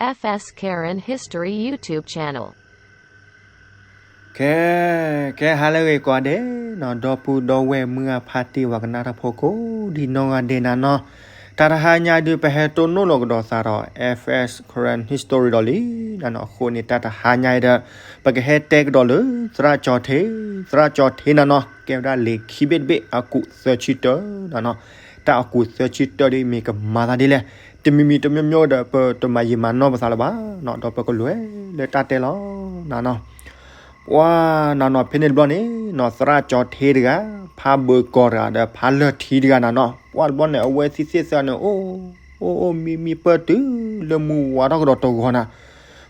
F S Karen History YouTube channel. ကဲ ကဲ ဟါလၢအဂ့ၤကိးဂၤဒဲးနီၤ, ဒီပုၢ်ဒီဝဲၢ်မုၢ်ဂၤဖါတံၢ် ပှၤကနၣ်တၢ်ဖိကိးဒံနီၢ်ဂၤဒဲးနၤနီၤ, တၢ်တဟါညါဒုး ပဟဲတိၢ်နီၣ်လီၤကဒီးသးဒီး F S Karen History ဒီးလံနၤနီၤ. အဃိန့ၣ် တၢ်တဟါညါအံၤဒီး ပကဟဲတဲကဒီးလၢ သရၣ်ကၠီထ့, သရၣ်ကၠီထ့နၤနီၤ ကဲဝဲဒၣ်လံာ်ခံဘ့ၣ်တဘ့ၣ် အကူာ်သၢဆံတၢနၤနီၤ. တၢ်အကူာ်သၢဆံတၢဒ်အံၤ မ့ၢ်ကမၤသးဒ်လဲၣ်, တမံၤမံၤတမံၤမံၤဒီး ပတမၤယံာ်မၤနီၢ်ပသးလၢၤဘၣ်နီၤ, ဒီးပကလဲၤလၢတၢ်တဲလီၤနၤနီၤ. ပှၤနၤနီၤ ဖဲန့ၣ်တဘျီန့ၣ်နီၤ သရၣ်ကၠီထ့တဂၤ, ဖါဘၢကီၤတဂၤ ဒီးဖါလၢၢ်ထံတဂၤနၤနီၤ. ပှၤတဘျီန့ၣ် အဝဲသ့ၣ်သ့ၣ်သၢန့ၣ် အိၣ် အိၣ် အိၣ်မံမံပၢၢ်တုၤလၢမုၢ်ဝါထီၣ်ကဒီးတဂီၤနၤ.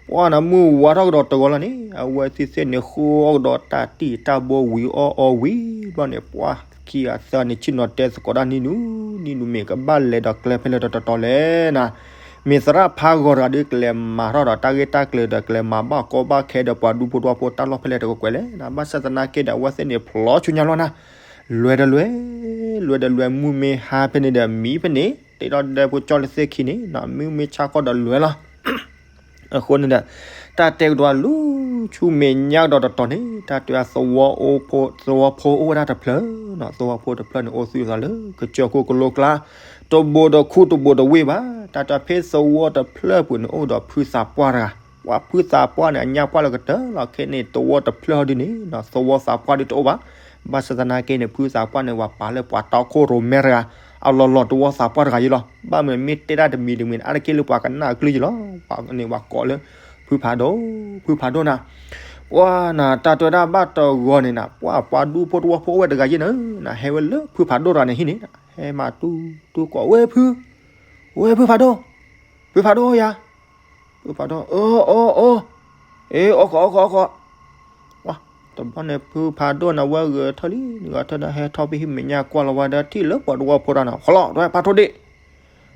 ပှၤနၤ မုၢ်ဝါထီၣ်ကဒီးတဂီၤလီၤန့ၣ် အဝဲသ့ၣ်သ့ၣ်န့ၣ် ဃုအီၣ်ကဒီးတၢ်တံၢ်တၢ်ဘိဝံၤအီၣ်အီဝံၤဘျီန့ၣ် ပှၤခံဂၤသၢဂၤန့ၣ် ဆ့ၣ်နီၤတဲသကိးတၢ် နံၤနုၤ နံၤနုၤ မ့ၢ်ကဘၣ်လဲၤဒီးကျဲဖဲလဲၣ်တတီၤလဲၣ်နၤ. မ့ၢ်သရၣ်ဖါဂီၤတဂၤဒီး ကလဲၤမၤထီၣ်ဒီးတၢ်ဂ့ၢ်တၢ်ကျိၤဒီး ကလဲၤမၤဘၣ်ကီဘၣ်ခဲဒီးပှၤဒူဖိတဝီဖိတၢ်လီၢ်ဖဲလဲၣ်တကွဲးကွဲးလဲၣ်နၤ. ဘၣ်ဆၣ်သနာ်က့ဒီး အဝဲသ့ၣ်န့ၣ် ဖျီဆူညါလီၤနၤ. လဲၤဒီးလဲၤ, လဲၤဒီးလဲၤ မုၢ်မ့ၢ်ဟါဖဲန့ၣ်ဒီး မံဖဲန့ၣ် တ့ထီၣ်ဒဲဖိကၠီလၢသ့ၣ်ခံန့ၣ်နၤ မုၢ်မ့ၢ်ဆါခီဒီးလဲၤလီၤ. အဃိန့ၣ်ဒီး တၢ်တဲကဒီးလူၤဆူမဲာ်ညါကဒီးတတီၤန့ၣ် တၢ်တဲသဝီအိၣ်ဖိ, သဝီဖိအိၣ်ဝဲဒၣ်တဖျၢၣ်နၤ. သဝီဖိတဖျၢၣ်န့ၣ် အိၣ်သူၣ်သးလၢကစၢၢ်ခိၣ်ကလိကျါ, တဘိဒီးခူၣ်တဘိဒီးဝ့ၢ်ဘၣ်. တၢ်တဲဖဲသဝီတဖျၢၣ်ပူၤန့ၣ် အိၣ်ဒီးဖုသးပှၢ်တဂၤ. ပှၤဖုသးပှၢ်န့ၣ် အညၣ်ပှၢ်လၢကတၢၢ်လီၤ. ခဲန့ၣ် သဝီတဖျၢၣ်ဟီဒုန့ၣ်နၤ သဝီသးပှၢ်ဒုတအိၣ်ဘၣ်. ဘၣ်ဆၣ်သနာ်က့န့ၣ် ဖုသးပှၢ်န့ၣ် ပှၤပာ်လၢပှၤတီခိၣ်ရိၣ်မဲတဂၤ, အလီၤလီၤသဝီသးပှၢ်တဂၤယ့လီၤ. ဘၣ်မနုၤမ့ၢ်တဲတၢ်တမံၤတမံၤန့ၣ် အါတက့ၢ်လၢပှၤကနၣ်အကလုၢ်ယ့လီၤ. ပှၤန့ၣ်ပှၤကိးလၢ ဖုဖးဒိၣ်, ဖုဖးဒိၣ်နၤ. ပှၤနၤ တၢ်တဲဝဲဒၣ်ဘၣ်တဂီၤန့ၣ်နၤ ပှၤပှၤဒူဖိတဝီဖိအိၣ်ဝဲတဂၤယ့ၣ်နၤ, ဟဲဝဲလၢဖုဖးဒိၣ်တဂၤန့ၣ်ဟံၣ်န့ၣ် ဟဲမၤတူၢ်တူၢ်ကိး ဝဲဖု, ဝဲဖုဖးဒိၣ်, ဖုဖးဒိၣ်ယၤ, ဖုဖးဒိၣ်, အၢ အၢ အၢ, အ့ အိၣ်ခိး အိၣ်ခိး အိၣ်ခိး. ပှၤ တဘျီန့ၣ် ဖုဖးဒိၣ်န့ၣ် ဝဲဂဲၤထၢၣ်လံ, ဂဲၤထၢၣ်ဒီး ဟဲထီၣ်ဖဲဟံၣ်မဲာ်ညါကွၢ်လီၤဝဲဒီး ထံၣ်လၢပှၤတဝီဖိတဂၤန့ၣ် ဃီလီၤ တဝဲဖးထီၣ်ဒ့ၣ်,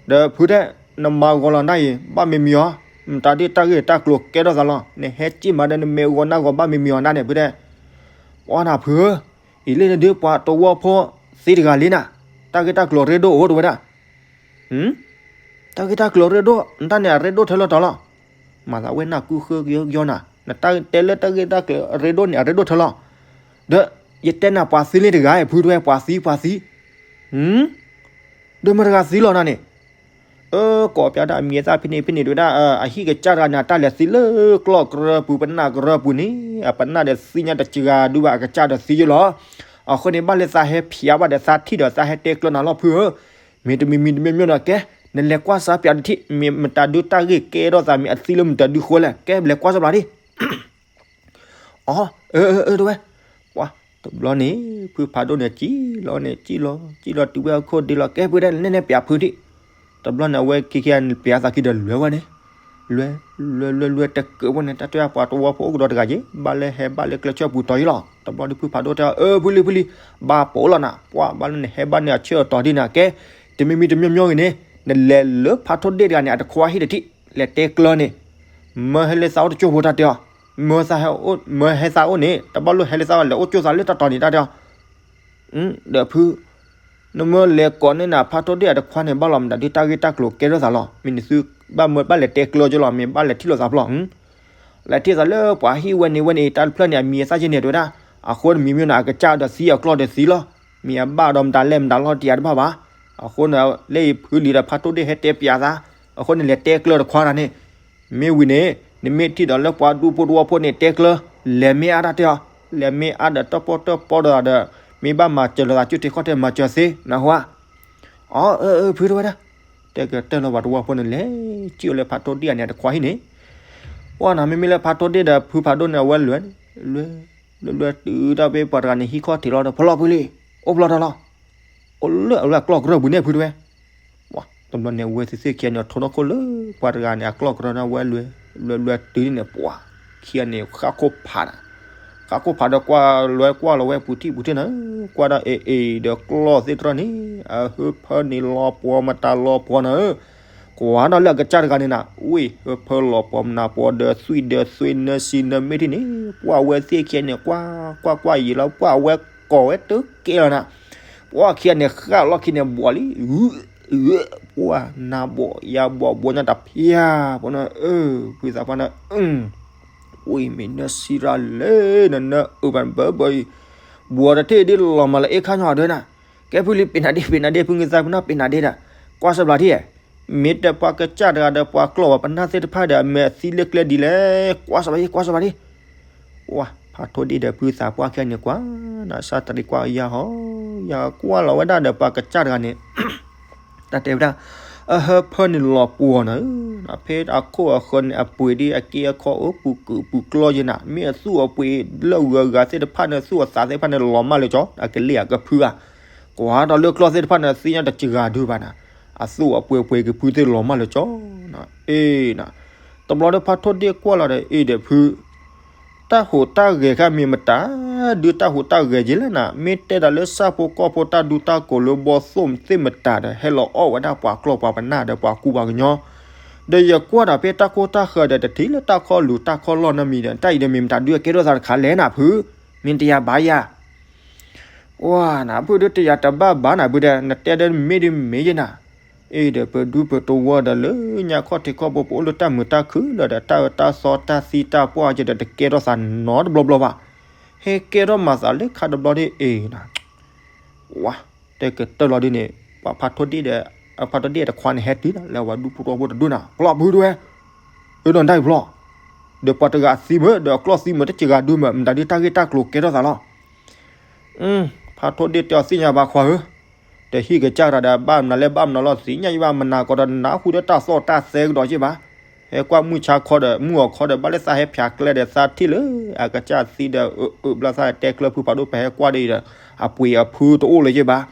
ဒီးဖုတဲ, နမၤဂီၤလီၤနၢ်အံၤ ဘၣ်မံၤမံၤအီၤ, နတၢ်ဒ့ၣ်တၢ်ဂ့ၢ်တၢ်ကျိၤကဲထီၣ်သးလီၤ, နဟဲစံၣ်မၤဒီး နမ့ၢ်ဂီၤနၢ်ဂီၤ ဘၣ်မံၤမံၤအီၤနၢ်န့ၣ် ဖုတဲ. ပှၤနၤဖုဧၢ, အံၤလၢနဒုးပှၤတဝီဖိသံတဂၤလံနၤ, တၢ်ဂ့ၢ်တၢ်ကျိၤရ့ဒိၣ်အိၣ်တဝဲဒၣ် တၢ်ဂ့ၢ်တၢ်ကျိၤရ့ဒိၣ်, နတၢ်န့ၣ်အရ့ဒိၣ်ထဲလၢတီၤလီၤ. မၤသးဝဲနၢ်ကူဃၢကယီနၤ, နတၢ်တဲလၢတၢ်ဂ့ၢ်တၢ်ကျိၤအရ့ဒိၣ်န့ၣ် အရ့ဒိၣ်ထဲလီၤ. ဒီးယတဲနၤပှၤသံလံတဂၤအံၤ ဖုတဝဲ ပှၤသံ ပှၤသံ, ဒီးမတၤတဂၤသံလီၤနၤန့ၣ်, အၢ ကိးပျးဒၣ်အမံၤအသၣ်ဖဲန့ၣ်ဖဲန့ၣ် တဲဝဲဒၣ် အဟံၣ်ကစၢ်တဂၤန့ၣ် အတၢ်လဲၤသံလၢကျီၢ်ကရၢပူၤ ပနၢ်ကရၢပူၤန့ၣ် အပနၢ်ဒီးသံညါတစှၤဒုးဘၣ် အကစၢ်ဒီးသံယ့ၣ်လီၤ. အဃိန့ၣ် ဘၣ်လၢသးဟဲဖျါဘၣ်ဒီးသးထံၣ်ဒီးသးဟဲတဲကျၢၤနၤလီၤဖုဧၢ, မ့ၢ်တမံၤမံၤတမံၤမံၤဒီးကဲ, နလဲၤကွၢ်စၢ်ပျးတထံၣ် မ့ၢ်မတၤဒုးတၢ်ဂ့ၢ်ကဲထီၣ်သး မ့ၢ်အသံလၢမတၤဒုးဃိလဲၣ်, ကဲ လဲၤကွၢ်စၢ်ပျးဒံး အၢ အၢ အၢ တဝဲ, ပှၤ တဘျီန့ၣ် ဖုဖးဒိၣ်န့ၣ် စံၣ်လီၤန့ၣ် စံၣ်လီၤ စံၣ်လီၤတုၤဝဲအခိၣ်ဒ့လီၤ ကဲ ဖုတဲ နဲနဲပျးဖုထံၣ်, တဘျီန့ၣ် အဝဲခံခံန့ၣ် ပျးသးခံဒီးလဲၤဝဲန့ၣ်, လဲၤ လဲၤ လဲၤ လဲၤ တကးဝဲန့ၣ် တၢ်တဲပှၤတဝီဖိအိၣ်ကဒီးတဂၤက့ၤ ဘၣ်လၢဟဲဘၣ်လၢကျဲဆၢပူၤတီၤယ့ၣ်လီၤ. တဘျီဒီးဖုဖးဒိၣ်တဲအီၤ အၢ ဖုလံ ဖုလံ, ဘၣ်ပိာ်လီၤနၤ ပှၤ ဘၣ်လၢနဟဲဘၣ်န့ၣ်အဆၢအတီၤဒ်နၤ ကဲ, တမံၤမံၤတမံၤမံၤဂ့ၤန့ၣ် နလဲၤလၢဖးထီၣ်ဒ့ၣ်တဂၤန့ၣ် အတခွါဟံၣ်တထံၣ် လဲၤတဲကျၢၤန့ၣ် မၢဟဲလၢသးအိၣ်တကၠိဖိ တၢ်တဲအီၤ, မၢဟဲသးအိၣ်န့ၣ် တဘၣ်လိၣ်ဟဲလၢသးဘၣ် လဲၤအိၣ်ကၠိသးလၢတၢ်တီၤန့ၣ် တၢ်တဲအီၤ, ဒီးဖု နမၢလဲၤကိးန့ၢ်နၤဖးထီၣ်ဒ့ၣ်အတခွါန့ၣ် ဘၣ်လီၤမတၤဒုးတၢ်ဂ့ၢ်တၢ်ကျိၤကဲထီၣ်သးလီၤ. မ့ၢ်နသုဘၣ်မၢဘၣ်လဲၤတဲကျၢၤက့ၤလီၤ မ့ၢ်ဘၣ်လဲၤထံၣ်လိာ်သးဖျီ, လဲၤထံၣ်သးလၢပှၤဟံၣ်ဝဲန့ၣ်ဝဲန့ၣ် တၢ်တဖျၢၣ်န့ၣ် အမံၤအသၣ်က့န့ၣ် တဲဝဲဒၣ်, အဃိန့ၣ်မံၤမ့ၢ်န့ၣ် အကစၢ်ဒီးသံအကျီၢ်ဒီးသံလီၤ. မ့ၢ်အဘၣ်ဒီးမတၤလဲၣ် မတၤလီၤတံၢ်အတဘၣ်ဘၣ်. အဃိန့ၣ် လၢအံၤဖုလံဒီးဖးထီၣ်ဒ့ၣ်ဟဲတဲပျးသး, အဃိန့ၣ် လဲၤတဲကျၢၤတခွါတၢ်န့ၣ် မ့ၢ်ဝံၤန့ၣ် နမ့ၢ်ထံၣ်ဒီးလၢပှၤဒူဖိတဝီဖိန့ၣ် တဲကျၢၤ, လဲၤမ့ၢ်အါတၢ်တဲအီၤ, လဲၤမ့ၢ်အါဒီးတၢ်ပီၣ်တၢ်ပီဒီးဒီး မ့ၢ်ဘၣ်မၤစၢၤလိာ်သး ကၠိထံခီၣ်ထံ မၤစၢၤသ့ နၢ်ဟူဧါ. အီ အၢ အၢ ဖုတဲဝဲဒၣ်, တဲကတၢၢ်လီၤ ပှၤတဝီဖိန့ၣ် လဲၤစံၣ်အိၣ်လၢဖးထီၣ်ဒ့ၣ်အန့ၣ် အတခွါဟံၣ်န့ၣ်, ပှၤနၤ မ့မ့ၢ်လၢဖးထီၣ်ဒ့ၣ်ဒီးဖုဖးဒိၣ်န့ၣ် အဝဲလဲၤ, လဲၤ, လဲၤ လဲၤတုၤတၢ်ဖဲပှၤတဂၤန့ၣ် ဟံၣ်ခီၣ်ထံးလီၤဒီး ဖီလီၤဖုလံ, အိၣ်ဖျီတၢ်လီၤ, အိၣ်လၢအဝဲအကျီၢ်ကရၢၢ်ပူၤန့ၣ် ဖုတဲဝဲ တဘျီန့ၣ် အဝဲသ့ၣ်သ့ၣ်ခံဂၤန့ၣ် ထိၣ်နီၣ်ခိၣ်လၢပှၤတဂၤန့ၣ် အကျီၢ်ကရၢၢ်န့ၣ် အဝဲလဲၤ, လဲၤ လဲၤတုၤန့ၣ် ပှၤခံဂၤန့ၣ် ဃၣ်ခိၣ်ဖးနၤ, ဃၣ်ခိၣ်ဖးဒီးကွၢ်လွဲကွၢ်လီၤဝဲပူၤထံၣ်ပူၤထံၣ်နၤ, ကွၢ်ဒၣ်အ့ၣ်အ့ၣ်ဒီးကျီၢ်သ့ၣ်တဖၣ်န့ၣ် အဟၢဖၢန့ၣ်လီၤပှီၤမတၤလီၤပှီၤနၤဧၢ, ကွၢ်ဒီးလၢအကစၢ်တဂၤန့ၣ်နၤ ဝ့ၢ်ဟၢဖၢလီၤပှီၤမတၤပှီၤဒီးသွံၣ်ဒီးသွ့ၣ်နၢဆံနၢမ့ၢ်ထံၣ်န့ၣ် ပှၤဝဲသ့ၣ်ခံဂၤန့ၣ် ကွၢ်ကွၢ်ကွၢ်ယံာ်လီၤ ပှၤဝဲကိးဝဲတကဲလီၤနၤ, ပှၤခံဂၤန့ၣ် ဃၣ်လီၢ်ခံန့ၣ် ဘှီးလံ, အ ပှၢ်နၤဘိးယၤဘိးဘိးညါတၢ်ဖၠၣ်ဖိန့ၣ် အၢ ဖုသးပှၢ်န့ၣ် အၢ ဝံၤမ့ၢ်နၢစံရၣ်လဲၣ် နနၢအၢဘၣ်နဘၢဘၢအံၤ ဘှီတထံၣ်ဒ်လီၤမၤလၢအ့ခါညီဒၢနၤ, ကဲဖုလံ ပ့ၤနၤဒ့ ပ့ၤနၤဒ့ ဖုငိသးပနၢ် ပ့ၤနၤဒ့ဒၣ်, ကွၢ်စၢဘျီထံၣ်, မ့ၢ်တဲပှၤကစၢ်တဂၤဒီးပှၤကျီၢ်ပှၤပနၢ်သ့ၣ်တဖၣ်ဒီး အမ့ၢ်အသံလၢကျဲဒ်လဲၣ် ကွၢ်စၢဘျီထံၣ် ကွၢ်စၢဘျီထံၣ် ဝါ ဖးထိၣ်ဒ့ၣ်ဒီးဖုသးပှၢ်ခံဂၤန့ၣ်ကွၢ်, နစၢ်တရံးကွၢ်ယၤဟီ, ယၤကွၢ်လီၤဝဲဒၣ်ဒီးပှၤကစၢ်တဂၤန့ၣ်, တၢ်တဲဝဲဒၣ်, အဟၢဖၢန့ၣ်လီၤပှီၤနၤ, ဖဲအခိၣ်အဃၢၤန့ၣ် အပှ့ၤဒ်အက့အခီအိၣ်ပူၤကုာ်ပူၤကျီယဲနၤ, မ့ၢ်အသူၣ်အပှ့ၤလၢဂၤဂၤသ့ၣ်တဖၣ်န့ၣ် သူၣ်အသးသ့ၣ်တဖၣ်န့ၣ်လီၤမၢ်လၢကၠီ, အကလ့ၢ်အကဖုဧါ, ကွၢ်ဒီးလၢကျီၢ်သ့ၣ်တဖၣ်န့ၣ် သ့ၣ်ညါတစှၤဒုဘၣ်နၤ, အသူၣ်အပှ့ၤပှ့ၤကဖုသ့ၣ်လီၤမၢ်လၢကၠီ, အ့နၤ တဘျီဒီးဖးထိၣ်ဒ့ၣ်ကွၢ်လီၤဒီး အ့ဒီးဖု, တၢ်ဟူးတၢ်ဂဲၤခါမ့ၢ်မတၤ, ဒုးတၢ်ဟူးတၢ်ဂဲၤက့လဲၣ်နၤ, မ့ၢ်တဲဒၣ်လၢဆၣ်ဖိကီၢ်ဖိတၢ်ဒူတၢ်ကိးလၢဘီသိၣ်သ့ၣ်မတၤဒီး ဟဲလီၤအီၣ်ဝဲဒၣ်ပှၤကျီၢ်ပှၤပနၢ်ဒီးပှၤကူပှၤကညီ, ဒီးယကွၢ်ဒီးဖဲတၢ်ကိၢ်တၢ်ဃၢၤဒီး တထံၣ်လၢတၢ်ခီလူၤတၢ်ခီလီၢ်နီတမံၤဒီး တၢ်အံၤဒီးမ့ၢ်မတၤဒုးအကဲထီၣ်သးတခါလဲၣ်နၤဖု, မ့ၢ်တယၤဘၣ်ယၤ ဝါနၤ ဖုဒုးတယၤတဘၣ်ဘၣ်နၤ ဖုဒီး နတဲဒၣ်မ့ၢ်ဒ်မ့ၢ်ယဲနၤ, အ့ဒီးပဒူပတဝီဒီးလၢညါခီၣ်ထံးခီၣ်ဘိ ပအိၣ်လၢတၢ်မုာ်တၢ်ခုၣ်လၢဒီးတၢ်အၢတၢ်သီတၢ်သံတၢ်ပှၢ်ယဲဒီး တကဲထီၣ်သးနီတဘျီဘျီဘၣ်, ဟဲကဲထီၣ်မၤသးလၢခါတဘျီဒ်အ့နၤ, ဝါ တဲကတၢၢ်လီၤဒ်န့ၣ် ပှၤဖးထိၣ်ဒ့ၣ်ဒီး, အဖးထိၣ်ဒ့ၣ်တခွါန့ၣ် ဟဲတုၤနၤ လၢပှၤဒူဖိတဝီဖိတဒူနၤ ကျီၢ်ဖုဒုးဝဲ, အၢဒီးနတၢ်အံၤဖျီ, ဒီးပှၤတဂၤအသံမုာ် ဒီးအကျီၢ်သံမုာ် တစှၤဒုမုာ် မတၤဒုးတၢ်ဂ့ၢ်တၢ်ကျိၤကဲထီၣ်သးလီၤ ဖးထိၣ်ဒ့ၣ်တဲအီၤသ့ၣ်ညါဘၣ်ခွါဧၢ, တဟံၣ်ကစၢ်တၢ်ဒီး ဘၣ်မနုၤလဲၣ်ဘၣ်မနုၤလီၤ သ့ၣ်ညါယဘၣ်မနၤကီးဒီး နၢ်ဟူဒီးတၢ်သီၣ်တၢ်သဲကဒီးက့ဘၣ်, ဟဲကွၢ်မုၢ်ဆါခီဒီး မုၢ်အီၤခီဒီး ဘၣ်လၢသးဟဲဖၠးကျဲဒီး သးထံၣ်လၢအကစၢ်သံဒီး အၢ အၢ ဘျီသးတဲကျၢၤဖုဖးဒိၣ် ပဟဲကွၢ်ဒ်အံၤဒီး အပှ့ၤအဖုတအိၣ်လၢၤက့ဘၣ်,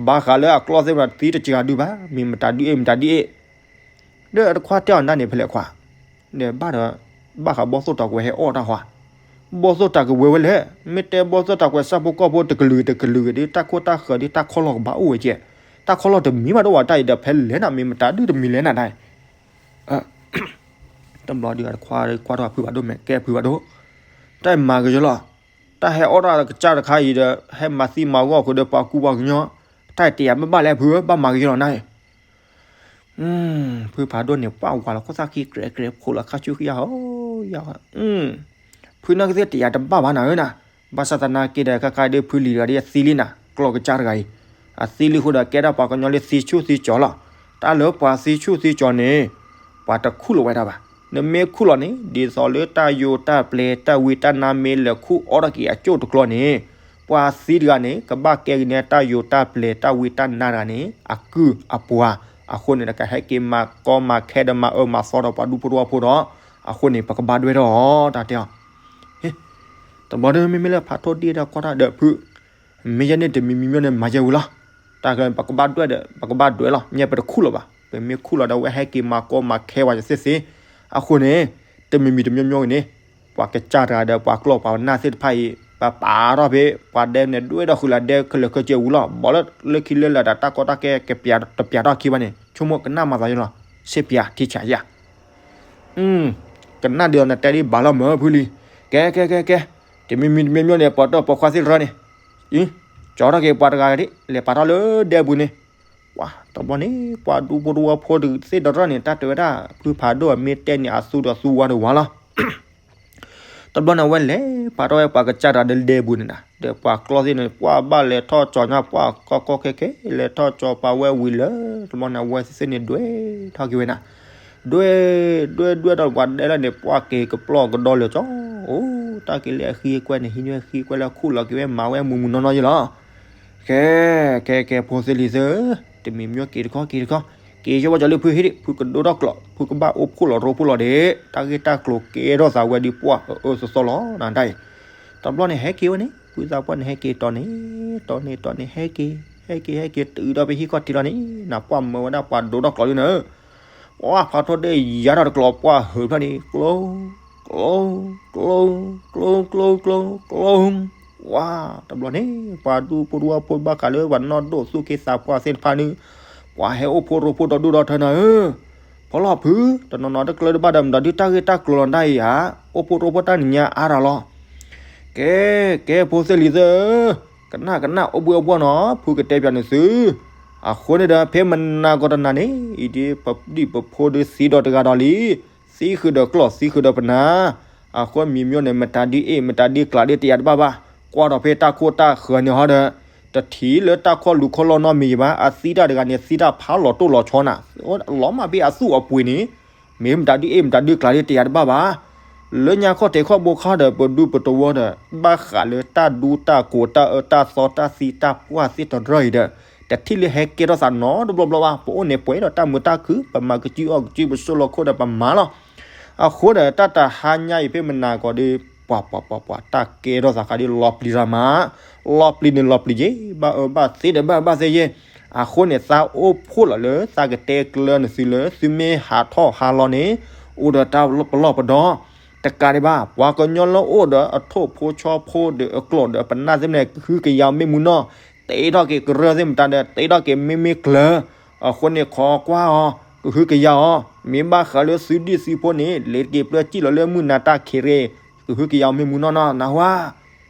ဘၣ်ဃးလၢအကျီၢ်သ့ၣ်မတၤသံတစှၤဒုဘၣ်, မ့ၢ်မတၤဒုအ့ၣ် မတၤဒုအ့ၣ် ဒီးအတခွါတဲအီၤဒၣ်န့ၣ် ဖဲလဲၣ်ခွါ, ဒီးဘၣ်ဒီး ဘၣ်ဃးဘီၣ်သိၣ်တၢ်ကွဲးဟဲအီၣ်တၢ်ဟါ, ဘီၣ်သိၣ်တၢ်ကဝဲၤဝဲလဲၣ်, မ့ၢ်တဲဘီၣ်သိၣ်တၢ်ကွဲးဆၣ်ဖိကီၢ်ဖိတကလုာ်တကလုာ်ဂ့ၤဒီး တၢ်ခိၣ်တၢ်ဃၢၤဒီး တၢ်ခီလီၢ်ကဘၣ်အိၣ်ဝဲကဲ, တၢ်ခီလီၢ်တမံၤဘၣ်တအိၣ်ဘၣ် တၢ်အံၤဒီးဖဲလဲၣ်နၤ မ့ၢ်မတၤဒုတမံၤလဲၣ်နၤဒၣ် တဘျီဒီးအတခွါကွၢ်ထီၣ်ဖုဖးဒိၣ်မဲာ် ကဲဖုဖးဒိၣ်, တၢ်မၤကယီလီၤ, တၢ်ဟဲအီၣ်တၢ်ကစၢ်တခါအံၤဒီး ဟဲမၤသံမၤဂီၢ်ဃုာ်ဒီးပှၤကူပှၤကညီ, တၢ်တယာ်ဘၣ်ဘၣ်လဲၣ်ဖု ဘၣ်မၤကယီလီၤနၤအံၤ ဖုဖးဒိၣ်န့ၣ် ပှၢ်ဝၤလီၤခိၣ်သၣ်ခံကြဲးကြဲး ခိးလီၤခါဆူဃံယါဟီ, ယါ, ဖုနာ်က့သ့ၣ်တယာ်တဘၣ်ဘၣ်နၤဧၢနၤ, ဘၣ်ဆၣ်သနာ်က့ဒီး ခဲခါဒ်ဖုလံၤတဂၤဒ်အသံလံနၤ ကျီၢ်ကစၢ်တဂၤအံၤ, အသံလံဃုာ်ဒီး ကဲဒၣ်ပှၤကညီလၢသံဆူၣ်သံကၠီၤလီၤ, တၢ်လၢပှၤသံဆူၣ်သံကၠီၤန့ၣ် ပှၤတခူၣ်လီၤဝဲဒၣ်ဘၣ်, နမ့ၢ်ခူၣ်လီၤန့ၣ် ဒ်သိးလၢတၢ်ယိးတၢ်ပျဲၤ တၢ်ဝံတၢ်နါမ့ၢ်လဲၤခူၣ်အီၣ်ထီၣ်က့ၤအကၠိၣ်တကျီန့ၣ် ပှၤသံတဂၤန့ၣ် ကဘၣ်ကဲက့ၤန့ၢ်တၢ်ယိးတၢ်ပျဲၤ တၢ်ဝံတၢ်နါတဂၤန့ၣ် အကုၢ်အပှၤ, အဃိန့ၣ် ကဟဲက့ၤမၤကီမၤခဲဒီးမၤအၢမၤသီဒီးပှၤဒူဖိတဝီဖိဒီး, အဃိန့ၣ် ပကဘၣ်ဒွဲၣ်ထီၣ်အီၤ တၢ်တဲအီၤ, တဘျီဒီးမ့မ့ၢ်လၢဖးထိၣ်ဒ့ၣ်ဒီးကွၢ်တၢ်ဒီးဖု မ့ၢ်ယဲန့ၣ်တမံၤမံၤမ့ၢ်န့ၣ် မၤယဲဝံၤလီၤ, တၢ်ကပကဘၣ်ဒွဲၣ်ဒီး ပကဘၣ်ဒွဲၣ်လီၤ ညဲပတခူၣ်လီၤဘၣ်, ပမ့ၢ်ခူၣ်လီၤဒီး ဝဲဟဲက့ၤမၤကီမၤခဲဝဲသ့ၣ်သ့ၣ်, အဃိန့ၣ် တမံၤမံၤတမံၤမ့ၢ်ဂ့ၤန့ၣ်, ပှၤကစၢ်တဂၤဒီးပှၤကျီၢ်ပှၤပနၢ်သ့ၣ်တဖၣ်အံၤ ပပာ်ထီၣ်ဖဲ ပှၤဒဲန့ၣ် ဒွဲၣ်ထီၣ်ဃုာ်လၢဒဲခဲလၢာ်ခဲဆ့ဝံၤလီၤ, ဘၣ်လၢလၢခံလၢလၢာ်ဒီး တၢ်ကီတၢ်ခဲကပျးတပျးထီၣ်ခံဘၣ်န့ၣ် ဆိကမိၣ်ကနၣ်မၤသးယလီၤ, စ့ပျးထံဆးယၤ ကနၣ်ဒ်အံၤ နတဲဒ်ဘၣ်လီၤမၢ်ဖုလံ, ကဲ ကဲ ကဲ ကဲ, တမံၤမံၤတမံၤမ့ၢ်န့ၣ် ပှၤတီၢ်ပိာ်ခွါသ့ၣ်တဖၣ်န့ၣ်, ကၠီထီၣ်က့ၤပှၤတဂၤဒ် လဲၤပာ်ထီၣ်လၢဒဲပူၤန့ၣ်, ပှၤတဘျီန့ၣ် ပှၤဒူဖိတဝီဖိသ့ၣ်တဖၣ်န့ၣ် တၢ်တဲဝဲဒၣ် ဖုဖးဒိၣ်အမ့ၢ်တဲန့ၣ် အသူဒီးသူဝါတဝါလီၤ တဘျီန့ၣ် အဝဲလဲၤပာ်ထီၣ်ဝဲပှၤကစၢ်တဂၤဒီးဒဲပူၤန့ၣ်နၤ, ဒီးပှၤကျီၢ်သ့ၣ်န့ၣ် ပှၤဘၣ်လဲၤထီၣ်ကၠီညါ ပှၤကီကီခဲခဲ လဲၤထီၣ်ကၠီပှၤဝဲဝံၤလၢ တဘျီန့ၣ် အဝဲသ့ၣ်န့ၣ်ဒွဲၣ်ထီၣ်က့ၤဝဲနၤ, ဒွဲၣ် ဒွဲၣ် ဒွဲၣ်ဒီးပှၤဒဲလၢန့ၣ် ပှၤက့ၤကပျီၢ်ကဒီလၢာ်ကၠီ, အိၣ် တၢ်က့ၤလၢအဃံအကွဲန့ၣ် ဟံးန့ၢ်ဃံအကွဲလၢခူၣ်လီၤက့ၤဝဲ မၤဝဲမုာ်မုာ်နီၢ်နီၢ်ယလီၤ ကဲ ကဲ ကဲ ဖိသ့ၣ်လံၤသ့ၣ်, တမံၤမ့ၢ်က့ၤတခီ က့ၤတခီ, က့ၤယဝဲကၠီလၢဖုဟ့ၣ်ဒံး ဖုကဒိထီၣ်ကျိာ် ဖုကဘၣ်အိၣ်ဖှိၣ်လီၤရိဖှိၣ်လီၤဒံး, တၢ်ဂ့ၢ်တၢ်ကျိၤကဲထီၣ်သးဝဲဒ်ပှၢ်အၢအၢသီသီလီၤ နဒၣ်အံၤ, တဘျီန့ၣ်ဟဲက့ၤဝဲန့ၣ် ဖုသးပှၢ်န့ၣ်ဟဲက့ၤတီၤန့ၣ်, တီၤန့ၣ် တီၤန့ၣ် ဟဲက့ၤ ဟဲက့ၤ ဟဲက့ၤ တုၤဒီးဖဲဟံၣ်ခီၣ်ထံးလီၤန့ၣ် နပှၢ်မၢဝဲဒၣ်ပှၤဒိထီၣ်ကျိာ်ဒ်န့ၣ် ပှၢ်ဖးထီၣ်ဒ့ၣ်ယါထီၣ်တကျိာ်ပှၢ်ဟုးဖျၢၣ်န့ၣ် ကျိ ကျိ ကျိ ကျိ ကျိ ကျိ ကျိ ဝါ, တဘျီန့ၣ် ပှၤဒူဖိတဝီဖိဘၣ်ဃးလၢပှၤနီၢ်ဒိၣ်သူၣ်က့သးပှၢ်သ့ၣ်တဖၣ်န့ၣ်, ပှၤဟဲအိၣ်ဖှိၣ်ရိဖှိၣ်ဒီဒူၣ်ဒီထၢနၤဧၢ, ဖီလီၤဖု, တနီၤနီၤတကျၢတဘၣ်ဒီး မတၤဒုးတၢ်ဂ့ၢ်တၢ်ကျိၤလီၤဒၣ်အံၤဧါ, အိၣ်ဖှိၣ်ရိဖှိၣ်တၢ်နံၤညါအါထီၣ်လီၤ ကဲ ကဲ ဖိသ့ၣ်လံၤသ့ၣ်ဧၢ, ကနၣ် ကနၣ် အိၣ်ဘှံးအိၣ်ဘှီၣ်နီၤ ဖုကတဲပၠးန့ၣ်သု, အဃိန့ၣ်ဒီး ဖဲမနၤကီးတနၤန့ၣ် အံၤဒ်ပဒံၣ်ပဖိဒုးသံဒီးတဂၤဒီးလံ, သံဃုာ်ဒီးကျီၢ် သံဃုာ်ဒီးပနၢ်, အဃိမံၤမၠိန့ၣ် မတၤဒုးအ့ၣ် မတၤဒုးကျးဒုးတယာ်တဘၣ်ဘၣ်, ကွၢ်ဒီးဖဲတၢ်ခိၣ်တၢ်ဃၢၤန့ၣ်ဟီဒီး တထံၣ်လၢတၢ်ခီၣ်လူၤခီၣ်လီၢ်နီတမံၤဘၣ်, အသံတၢ်တဂၤန့ၣ် သံတၢ်ဖးလီၤတိၢ်လီၤဆီနၤ, လီၤမၢ်ဖဲအသူၣ်အပှ့ၤန့ၣ် မ့ၢ်မတၤဒုးအ့ၣ် မတၤဒုးကျးဒုးတယာ်တဘၣ်ဘၣ်. လၢညါခီၣ်ထံးခီၣ်ဘိခါဒီး ပဒူပတဝီဒီး ဘၣ်ဃးလၢတၢ်ဒူတၢ်ကိးတၢ်အၢတၢ်သီတၢ်သံတၢ်ပှၢ်သ့ၣ်တရၢအံၤဒီး တထံၣ်လၢဟဲကဲထီၣ်သးနီတဘျီဘျီဘၣ်. ပအိၣ်န့ၣ်ပှဲၤဒီးတၢ်မုာ်တၢ်ခုၣ် ပမၤကစုအီၣ်ကစု ပဆိၣ်လီၤခိၣ်ဒီးပမၤလီၤ. အဃိဒီးတၢ်တဟါညါအံၤဖဲမနၤကီးဒီး ပှၤပှၤပှၤပှၤ တၢ်ကဲထီၣ်သးဃးဒီးလီၤပျံၤရၤမး, လီၤပျံၤန့ၣ်လီၤပျံၤယ့ၢ် ဘၣ်အၢဘၣ်သီဒီးဘၣ်အၢဘၣ်သီယ့ၢ်. အဃိန့ၣ် သးအိၣ်ဖှိၣ်လီၤလၢသးကတဲကျၢၤနသုလၢ သုမ့ၢ်ဟးထီၣ်ဟးလီၤန့ၣ် အိၣ်ဒီးတၢ်ပလီၢ်ပဒီ တကးဒံးဘၣ် ပှၤကညီလၢအိၣ်ဒီးအထိၣ်ဖိဆီဖိဒီးအကျီၢ်ဒီးပနၢ်သ့ၣ်မနုၤ ကဟုကယာ်မ့ၢ်မူနီၢ်, တ့ထီၣ်က့ၤကရၢသ့ၣ်မတၤဒီး တ့ထီၣ်က့ၤမ့မ့ၢ်ကျၢၤ. အဃိန့ၣ် ခိးကွၢ်အီၤ ကဟုကယာ်အီၤ, မ့ၢ်ဘၣ်ဃးလၢသုဒံၣ်သုဖိန့ၣ် လဲၤတက့ၤပျၢၢ်စံၣ်လီၤလၢမုၢ်နၤတၢ်ခံးရ့ၣ်, ကဟုကယာ်အီၤမ့ၢ်မူနီၢ်နီၢ် နၢ်ဟူဧါ.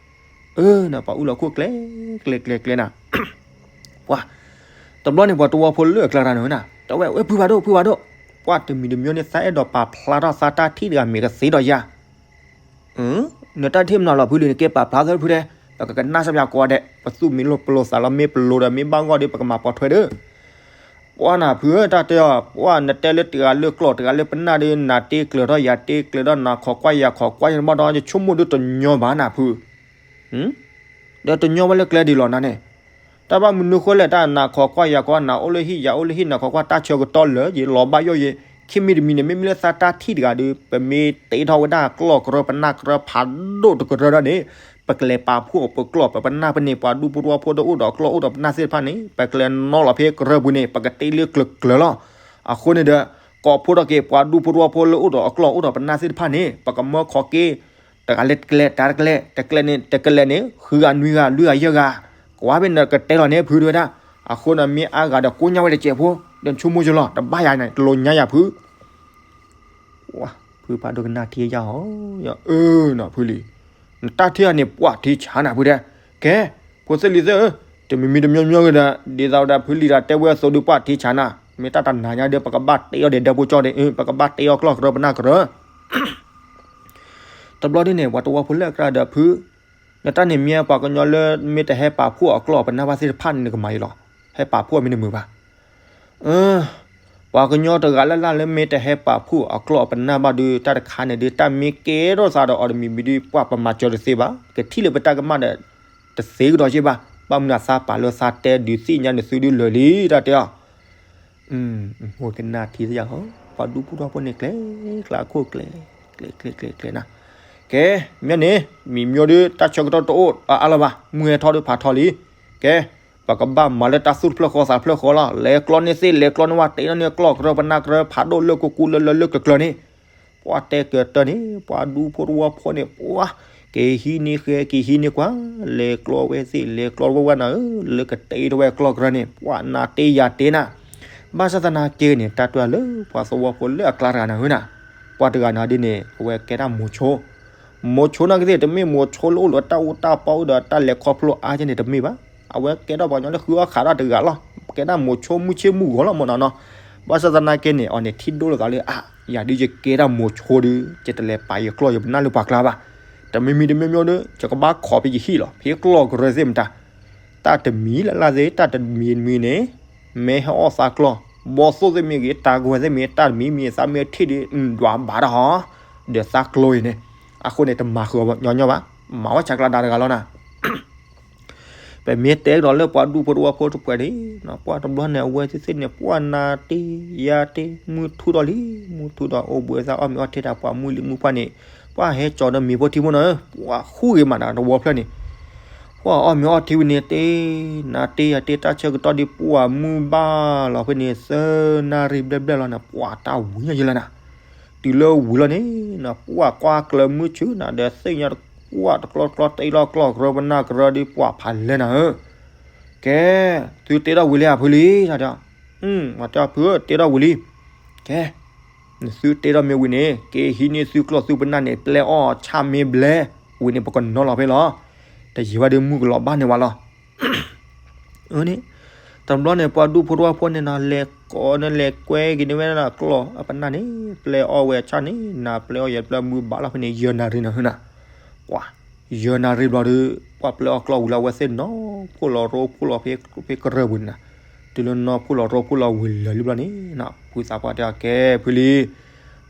အၢ နပှၤအူလီၤခိၣ်ကျဲ ကျဲကျဲကျဲနၤ ပှၤ တဘျီန့ၣ် ပှၤတဝီဖိလၢအကျါတၢ်န့ၣ်ဝဲနၤ တဲဝဲ ဝဲဖုဖးဒိၣ် ဖုဖးဒိၣ်, ပှၤတမံၤတမံၤန့ၣ် သးအဲၣ်ဒိးပာ်ဖျါထီၣ်သးတၢ်ထံၣ်တဂၤမ့ၢ်ကသ့ဒီးယၤ, နတၢ်ထံၣ်မနုၤလီၤဖုလံ နကဲပာ်ဖျါသၢဖုတဲ, ပကကနၣ်စၢ်ပၠးကိးဂၤဒဲး, ပသူၣ်မံၤလိာ်ပလိာ်သးလီၤ မ့ၢ်ပလိာ်ဒီးမ့ၢ်ဘၣ်ဂီၢ်ဒီး ပကမၤပိာ်ထွဲဒီး ပှၤနၤဖုဧၢ တၢ်တဲအီၤ ပှၤနတဲလၢတဂၤလၢကျီၢ်တဂၤလၢပနၢ်ဒီး နၤတ့ကျၢၤထီၣ်ယၤတ့ကျၢၤထီၣ် နၤခိးကွၢ်ယၤခိးကွၢ်ယၤဘၣ်ဒီး ယဆိကမိၣ်ဒုးတညီဘၣ်နၤဖု, ဒီးတညီဝဲလၢကျဲဒ်လီၤနၤန့ၣ်, တၢ်ဘၣ်မနုၤဃိလဲၣ် တၢ်နၤခိးကွၢ်ယၤခိး နၤအိၣ်လၢဟံၣ်ယၤအိၣ်လၢဟံၣ် နၤခိးကွၢ်တၢ်ဆၢကတီၢ်လၢာ် ယလီၤဘၣ်ယိၣ်ယဲ, ခံမံၤတမံၤန့ၣ် မ့မ့ၢ်လၢသးတၢ်ထံၣ်တဂၤဒီး ပမ့ၢ်တ့ထီၣ်ဝဲဒၣ်ကျီၢ်ကရၢပနၢ်ကရၢဖးဒိၣ်တကရၢဒီးန့ၣ် ပကလဲၤပာ်ဖှိၣ်အီၤပကျီၢ် ပပနၢ်ပန့ၢ် ပှၤဒူဖိတဝီဖိဒီးအိၣ်ဒီးကျီၢ်အိၣ်ဒီးပနၢ်သ့ၣ်တဖၣ်န့ၣ် ပကလဲၤနီၣ်လီၤဖဲကရၢပူၤန့ၣ် ပကတ့လၢကျၢၤကျၢၤလီၤ. အဃိန့ၣ်ဒီး ကိးဖှိၣ်ထီၣ်က့ၤပှၤဒူဖိတဝီဖိလၢအိၣ်ဒီးအကျီၢ်အိၣ်ဒီးပနၢ်သ့ၣ်တဖၣ်န့ၣ် ပကမၢခိးက့ၤ တဂၤလၢတကျဲ တၢ်တကျဲ တကျဲန့ၣ် တကလဲၤန့ၣ် ဃုဂၤနွံဂၤလွံၢ်ဂၤယဲၢ်ဂၤ, ကွၢ်ဖဲနကတဲလီၤန့ၣ်ဖုတဲဝဲဒၣ်, အဃိန့ၣ်မ့ၢ်အါဂၤဒီးကိးညါဝဲတစဲးဖိ, ဒီးဆိကမိၣ်ယလီၤ တဘၣ်ယၤန့ၣ် တလိာ်ညါယၤဖု ဖုဖးဒိၣ်ကနၣ်ထံယၤဟီ, အၢ နဖုလံ, နတၢ်ထံၣ်အန့ၣ် ပှၤထံဆါနၤဖုတဲ, ကဲ ဖိသ့ၣ်လံၤသ့ၣ်ဧၢ, တမံၤမံၤတမံၤမံၤဂ့ၤဒီး ဒ်သိးဒီးဖုလံၤဒီးတဲဝဲအသိးဒီး ပှၤထံဆါနၤ, မ့ၢ်တၢ်တနၤညါဒီး ပကဘၣ်တ့အီၤဒီးဒၢးဖိကၠီဒီး ပကဘၣ်တ့အီၤကျီၢ်ကရၢပနၢ်ကရၢ တဘျီဒ်န့ၣ် ပှၤတဝီဖိလၢအကြၢးဒီးဖု, နတၢ်န့ၣ်မ့ၢ်ပှၤကညီလၢမ့ၢ်တဟဲပာ်ဖှိၣ်အကျီၢ်အပနၢ်ဘၣ်သ့ၣ်တဖၣ်န့ၣ် နကမၤအံၤလီၤ, ဟဲပာ်ဖှိၣ်မ့ၢ်တမုာ်ဘၣ်. ပှၤကညီတဂၤလၢ်လၢ်လၢမ့ၢ်တဟဲပာ်ဖှိၣ်အကျီၢ်အပနၢ်ဘၣ်ဒီး တၢ်တခါန့ၣ်ဒီး တၢ်မ့ၢ်ကဲထီၣ်သးဒီးအီၤတမံၤမံၤဒီး ပှၤပမၤစၢၤတသ့ဘၣ်, ကထံၣ်လၢပတၢ်ကမၣ်ဒီး တသ့ကဒီးက့ဘၣ်, ဘၣ်မနုၤသးပာ်လၢသးတဲဒုးသ့ၣ်ညါနသုဒုးလၢာ်လံ တၢ်တဲအီၤ အိၣ်ကနၣ်ထံသ့ၣ်ယၤဟီ, ပှၤဒူဖိတဝီဖိန့ၣ် ကျဲကျါအခိၣ်ကျဲ, ကျဲကျဲကျဲကျဲနၤ, ကဲ, မ့ၢ်န့ၣ် မံၤမၠိဒီး တၢ်ဆၢကတီၢ်တအိၣ်အါလၢၤဘၣ်, မုၢ်ဟဲထီၣ်ဒီးဖးထီလံ, ကဲ, ပကဘၣ်မၤလၢတၢ်သူၣ်တဖျၢၣ်ဃီသးတဖျၢၣ်ဃီလီၤ, လဲၤကျီန့ၢ်သ့ၣ် လဲၤကျီန့ၢ်ဝဲ တ့ထီၣ်န့ၢ်ကျီၢ်ကရၢပနၢ်ကရၢဖးဒိၣ်လၢကကူလၢလၢလၢကျၢၤကျၢၤန့ၣ်, ပှၤတဲကတၢၢ်န့ၣ် ပှၤဒူဖိတဝီဖိန့ၣ် ပှၤ က့ၤဟံးန့ၢ်ဃဲ က့ၤဟံးန့ၢ်ကွၢ်, လဲၤကျီဝဲသ့ၣ် လဲၤကျီဝဲဝဲနၤဧၢ, လၢကတ့ထီၣ်ဝဲကျီၢ်ကရၢန့ၣ် ပှၤနၤတ့ယၤတ့နၤ, ဘၣ်ဆၣ်သနာ်က့န့ၣ် တၢ်တွၢ်လၢပှၤသဝီဖိလၢအကျါတဂၤနၤဧၢနၤ, ပှၤတဂၤနၤဒ်န့ၣ် အဝဲကဲဒၣ်မိၤဆိ, မိၤဆိနာ်က့သ့ၣ် တမ့ၢ်မိၤဆိလၢအိၣ်လၢတၢ်အူတၢ်ပီအိၣ်ဒီးတၢ်လဲၤခီဖျိအါကဲန့ၣ်တမ့ၢ်ဘၣ်, အဝဲကဲထီၣ်ပှၤကညီလၢဃုအီၣ်ခးတၢ်တဂၤလီၤ, ကဲဒၣ်မိၤဆိမုၢ်ဆ့ၣ်မုၢ်ဂီၤလီၤမ့ၢ်နီၤနီၤ, ဘၣ်ဆၣ်သနာ်က့န့ၣ် အီၤန့ၣ်ထံၣ်ဒိၣ်လိာ်သးလၢ အါ ယၤဒုးယကဲဒၣ်မိၤဆိဒီး ယတလဲၤပာ်ယကျီၢ်ယပနၢ်လၢပှၤကျါဘၣ်, တမံၤမံၤတမံၤမံၤဒီး ယကဘၣ်ခိးဖဲယဟံၣ်လီၤ, ဖဲကျီၢ်ကရၢသ့ၣ်မတၤ, တၢ်တမံၤလၢ်လၢ်သ့ၣ် တၢ်တမံၤမံၤန့ၣ် မ့ၢ်ဟဲအီၣ်သးကျီၢ်, ဘီသိၣ်သ့ၣ်မ့ၢ်ဂ့ၤ တၢ်ကဝဲၤသ့ၣ်မ့ၢ် တၢ်တမံၤမံၤသးမ့ၢ်ထံၣ်ဒီး ဒွးဘၣ်တၢ်ဟီ, ဒီးသးကျိအံၤန့ၣ်, အဃိန့ၣ် တမၤဃုာ်အီၤညီညီဘၣ်, မၤဝဲဆးကျါဒါတဂၤလီၤနၤ ပမ့ၢ်တဲကဒီးလၢပှၤဒူဖိတဝီဖိတပှဲၤန့ၣ်, ပှၤတဘျီန့ၣ် အဝဲသ့ၣ်သ့ၣ်န့ၣ် ပှၤနၤတ့ယၤတ့ မုၢ်ထူၣ်ဒီးလံ, မုၢ်ထူၣ်ဒီးအိၣ်ဘှံးသးအီၣ်မ့ၤအီထံတၢ် ပှၤမုၢ်လံမုၢ်ပှၢ်န့ၣ်, ပှၤဟဲကၠီၤဒီးမ့ၤဖိထံဖိနီၤ, ပှၤဃူဂ့ၤမးနၤတဝီဖျၢၣ်န့ၣ်, ပှၤအီၣ်မ့ၤအီထံဝံၤန့ၣ် တ့ နၤတ့ယၤတ့ တၢ်ဆၢကတီၢ်ဒ်ပှၤမုၢ်ဘၣ်လီၤဖဲန့ၣ် သၢနၣ်ရံၣ်ဘျဲၣ်ဘျဲၣ်လီၤန့ၣ် ပှၤတၢ်ဝံၤညါယလၢနၤ တုၤလၢဝံၤလီၤန့ၣ်, ပှၤကွၢ်ကျၢၤမုၢ်ဆူၣ်နၤဒီးသ့ၣ်ညါတကွၢ်တကျီတကျီ တ့လီၤကျီၢ်ကရၢပနၢ်ကရၢဒ်ပှၤဖးလဲၢ်နၤဧၢ, ကဲ, သုတ့ထီၣ်ဝံၤလံဧါဖုလံ, တဲ, တဲဖုဧၢ တ့ထီၣ်ဝံၤလံ, ကဲ, နသုတ့ထီၣ်မ့ၢ်ဝံၤန့ၣ် က့ၤဟံးန့ၢ်သုကျီၢ်သုပနၢ်န့ၣ် ပျဲအီၣ်ဆၣ်မ့ၢ်ဘျဲ, ဝံၤန့ၣ် ပကနီၤလီၤဖဲလီၤ, တယံာ်ဘၣ်ဒီးမုၢ်ကလီၤဘၣ်န့ၢ်ဝဲလီၤ အန့ၣ်, တဘျီန့ၣ် ပှၤဒူဖိတဝီဖိန့ၣ်နီၤ လဲၤကိးန့ၣ် လဲၤကွဲက့ၤန့ၢ်ဝဲဒၣ်ကျီၢ်အပနၢ်န့ၣ် ပျဲအီၣ်ဝဲဆၣ်န့ၣ် နၤပျဲအီၣ်ယဲၢ်ပျဲမုၢ်ဘၣ်လီၤဖဲန့ၣ် ယဲၢ်နၣ်ရံၣ်နီၤ ဟၢနၤ, ကွၢ်, ယဲၢ်နၣ်ရံၣ်ဘျီဒီး ပှၤပျဲအီၣ်ကျီၢ်ဝံၤလီၤ အဝဲသ့ၣ်နီၤဖှိၣ်လီၤရိဖှိၣ်လီၤဖဲကရၢၢ်ပူၤန့ၣ်နီၤ, တုၤလၢနီၤဖှိၣ်လီၤရိဖှိၣ်လီၤဝံၤလၢာ်လံဘျီန့ၣ်နီၤ ဖုသးပှၢ်တဲအီၤ ကဲ ဖုလံ,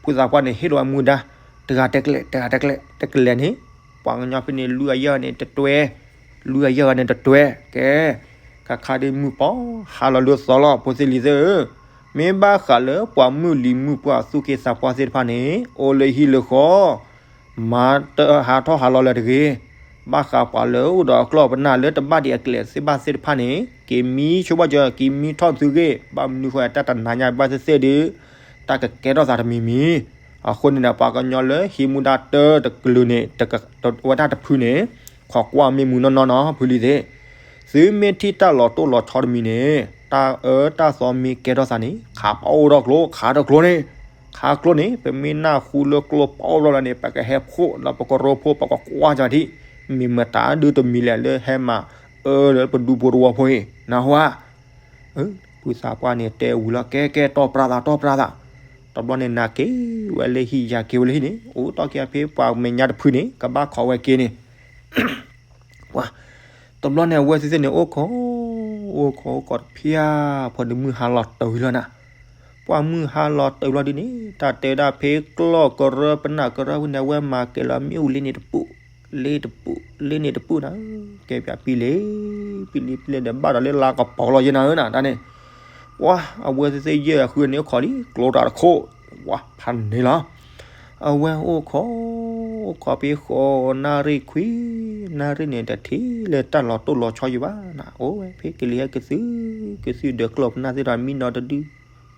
ဖုသးပှၢ်န့ၣ် ဟ့ၣ်လီၤဝဲမူဒါ တဂၤတဲကျဲ တဂၤတဲကျဲ တကလဲၤန့ၣ် ပှၤကညီဖဲန့ၣ် လွံၢ်ဂၤယဲၢ်ဂၤန့ၣ်တတွဲ, လွံၢ်ဂၤယဲၢ်ဂၤန့ၣ်တတွဲ, ကဲ, ခါခါဒ်မုၢ်ပီၤ ဟါလီၤလၢသီလီၤ ဖိသ့ၣ်လံၤသ့ၣ်ဧၢ, မ့ၢ်ဘၣ်ဃးလၢပှၤမုၢ်လံၤမုၢ်ပှၢ်သူၣ်က့သးပှၢ်သ့ၣ်တဖၣ်န့ၣ် အိၣ်လၢဟံၣ်လၢဃီ မၤတဟးထီၣ်ဟးလီၤလၢၤတဂ့ၤ, ဘၣ်ဃးပှၤလၢအိၣ်ဒီးအကျီၢ်ပနၢ်လၢတဘၣ်ဒံးအကျဲသ့ၣ်ဘၣ်သ့ၣ်တဖၣ်န့ၣ် က့ၤမံဆိဘၣ်စၢၤ က့ၤမံထီၣ်သုဂ့ၢ်, ဘၣ်မနုၤဃိတၢ်တနၤညါဘၣ်သ့ၣ်သ့ၣ်ဒီး တၢ်ကကဲထီၣ်သးတမံၤမံၤ, အဃိန့ၣ်ဒီး ပှၤကညီလၢဟံးမူဒါတၢတကလုာ်န့ၣ် ဝဲဒၣ်တဖုန့ၣ် ခိးကွၢ်မ့ၢ်မုာ်နီၢ်နီၢ်နီၤ ဖုလံၤသ့ၣ်, သုမ့ၢ်ထံၣ်တၢ်လီၤတိၢ်လီၤဆီတမံၤန့ၣ် တၢ်အၢတၢ်သီမ့ၢ်ကဲထီၣ်သးန့ၣ် ခးပအိၣ်ထီၣ်ကျိ ခးထီၣ်ကျိန့ၣ်, ခးကျိန့ၣ် ပမ့ၢ်နၢ်ဟူလၢကျိပအိၣ်ဘျီလီၤန့ၣ် ပကဟဲဖှိၣ်ဒီးပကရိဖှိၣ် ပကကွၢ်ကထံၣ်, မ့ၢ်မတၤဒုတမံၤလဲၣ်လၢဟဲမၤအၢလၢပဒူဖိတဝီဖိအံၤ နၢ်ဟူဧါ ဖုသးပှၢ်န့ၣ်တဲဝံၤလီၤ ကဲကဲ တီၢ်ပြၢ်သး တီၢ်ပြၢ်သး, တဘျီန့ၣ် နၤက့ၤဝဲလၢဟံၣ် ယၤက့ၤဝဲလၢဟံၣ်န့ၣ် အိၣ်တီၢ်က့ၤဖဲပှၤမဲာ်ညါတဖုန့ၣ် ကဘၣ်ခိးဝဲက့ၤန့ၣ် ပှၤ, တဘျီန့ၣ် အဝဲသ့ၣ်သ့ၣ်န့ၣ် အိၣ်ခိး, အိၣ်ခိးအိၣ်ခိးတဖျၢၣ် ဖဲန့ၣ်မုၢ်ဟါလီၤတုၤလီၤနၤ, ပှၤမုၢ်ဟါလီၤတုၤလီၤဒ်န့ၣ် တၢ်တဲဒၣ်ဖဲကျီၢ်ကရၢပနၢ်ကရၢဖဲန့ၣ် အဝဲမၤကဲၤလီၤမ့ၣ်အူလ့န့ၣ်တပူၤ လ့တပူၤ လ့န့ၣ်တပူၤနၤ, ကဲပျးပံလ့ ပံလ့ပံလ့ဒီးဘၣ်ဒီးလၢလါကပီၤလီၤယဲနၤဧၢနၤ တၢ်န့ၣ်, ပှၤ အဝဲသ့ၣ်သ့ၣ်ယဲၢ်အဃုန့ၣ်အိၣ်ခိးလံ ကျိတၢ်တခိၣ်, ဝါ ဖးန့ၣ်လီၤ, အဝဲအိၣ်ခိး, အိၣ်ခိးဖဲဃိးနၣ်ရံၣ်ခွံ, နၣ်ရံၣ်န့ၣ်တထံၣ်လၢတၢ်လီၤတိၢ်လီၤဆီယံၤဘၣ်နၤ, အိၣ်ဝဲဖဲကလံၤဟဲကသု, ကသုဒီးကျီၢ်ပနၢ်သ့ၣ်ဒီးမံနီၤတဒု,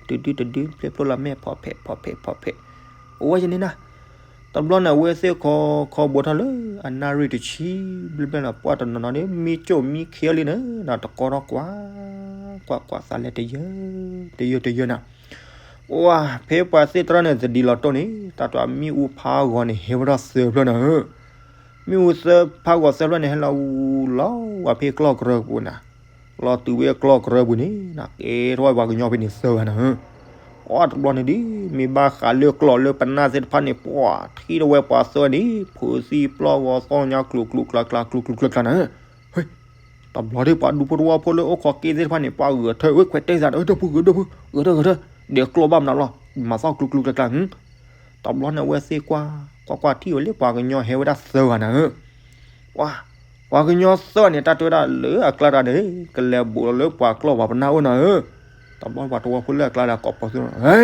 တဒုတဒု ဖျဲၣ်ဖျိလီၤမဲာ်ဖီၣ်ဖဲး ဖီၣ်ဖဲး ဖီၣ်ဖဲး, အိၣ်ဝဲယဲန့ၣ်နၤ, တဘျီန့ၣ် အဝဲသ့ၣ်ခိးခိးဘိးထီၣ်လၢအနၣ်ရံၣ်တဆံဘျဲၣ်ဘျဲၣ်လီၤ ပှၤတနီၤနီၤန့ၣ် မံကၠိၣ်မံခံလံန့ၣ်နၤ တကီထီၣ်ကွၢ်, ကွၢ်ကွၢ်သးလဲတယၢ, တယၢတယၢနၤ, အိၣ်ဝဲ ဖဲပှၤသ့ၣ်တဖၣ်န့ၣ် သဒံးလီၤတိၢ်န့ၣ် တၢ်တမံၣ်အူဖးဂီၤန့ၣ် ဟဲဝဲဒၣ်သၢဖျၢၣ်နၤဧၢ မ့ၣ်အူသၢဖးဂီၤသၢဖျၢၣ်န့ၣ် ဟဲလီၤဝူလီၤဝဲဖဲကျီၢ်ကရၢပူၤနၤ, လီၤတုၤဝဲကျီၢ်ကရၢပူၤန့ၣ် ကဲထီၣ်ဝဲပှၤကညီဖဲန့ၣ်သၢဂၤနၤဧၢ, အိၣ်တဘျီန့ၣ်ဒ် မ့ၢ်ဘၣ်ဃးလၢကျီၢ်လၢပနၢ်သ့ၣ်တဖၣ်န့ၣ် ပှၤထံၣ်ထီၣ်ဝဲပှၤသၢဂၤန့ၣ် ဖိသံပျီၢ်ဂီၤသီၣ်ညါကျူၤကျူၤကျါကျါ ကျူၤကျူၤကျါကျါနၤဧၢ, တဘျီဒ်ပှၤဒူဖိတဝီဖိလၢအိၣ်ခိးက့သ့ၣ်တဖၣ်န့ၣ် ပှၤဂဲၤထၢၣ်ဝဲခွဲးတဲသးဒီး ဒၢဖုဂဲၤဒၢဖု ဂဲၤထၢၣ်ဂဲၤထၢၣ် ဒဲးကျီၢ်ဘၣ်မနုၤလီၤ မၤသီၣ်ကျူၤကျူၤကျါကျါ တဘျီန့ၣ်အဝဲသ့ၣ်ကွၢ်, ကွၢ်ကွၢ်ထံၣ်ဝဲလၢပှၤကညီဟဲဝဲဒၣ်သၢဂၤနၤဧၢ, ပှၤ, ပှၤကညီသၢဂၤန့ၣ် တၢ်တဲဝဲဒၣ်လၢအကျါတဂၤန့ၣ် ကလဲၤဘူးလီၤလၢပှၤကျီၢ်ပှၤပနၢ်အိၣ်နၤဧၢ, တဘျီပှၤတဝီဖိလၢအကျါတဂၤကိးပီၤသု, ဟဲ,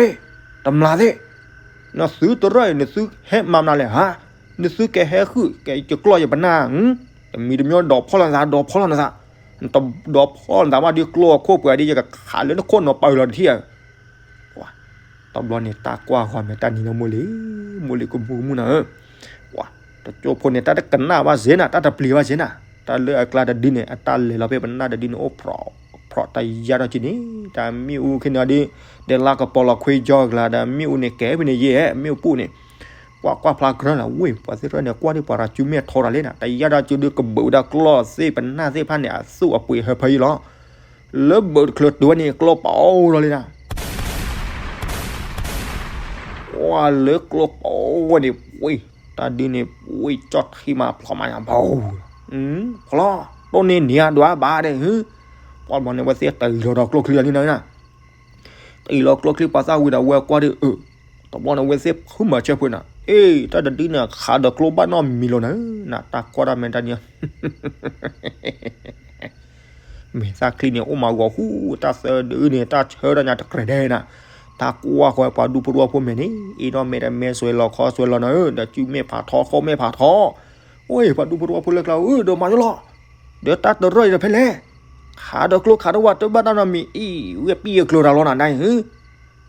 တမျၢ်သ့ၣ်, နသုတရၢၣ်အံၤ နသုဟဲမၤမနုၤလဲၣ်ဟါ, နသုကဟဲဃုာ်က့ၤယကျီၢ်ယပနၢ်, တမံၤတမံၤဒီးဖီၣ်လီၤနသး ဒီးဖီၣ်လီၤနသး, ဒီးဖီၣ်လီၤနသးဘၣ်ဒီးကျိအခိၣ်ပှဲၤဒ်ယကခးလၢနခိၣ်နီၤပာ်လီၤတထံၣ်ဧါ တဘျီန့ၣ် တၢ်ကွၢ်ဂီၤမဲာ်တၢ်နံၤလီၤမိၢ်လံၤ, မိၢ်လံၤကမူကမူနၤဧၢ, ပှၤ, တကၠိဖိန့ၣ် တၢ်တကနၣ်ဘၣ်စ့ၢ်နၤ, တၢ်တပျံၤဘၣ်စ့ၢ်နၤ, တၢ်လၢအကျါတဒုန့ၣ် အတၢ်လဲၤလီၤဖဲပနၢ်တဒုန့ၣ် အိၣ်ဖျိး, ဖျိးတယါဒီးက့ၤန့ၣ် တၢ်မ့ၣ်အူခဲန့ၣ်ဒီး, ဒီးလါကပီၤလီၤခွ့ကၠီကလၤ ဒီးမ့ၣ်အူန့ၣ်ကဲဖဲန့ၣ်ယဲၢ်, မ့ၣ်အူပူၤန့ၣ်, ကွၢ်ကွၢ်ဖျါကြၢလီၤ, ဝ့ၢ် ပှၤသ့ၣ်တဖၣ်န့ၣ် ကွၢ်ဒ်ပှၤရၤစုမဲာ်ထီတၢ်လဲၣ်နၤ, တယါဒီးက့ၤဒုးကဘုးဝဲဒၣ်ကျီၢ်သ့ၣ်ပနၢ်သ့ၣ်တဖၣ်န့ၣ် အသူၣ်အပှ့ၤဟၢဖၢယံလီၤ လၢဘုးတချုးတုၤဝဲန့ၣ် ကျိပအိၣ်လီၤလံနၤ, ပှၤလၢကျိပအိၣ်ဝဲန့ၣ် ဝ့ၢ် တၢ်ဒုးန့ၣ် ဝ့ၢ်ကၠီၣ်ထံမးဖျိးမးညါဘၣ်, ဖျိး, တိၢ်န့ၢ်နံၤအဒွးဘၣ်ဒီး, ပှၤမီၤန့ၣ် ဝဲသ့ၣ်တၢ်အံၤလီၤဒီးကျိချံလီၤလံနၤ, တၢ်အံၤလီၤကျိချံပှၤသၣ်ဝံၤဒီးဝဲကွၢ်ဒီး, တဘျီန့ၣ် ဝဲသ့ၣ်ဖုမၤဆၢဖုနၤ, အ့ တၢ်တဒုန့ၣ် ခးဒီးကျိဘၣ်နီတမံၤလီၤနၤ, နတၢ်ကွၢ်တၢ်မဲာ်တၢ်နံၤ မဲာ်သၣ်ချံန့ၣ် အိၣ်မးဂီၤဟူ, တၢ်သၢဒုန့ၣ် တၢ်ဆၢတၢ်ညါတကြၢးဒဲးနၤ, တၢ်ကွၢ်ဃီပှၤဒူဖိတဝီဖိမဲာ်န့ၣ် အ့ဒီးမဲာ်တမဲာ်စွဲလီၤခီစွဲလီၤနၤဧၢ, ဒီးစုမဲာ်ဖးထီ ဃီမဲာ်ဖးထီ, အိၣ် ပှၤဒူဖိတဝီဖိလၢကျါဧၢ, ဒီးမၤယိလီၤ, ဒီးတၢ်တရၢၣ်အံၤဒီးဖဲလဲၣ်, ခးဒီးကျိခးတဝၢ်တဘၣ်တၢ်နီတမံၤအံၤ, ဝဲပံၢ်အကျိၤတၢ်လီၤနၤဒၣ်အံၤ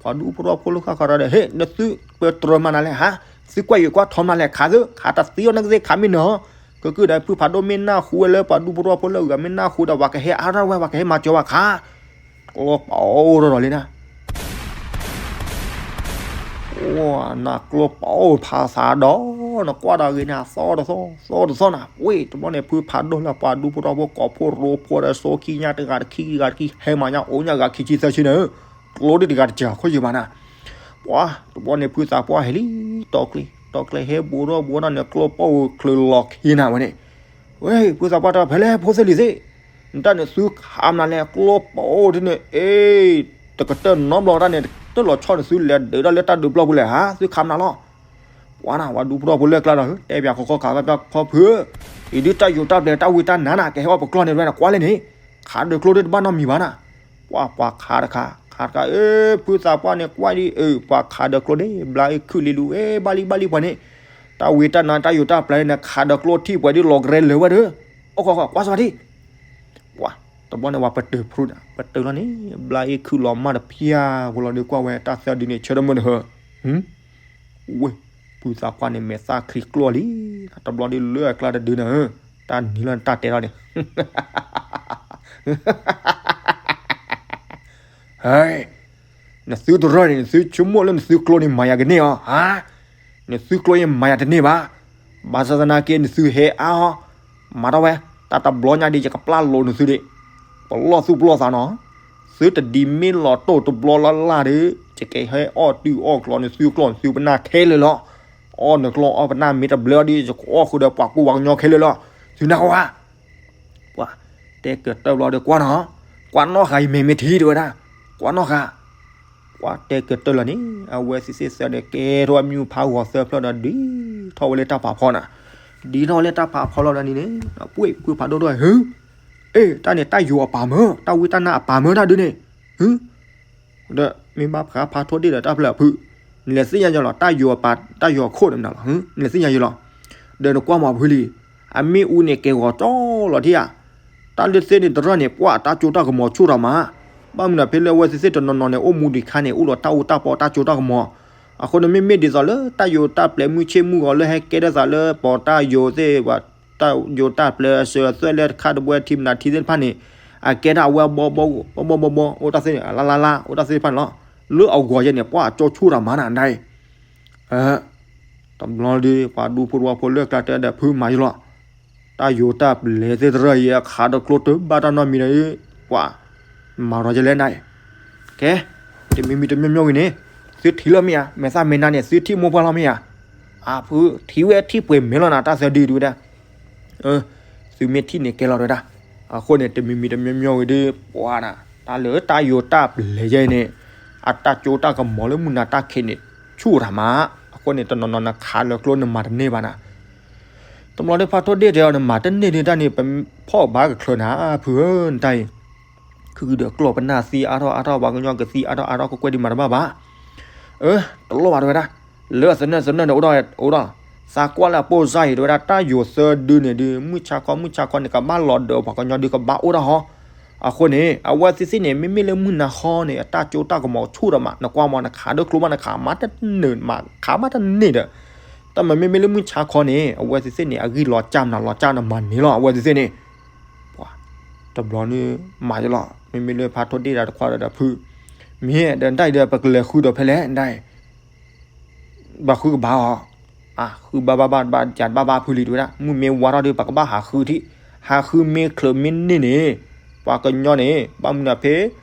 ပှၤဒူဖိတဝီဖိလၢဃၣ်ဃၣ်ဒီး ဟ့ၣ် နသုပၢတြၢၤမၤနၤလဲၣ်ဟါ, သုကွၢ်ယံာ်ကွၢ်ထီမၤလဲၣ်ခးသု, ခးတသံအီၤနကသ့ၣ်ခးမ့ၢ်နီၤ, ကကုၢ်ဒီးဖုဖးဒိၣ်မ့ၢ်နၢ်ဟူဝဲလၢပှၤဒူဖိတဝီဖိလၢအဂၤမ့ၢ်နၢ်ဟူဒီး ပှၤကဟဲအါထီၣ်ဝဲ ပှၤကဟဲမၤစၢၤဝဲခး, ကျိပအိၣ်ထီၣ်ဒီးလံနၤ, အိၣ်နၤကျိပအိၣ်ဖးသးဒီး နကွၢ်ဒီးဂ့ၤန့ၣ် အသီတသီ သီတသီနၤ, ဝ့ၢ် တဘျီန့ၣ် ဖုဖးဒိၣ်လၢပှၤဒူဖိထီဖိ ကိးဖိရိဖိဒီး စိခံညါတဂၤတခံဂၤတခံ ဟဲမၤညါ အိၣ်ညါဂၤခံဆံသၢဆံန့ၣ်, ကျိဒ်တဂၤတစၢ်ခိၣ်ယံၤဘၣ်နၤ, ပှၤ တဘျီန့ၣ် ဖုသးပှၢ်ဟဲလံ တီကျဲ တီကျဲဟဲဘူးထီၣ်ဘူးထီၣ်န့ၣ် ကျိပိာ်အိၣ်ချုးလီၤခံနၤဝဲန့ၣ်, ဝ့ၢ် ဖုသးပှၢ်တဲ ဖဲလဲၣ် ဖိသ့ၣ်လံၤသ့ၣ်, နတၢ်န့ၣ်သုခးမနုၤလဲၣ် ကျိပိာ်အိၣ်ဒ်န့ၣ် အ့ တကတၢၢ်နီတဘျီတၢ်န့ၣ် တၢၢ်လီၤဆီၣ်န့ၣ် သုလဲၤဒုးတၢ်လၢတၢ်ဒုးပျီပူၤလဲၣ်ဧါ သုခးမနုၤလီၤ, ပှၤနၤ ပှၤဒူဖိထီဖိလၢကျါဒီး တဲပၠးခီခီခးပၠးခီဖုဧၢ, အံၤဒုးတၢ်ယိာ်တၢ်ပျဲၤတၢ်ဝံတၢ်နါနၤ ကဟဲအီၣ်ပကျီၢ်န့ၣ်ဝဲနၤ ကွၢ်လဲၣ်န့ၣ်, ခးဒုးကျိဒ်တဘၣ်နီတမံၤဘၣ်နၤ, ပှၤ ပှၤခးတခါ ခးတခါ အ့ ဖုသးပှၢ်န့ၣ် ကွၢ်ဒ်အ့ ပှၤခးဒုးကျိဒ် ဘျါအ့ခုၣ်လံလူၤ အ့ ဘၣ်လံဘၣ်လံပှၤန့ၣ်, တၢ်ဝံတၢ်နါတၢ်ယိာ်တၢ်ပျဲၤန့ၣ် ခးဒုးကျိထံၣ်ပှဲၤဒ်လီၤကရဲလၢာ်ဝဲဒီး, အိၣ်ခီခီ ကွၢ်စ့ၢ်ကီးဒ် ပှၤ တဘျီန့ၣ် ပှၤပတုာ်ဖုဒၣ် ပတုာ်လီၤန့ၣ် ဘျါအ့ခုၣ်လီၤမၢ်တဖၠၣ်ဖိလီၤဒုးကွၢ်ဝဲ တၢ်သၢဒုန့ၣ် ဆၢထၢၣ်မုၢ်တဟၢ, ဝ့ၢ် ဖုသးပှၢ်န့ၣ် မဲာ်သၣ်ချံကျိလံ, တဘျီဒုးလၢအကျါတဒုန့ၣ်, တၢ်နံၤလီၤနတၢ်တဲထီၣ်န့ၣ် ဟဲ နသုတရၢၢ်န့ၣ် နသုဆိကမိၣ်လၢနသုကျိန့ၣ်မၤယၤကန့ၢ်အီၤ, ဟါ, နသုကျိအံၤမၤယၤတန့ၢ်ဘၣ်, ဘၣ်ဆၣ်သနာ်က့ နသုဟဲအါအီၤ, မၤထီၣ်ဝဲ, တၢ်တဘျီညါဒ် ယကပျၢ်လိာ်နသုဒံး, ပလီၢ်သူၣ်ပလီၢ်သးနီၤ, သုတဒ်မ့ၢ်လီၤတိၢ်တဘျီလၢ်လၢ်ဒီး ယကဟဲအီၣ်တုၤအီၣ်ကျီနသုကျိနသုပနၢ်ခဲလၢာ်လီၤ, အီၣ်နကျိအီၣ်ပနၢ်မ့ၢ်တဘျၢဒီး ယကအီၣ်ဃုာ်ဒီးပှၤကူပှၤကညီခဲလၢာ်လီၤ, သုနၢ်ဟူဧါ ပှၤတဲကတၢၢ်ဘျီဒီး ကွၢ်နီၤ, ကွၢ်နီၣ်ဃာ်အံၤ မ့ၢ်မ့ၢ်ထံတဲဝဲဒၣ်, ကွၢ်နီၣ်ဃာ်, ကွၢ်တဲကတၢၢ်လီၤန့ၣ် အဝဲသ့ၣ်သ့ၣ်သၢန့ၣ် ကဲထီၣ်ဝဲမ့ၣ်အူဖးဂီၤသၢဖျၢၣ်ဒီး ဒ်ထီၣ်ဝဲလၢတၢ်ဖးဖီနီၤ, ဒ်ထီၣ်ဝဲလၢတၢ်ဖးဖီလီၤဒီးန့ၣ်န့ၣ် ပှ့ၢ်ဖုဖးဒိၣ်ဒိၣ် ဟၢ, အ့ တၢ်န့ၣ်တၢ်ယိာ်အပၢ်မၢ တၢ်ဝံတၢ်နါအပၢ်မၢတၢ်ဒုန့ၣ်, ဟၢ ဒီးမ့ၢ်ဘၣ်ဖးဖးထီဒ့ၣ်ဒီးတၢ်ဖျၢၣ်အဖု, နလဲၤသ့ၣ်ညါယလီၤ တၢ်ယိာ်အပၢ် တၢ်ယိာ်အခိၣ်န့ၣ်မနုၤလီၤ, နလဲၤသ့ၣ်ညါယလီၤ, ဒီးနကွၢ်မၤဖုလံ, အမ့ၣ်အူန့ၣ်ကဲဂီၤကၠီလီၤထံဧါ, တၢ်လၢသ့ၣ်န့ၣ်တရၢၢ်န့ၣ် ပှၤတၢ်ကၠိတၢ်ကမီၤဆူၣ်ထီၣ်မး, ဘၣ်မနုၤဖဲလၢအဝဲသ့ၣ်သ့ၣ်တနီၤနီၤန့ၣ် အိၣ်မူဒံးခါန့ၣ် အိၣ်ဒီးတၢ်အူတၢ်ပီတၢ်ကၠိတၢ်ကမီၤ, အဃိန့ၣ်မ့မ့ၢ်ဒ်သိးလၢတၢ်ယိာ်တၢ်ပျဲၤမုၢ်ဆ့ၣ်မုၢ်ဂီၤလၢဟဲကဲထီၣ်သးလၢပီၤတၢ်ယိာ်သ့ၣ် တၢ်ယိာ်တၢ်ပျဲၤအစၢၤအသွဲၣ်လၢတခါတဘှဲ ထံမနၤထံသ့ၣ်တဖၣ်န့ၣ်, အကဲဒၣ်အဝဲဘီဘီဘီဘီဘီ အိၣ်တၢ်သ့ၣ်န့ၣ် အလါလါလါ အိၣ်တၢ်သ့ၣ်တဖၣ်န့ၣ်လီၤ, လၢအဂီၤယဲန့ၣ် ပှၤအကၠိဆူၣ်တၢ်မၤနၤဒၣ်အံၤ, တဘျီဒီး ပှၤဒူဖိတဝီဖိလၢကျါတဲဒီးဖုမၤယလီၤ, တၢ်ယိာ်တၢ်ပျဲၤသ့ၣ်တရၢၢ်အံၤ အခးဒီးကျိတဘၣ်တၢ်နီတမံၤဒီး ပှၤ မၤရီၤယလဲၣ်ဒၣ်အံၤ, ကဲ, တမံၤမံၤတမံၤမံၤဝံၤန့ၣ်, သုထံၣ်လီၤမ့ၢ်ဧါ, မဲာ်သၣ်မဲာ်နါန့ၣ် သုထံၣ်မိၢ်ပှၢ်လီၤမ့ၢ်ဧါ, အဖုထံၣ်ဝဲထံၣ်ပှဲၤမဲာ်လီၤနၤ တၢ်သၢဒုဒုဝဲဒၣ်, သုမ့ၢ်ထံၣ်န့ၣ်ကဲလီၤတဝဲဒၣ်, အဃိန့ၣ် တမံၤမံၤတမံၤမံၤဝံၤဒီး ပှၤနၤ တၢ်လၢတၢ်ယိာ်တၢ်ပျဲၤယဲအံၤန့ၣ်, အတၢ်ကၠိတၢ်ကမီၤလၢမုၢ်နၤတၢ်ခံးန့ၣ် ဆူၣ်တၢ်မး, အဃိန့ၣ် တနီၤနီၤနခးလၢကျိနမၤတန့ၢ်ဘၣ်နၤ, တဘျီဒီးဖးထီဒ့ၣ်တဲအီၤ နမၤတန့ၢ်ဒ်တၢ်န့ၣ် ပဖီၣ်ဘၣ်ကချၢနၤ ဖုဧၢ နတၢ်အံၤ, ခုဒီးကျိပနၢ်သံအါထီၣ်အါထီၣ် ပှၤကညီကသံအါထီၣ်အါထီၣ်ကကွဲၢ်ဒံးမးတဘၣ်ဘၣ်, အၢ, တလိၣ်ဘၣ်တဝဲဒၣ်, လၢအသနၢၣ်သနၢၣ်န့ၣ် အိၣ်ဒီး, အိၣ်ဒီး, သးကွၢ်လၢအပိၢ်စါအံၤတဝဲဒၣ် တၢ်ယိာ်သၢဒုန့ၣ်ဒုး မုၢ်ဆါခီ မုၢ်ဆါခီန့ၣ် ကဘၣ်လီၤဒၢးပှၤကညီဒုးကဘၣ်အိၣ်ဒၣ်ဟီ, အဃိန့ၣ် အဝဲသ့ၣ်သ့ၣ်န့ၣ် မ့မ့ၢ်လၢမုၢ်နၤဃီန့ၣ် အတၢ်ကၠိတၢ်ကမီၤဆူၣ်ဒီးမး နကွၢ်မး နခးဒိၣ်ကျိမး နခးမးတန့ၢ်မး ခးမးတန့ၢ်ဒီး, တၢ်မၤမ့မ့ၢ်လၢမုၢ်ဆါခီန့ၣ် အဝဲသ့ၣ်သ့ၣ်န့ၣ် အဂံၢ်လီၤကၢ်မး လီၤကၢ်နမၤန့ၢ်လီၤ အဝဲသ့ၣ်သ့ၣ်န့ၣ် ပှၤ, တဘျီန့ၣ် မၤယလီၤ မ့မ့ၢ်လၢဖးထီဒ့ၣ်တၢ်တခွါဒီးဖု, မ့ၢ်ဒီးနတၢ်အံၤဒီး ပကလဲၤဃုဒီးဖဲလဲၣ် နတၢ်အံၤ, ဘၣ်ဃုကဘၣ်အီၤ, အဃုဘၣ်ဘၣ်ဘၣ်ဘၣ် ကးဘၣ်ဘၣ်ဖုလံတဝဲဒၣ် မုၢ်မ့ၢ်ဝါထီၣ်ဒီး ပကဘၣ်ဟးဃုထံၣ်, ဟးဃုမ့ၢ်ချုးမ့ၢ်န့ၢ်န့ၣ်, ပှၤကညီန့ၣ် ဘၣ်မနုၤဖဲ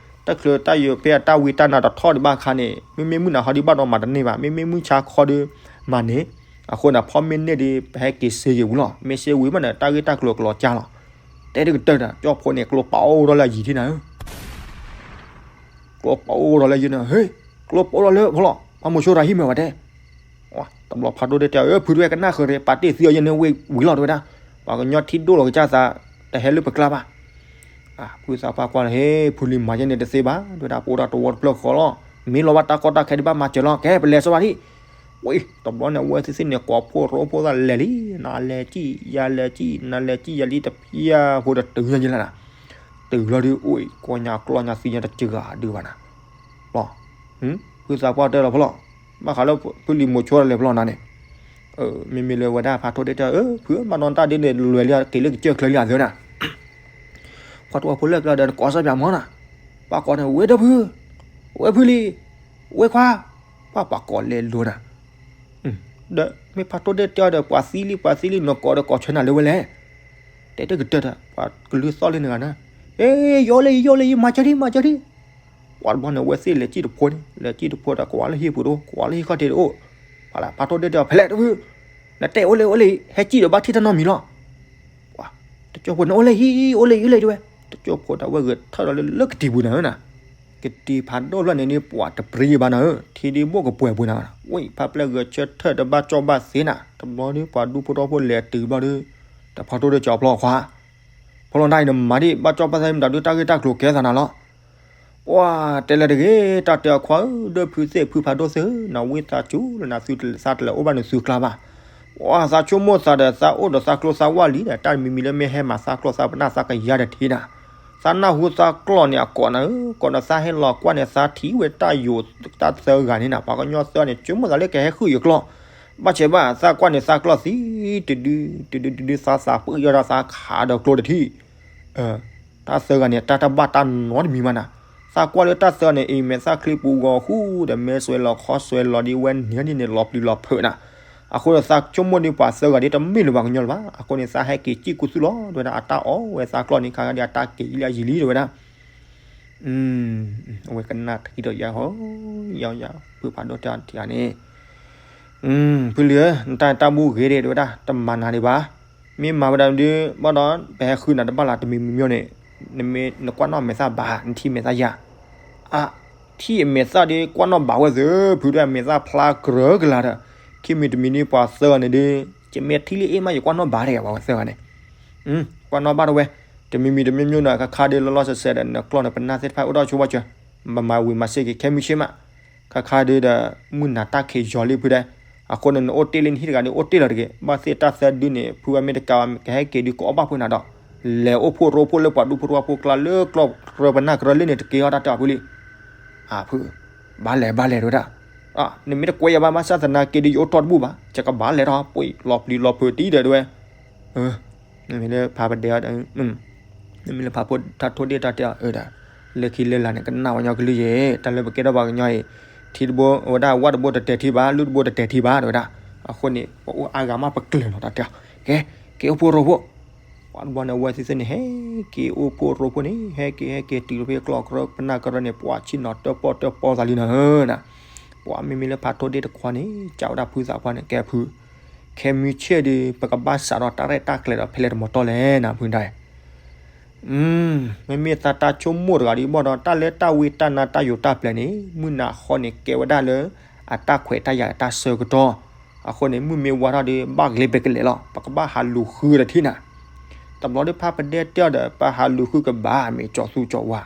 တချုးတၢ်ယိာ်ဖဲအတၢ်ဝံတၢ်နါတထီၣ်ဒံးဘၣ်အခါန့ၣ် မ့မ့ၢ်မုၢ်နၤဃီဒုးဘၣ်ဒီးမၤတန့ၢ်ဘၣ် မ့မ့ၢ်မုၢ်ဆါခီဒုး မၤန့ၢ်, အဃိန့ၣ် ဖီမ့ၢ်န့ၢ်ဒီး ပဟဲက့ၤစ့ယံာ်ဝံၤလီၤ မ့ၢ်စ့ဝံၤမးန့ၣ် တၢ်ဂ့ၢ်တၢ်ကျိၤကလီၤကၢ်လီၤ, တဲတကတၢၢ်ဒီး ကၠီၣ်ဖိန့ၣ် ကျိပအိၣ်ထီၣ်လၢအယံၤထံနၤဧၢ ကျိပအိၣ်ထီၣ်လၢယန့ၣ် ဟ့ၣ်, ကျိပအိၣ်ထီၣ်လၢဖီလီၤ ပှၤမိၤဆိတၢ်ဟံၣ်မ့ၢ်ဝဲတဲ, တဘျီဖးဒိၣ်ဒ့ၣ်တဲ အၢ ဖုတဝဲကနၣ်ဃုာ်ရ့ ပာ်တ့ၢ်သံအီၤယဲန့ၣ်ဝံၤလီၤတဝဲဒၣ်, ပှၤကညီထံဒိၣ်လီၤကစၢ်သး တဟဲလၢပကျါဘၣ်, ဖုသးပှၢ်ကွၢ်လၢ ဟ့ၣ် ဖုလံၤမၤယဲန့ၣ်တသ့ဘၣ် တဝဲဒၣ် ပအိၣ်ဒၣ်တဝီတဖျၢၣ်ဃီလီၤ, မ့ၢ်လီၤဘၣ်တၢ်ကီတၢ်ခဲဒံးဘၣ်မၤစၢၤလီၤ ကဲ ပလဲၤစီဘၣ်ထံၣ်, ဝံၤ တဘျီန့ၣ် အဝဲသ့ၣ်သ့ၣ်န့ၣ် ကိးဖှိၣ်ရိဖှိၣ်သးလဲၤလံ, နၤလဲၤစံၣ် ယၤလဲၤစံၣ် နၤလဲၤစံၣ်ယၤလံတဖျၢၣ်ဖိဒီးတုၤညါယဲလၢနၤ တုၤလီၤဒုးအိၣ်အံၤ ကီၢ်ညါကျီၢ်ညါသံညါတစှၤဒုးဘၣ်နၤ, လီၤ, ဖုသးပှၢ်တဲလီၤဖီလီၤ, ဘၣ်ဃးလၢဖုလံၤမိၤဆိတၢ်လဲၤဖီလီၤနၤန့ၣ်, မ့မ့ၢ်လၢဝဲဒၣ်ဖးထီဒ့ၣ်တဲ ဖုမၤနီၢ်တၢ်ဒ်န့ၣ် လွဲၤလံက့ၤလၢကစၢၢ်ချၢလံအသၢနၤ, ကွၢ်တဝီဖိလၢကျါဒီးနကိးစၢ်ပၠးမီၤနၤ, ပှၤကိးန့ၣ် ဝဲဒီဖု, ဝဲဖုလံၤ, ဝဲခွါ, ပှၤပှၤကိးလဲၤလိၤနၤ, ဒီးမ့ၢ်ဖးထီၣ်ဒဲၣ်တဲအီၤဒီး ပှၤသံလံ ပှၤသံလံ နကိးဒီးကိးဆၢနၤလၢဝဲလဲၣ်. တဲတကတၢၢ်ဒီး ပှၤကလုၢ်သီၣ်လၢနဂၤနၤ, ဟ့ ယအိၣ်လၢယ ယအိၣ်လၢယ မၤစၢၤဒံး မၤစၢၤဒံး. ပှၤတဘျီန့ၣ် အဝဲသ့ၣ်လဲၤစံၣ်တဖိန့ၣ် လဲၤစံၣ်တဖိဒီး ကွၢ်လၢဟံၣ်ပူၤတအိၣ် ကွၢ်လၢဟံၣ်ခီၣ်ထံးတအိၣ်. ဖးလၢဖးထီၣ်ဒဲၣ်တဲအီၤ ဖဲလဲၣ်တဖု, နတဲအိၣ်လၢအိၣ်လၢ ဟဲစံၣ်ဒီးဘၣ်ထံၣ်တၢ်နီတမံၤလီၤ. တကၠိၢ်ဖိန့ၣ် အိၣ်လၢဟံၣ် အိၣ်လၢဟံၣ်လၢတဲဝဲ, တကၠိၢ်ဖိဒီးအဝဲဂဲၤထၢၣ်ဒီးလၢလၢကတံၤပူၤနၤဧၢနၤ, ကတံၤဖးဒိၣ်ဖျၢၣ်န့ၣ်ဒ်ပှၤတပြံဘၣ်နၤဧၢ, ထံဒ်ဘိၣ်ကပှဲၤပူၤနၤ, ဝဲဖးပျဲၢ်ဂဲၤဆၢထၢၣ်ဒီးဘၣ်ကၠီၣ်ဘၣ်သ့နၤ, တဘျီဒ်ပှၤဒူဖိထီဖိလဲၤတုၤဘျီဒီး တဖီထီၣ်ဒဲၣ်ကၠီဖျီခွါ, ဖီလီၤတၢ်အံၤနမၤဒ် ဘၣ်ကၠီၣ်ဘၣ်သ့မတၤဒုးတၢ်ဂ့ၢ်တၢ်ကျိၤကဲသးနၤလီၤ. ပှၤတဲလၢတဂ့ၤ တၢ်တဲအခွါဧၢ, ဒီးဖုသ့ၣ်ဖုဖးဒိၣ်သ့ၣ်ဧၢ, နဝံသးစူၤလၢနသုသးတလဲၤအိၣ်ဘၣ်နသုကျါဘၣ်. ပှၤသးဆိကမိၣ်သးဒီးသးအိၣ်ဒီးသးကျိသးဝၢ်လံဒီး တၢ်မံၤမံၤလၢမ့ၢ်ဟဲမၤသးကျိသးပနၢ်သးကယၤတထံၣ်နၤ, သးနၢ်ဟူသးကျိန့ၣ်အကိးနၤဧၢ, ကိးနၤသးဟဲလီၤကွၢ်န့ၣ် သးထံၣ်ဝဲတၢ်ယိာ်တၢ်သၢဂၤန့ၣ်နၤ, ပှၤကညီသၢဂၤန့ၣ် ဆိကမိၣ်သးလၢကဟဲဃုာ်ယကျိ ဘၣ်ဆဲးဘၣ် သးကွၢ်န့ၣ်သးကျိသံ, တဒု တဒု တဒု သးသးပှၢ်ယီၢ်ဒီးသးခးဒီးကျိတထံၣ်, တၢ်သၢဂၤန့ၣ် တၢ်တဘၣ်တၢ်နီတမံၤမးနၤ, သးကွၢ်လၢတၢ်သၢဂၤန့ၣ် အံၤမဲာ်သၣ်ချံပူၤဂီၤဃူဒီး မဲာ်စွဲလီၤခီစွဲလီၤဒ်ဝဲန့ၣ်န့ၣ် လီၤပျံၤလီၤဖုးနၤ, အဃိဒီးသးဆိကမိၣ်ဒ်ပှၤသၢဂၤဒ်တမ့ၢ်လၢၤပှၤကညီလၢၤဘၣ်, အဃိန့ၣ် သးဟဲက့ၤစံၣ်ကူသူၣ်လီၤ တဲဝဲဒၣ် အတၢ်အီၣ်ဝဲသးကျိန့ၣ် ခါခါဒ်အတၢ်က့ၤယံာ်လံအယံာ်လံ တဲဝဲဒၣ် အဝဲကနၣ်ထံဒီးယၤဟီ, ယၤယၤ ဖုဖးဒိၣ်တဲအီၤထံဂၤန့ၣ်, ဖုလံၤဧၢ, နတၢ်တၢ်ဘူၣ်ဂ့ၤဒံး တဲဝဲဒၣ် တမၤနၤဒံးဘၣ်, မ့ၢ်မၤဝဲဒၣ်ဒုး ဘၣ်ဒီး ပဟဲဃုနၤတဘၣ်လၢတမံၤမံၤမံၤန့ၣ်, နမ့ၢ်နကွၢ်နီၣ်မဲာ်သၣ်ဘၣ် နထံၣ်မဲာ်သၣ်ယၤ, အ ထံၣ်အမဲာ်သၣ်ဒ်ကွၢ်နီၣ်ဘၣ်ဝဲသ့ၣ် ဖုဒၣ်မဲာ်သၣ်ဖျါကြၢးကလာ်ဒီး, ခံမံၤတမံၤဒ်ပှၤသၢဂၤန့ၣ်ဒ်, ကမ့ၢ်ထံၣ်လံအ့ၣ်မး ယကွၢ်နီၣ်ဘၣ်တဂၤ ပှၤသၢဂၤန့ၣ်, ကွၢ်နီၣ်ဘၣ်တဝဲ, တမံၤမံၤတမံၤမံၤန့ၣ် ခါခါဒ်လီၤလီၤဆဲးဆဲးဒီး နကျိၣ်န့ၣ် ပနၢ်သ့ၣ်တဖၣ်အိၣ်ဒီးဆိဘၣ်စၢၤ, မၤဝံၤမၤစ့ၢ်ကီး ခဲမုၢ်ဆ့ၣ်မး, ခါခါဒ်ဒီး မုၢ်နၤတၢ်ခံးယီၤလံဖုဒဲး, အဃိန့ၣ် နအိၣ်တ့ၢ်လံနဟံၣ်တဂၤဒ်အိၣ်တ့ၢ်လီၤတဂ့ၤ, ဘၣ်သ့ၣ်တၢ်သၢဒုန့ၣ် ဖုဝဲမ့ၢ်တကးဘၣ် ကဟဲက့ၤဒုးကအီၣ်ဘၣ်ဖုနၤဒီး, လဲၤအိၣ်ဖှိၣ်ရိဖှိၣ်လၢပှၤဒူဖိတဝၢ်ဖိကျါလၢကျီၢ်ကြၢးပနၢ်ကြၢးလၢန့ၣ်တက့ၢ်အီၤတၢ်တဲအီၤဖုလံ အဖု, ဘၣ်လဲၤဘၣ်လဲၤတဲဝဲဒၣ်, နမ့ၢ်တကွဲးယၤဘၣ် ဘၣ်ဆၣ်သနာ်က့ဒ်ယအိၣ်တီၢ်တဘူၣ်ဘၣ် ယကဘၣ်လဲၤထီၣ်ပှ့ၤလီၤပျံၤလီၤဖုးတံၢ်ဒီးတဲဝဲ, မ့ၢ်လၢဖးပဒဲး, မ့ၢ်လၢဖးဖိထါထိၣ်ဒ့ၣ်တၢ်တဲအီၤဒီး, လၢခံလၢလာ်န့ၣ် ကနၣ်ဝဲညီကလုၢ်ယဲ, တၢ်လၢပကဲထီၣ်ပှၤကညီအံၤ, ထံတဘိ အဝဲဒၣ်ဝၣ်တဘိတတဲာ်ထံဘၣ် လုၢ်တဘိတတဲာ်ထံဘၣ်တဲဝဲဒၣ်, အဃိန့ၣ် ပအိၣ်အါဂၤမးပကျၢၤလီၤတၢ်တဲအီၤ, ကဲ, က့ၤအိၣ်ဖှိၣ်ရိဖှိၣ် ပှၤတဘျီန့ၣ် အဝဲသ့ၣ်သ့ၣ်န့ၣ် ဟဲက့ၤအိၣ်ဖှိၣ်ရိဖှိၣ်န့ၣ် ဟဲက့ၤဟဲက့ၤတုၤလၢဖဲကျီၢ်ကြၢးပနၢ်ကြၢးန့ၣ် ပှၤဆ့ၣ်နီၤတၢၣ်ပီၣ်တၢၣ်ပီသးလံနၤဧၢနၤ, ပှၤမ့မ့ၢ်လၢဖးထိၣ်ဒ့ၣ်တခွါန့ၣ် ကးဝဲဒၣ်ဖုသးပှၢ်န့ၣ် ကဲဖု, ခဲမုၢ်ဆ့ၣ်ဒီး ပကဘၣ်စးထီၣ်တၢ်ရဲၣ်တၢ်ကျဲၤဒီးဖဲလဲၣ်တမီၤတီၢ်လဲၣ်နၤ ဖုဒၣ် မ့မ့ၢ်သးတၢ်ဆိကမိၣ်တဂၤဒ်ဘၣ်ဒီး တၢ်လၢတၢ်ဝံတၢ်နါတၢ်ယိာ်တၢ်ပျဲၤန့ၣ် မုၢ်နၤဃီန့ၣ် ကဲဝဲဒၣ်လၢ အတၢ်ခွဲးတၢ်ယာ်အတၢ်ဆၢကတီၢ်, အဃိန့ၣ် မုၢ်မ့ၢ်ဝါထီၣ်ဒီး ဘၣ်ဂ့ၤပကလဲၤလီၤ ပကဘၣ်ဟးလူၤဃုတထံၣ်နၤ, တဘျီဒီးဖးပဒဲတဲအီၤဒီး ပဟးလူၤဃုကဘၣ် မ့ၢ်ကၠီၤသူကၠီၤဝါ,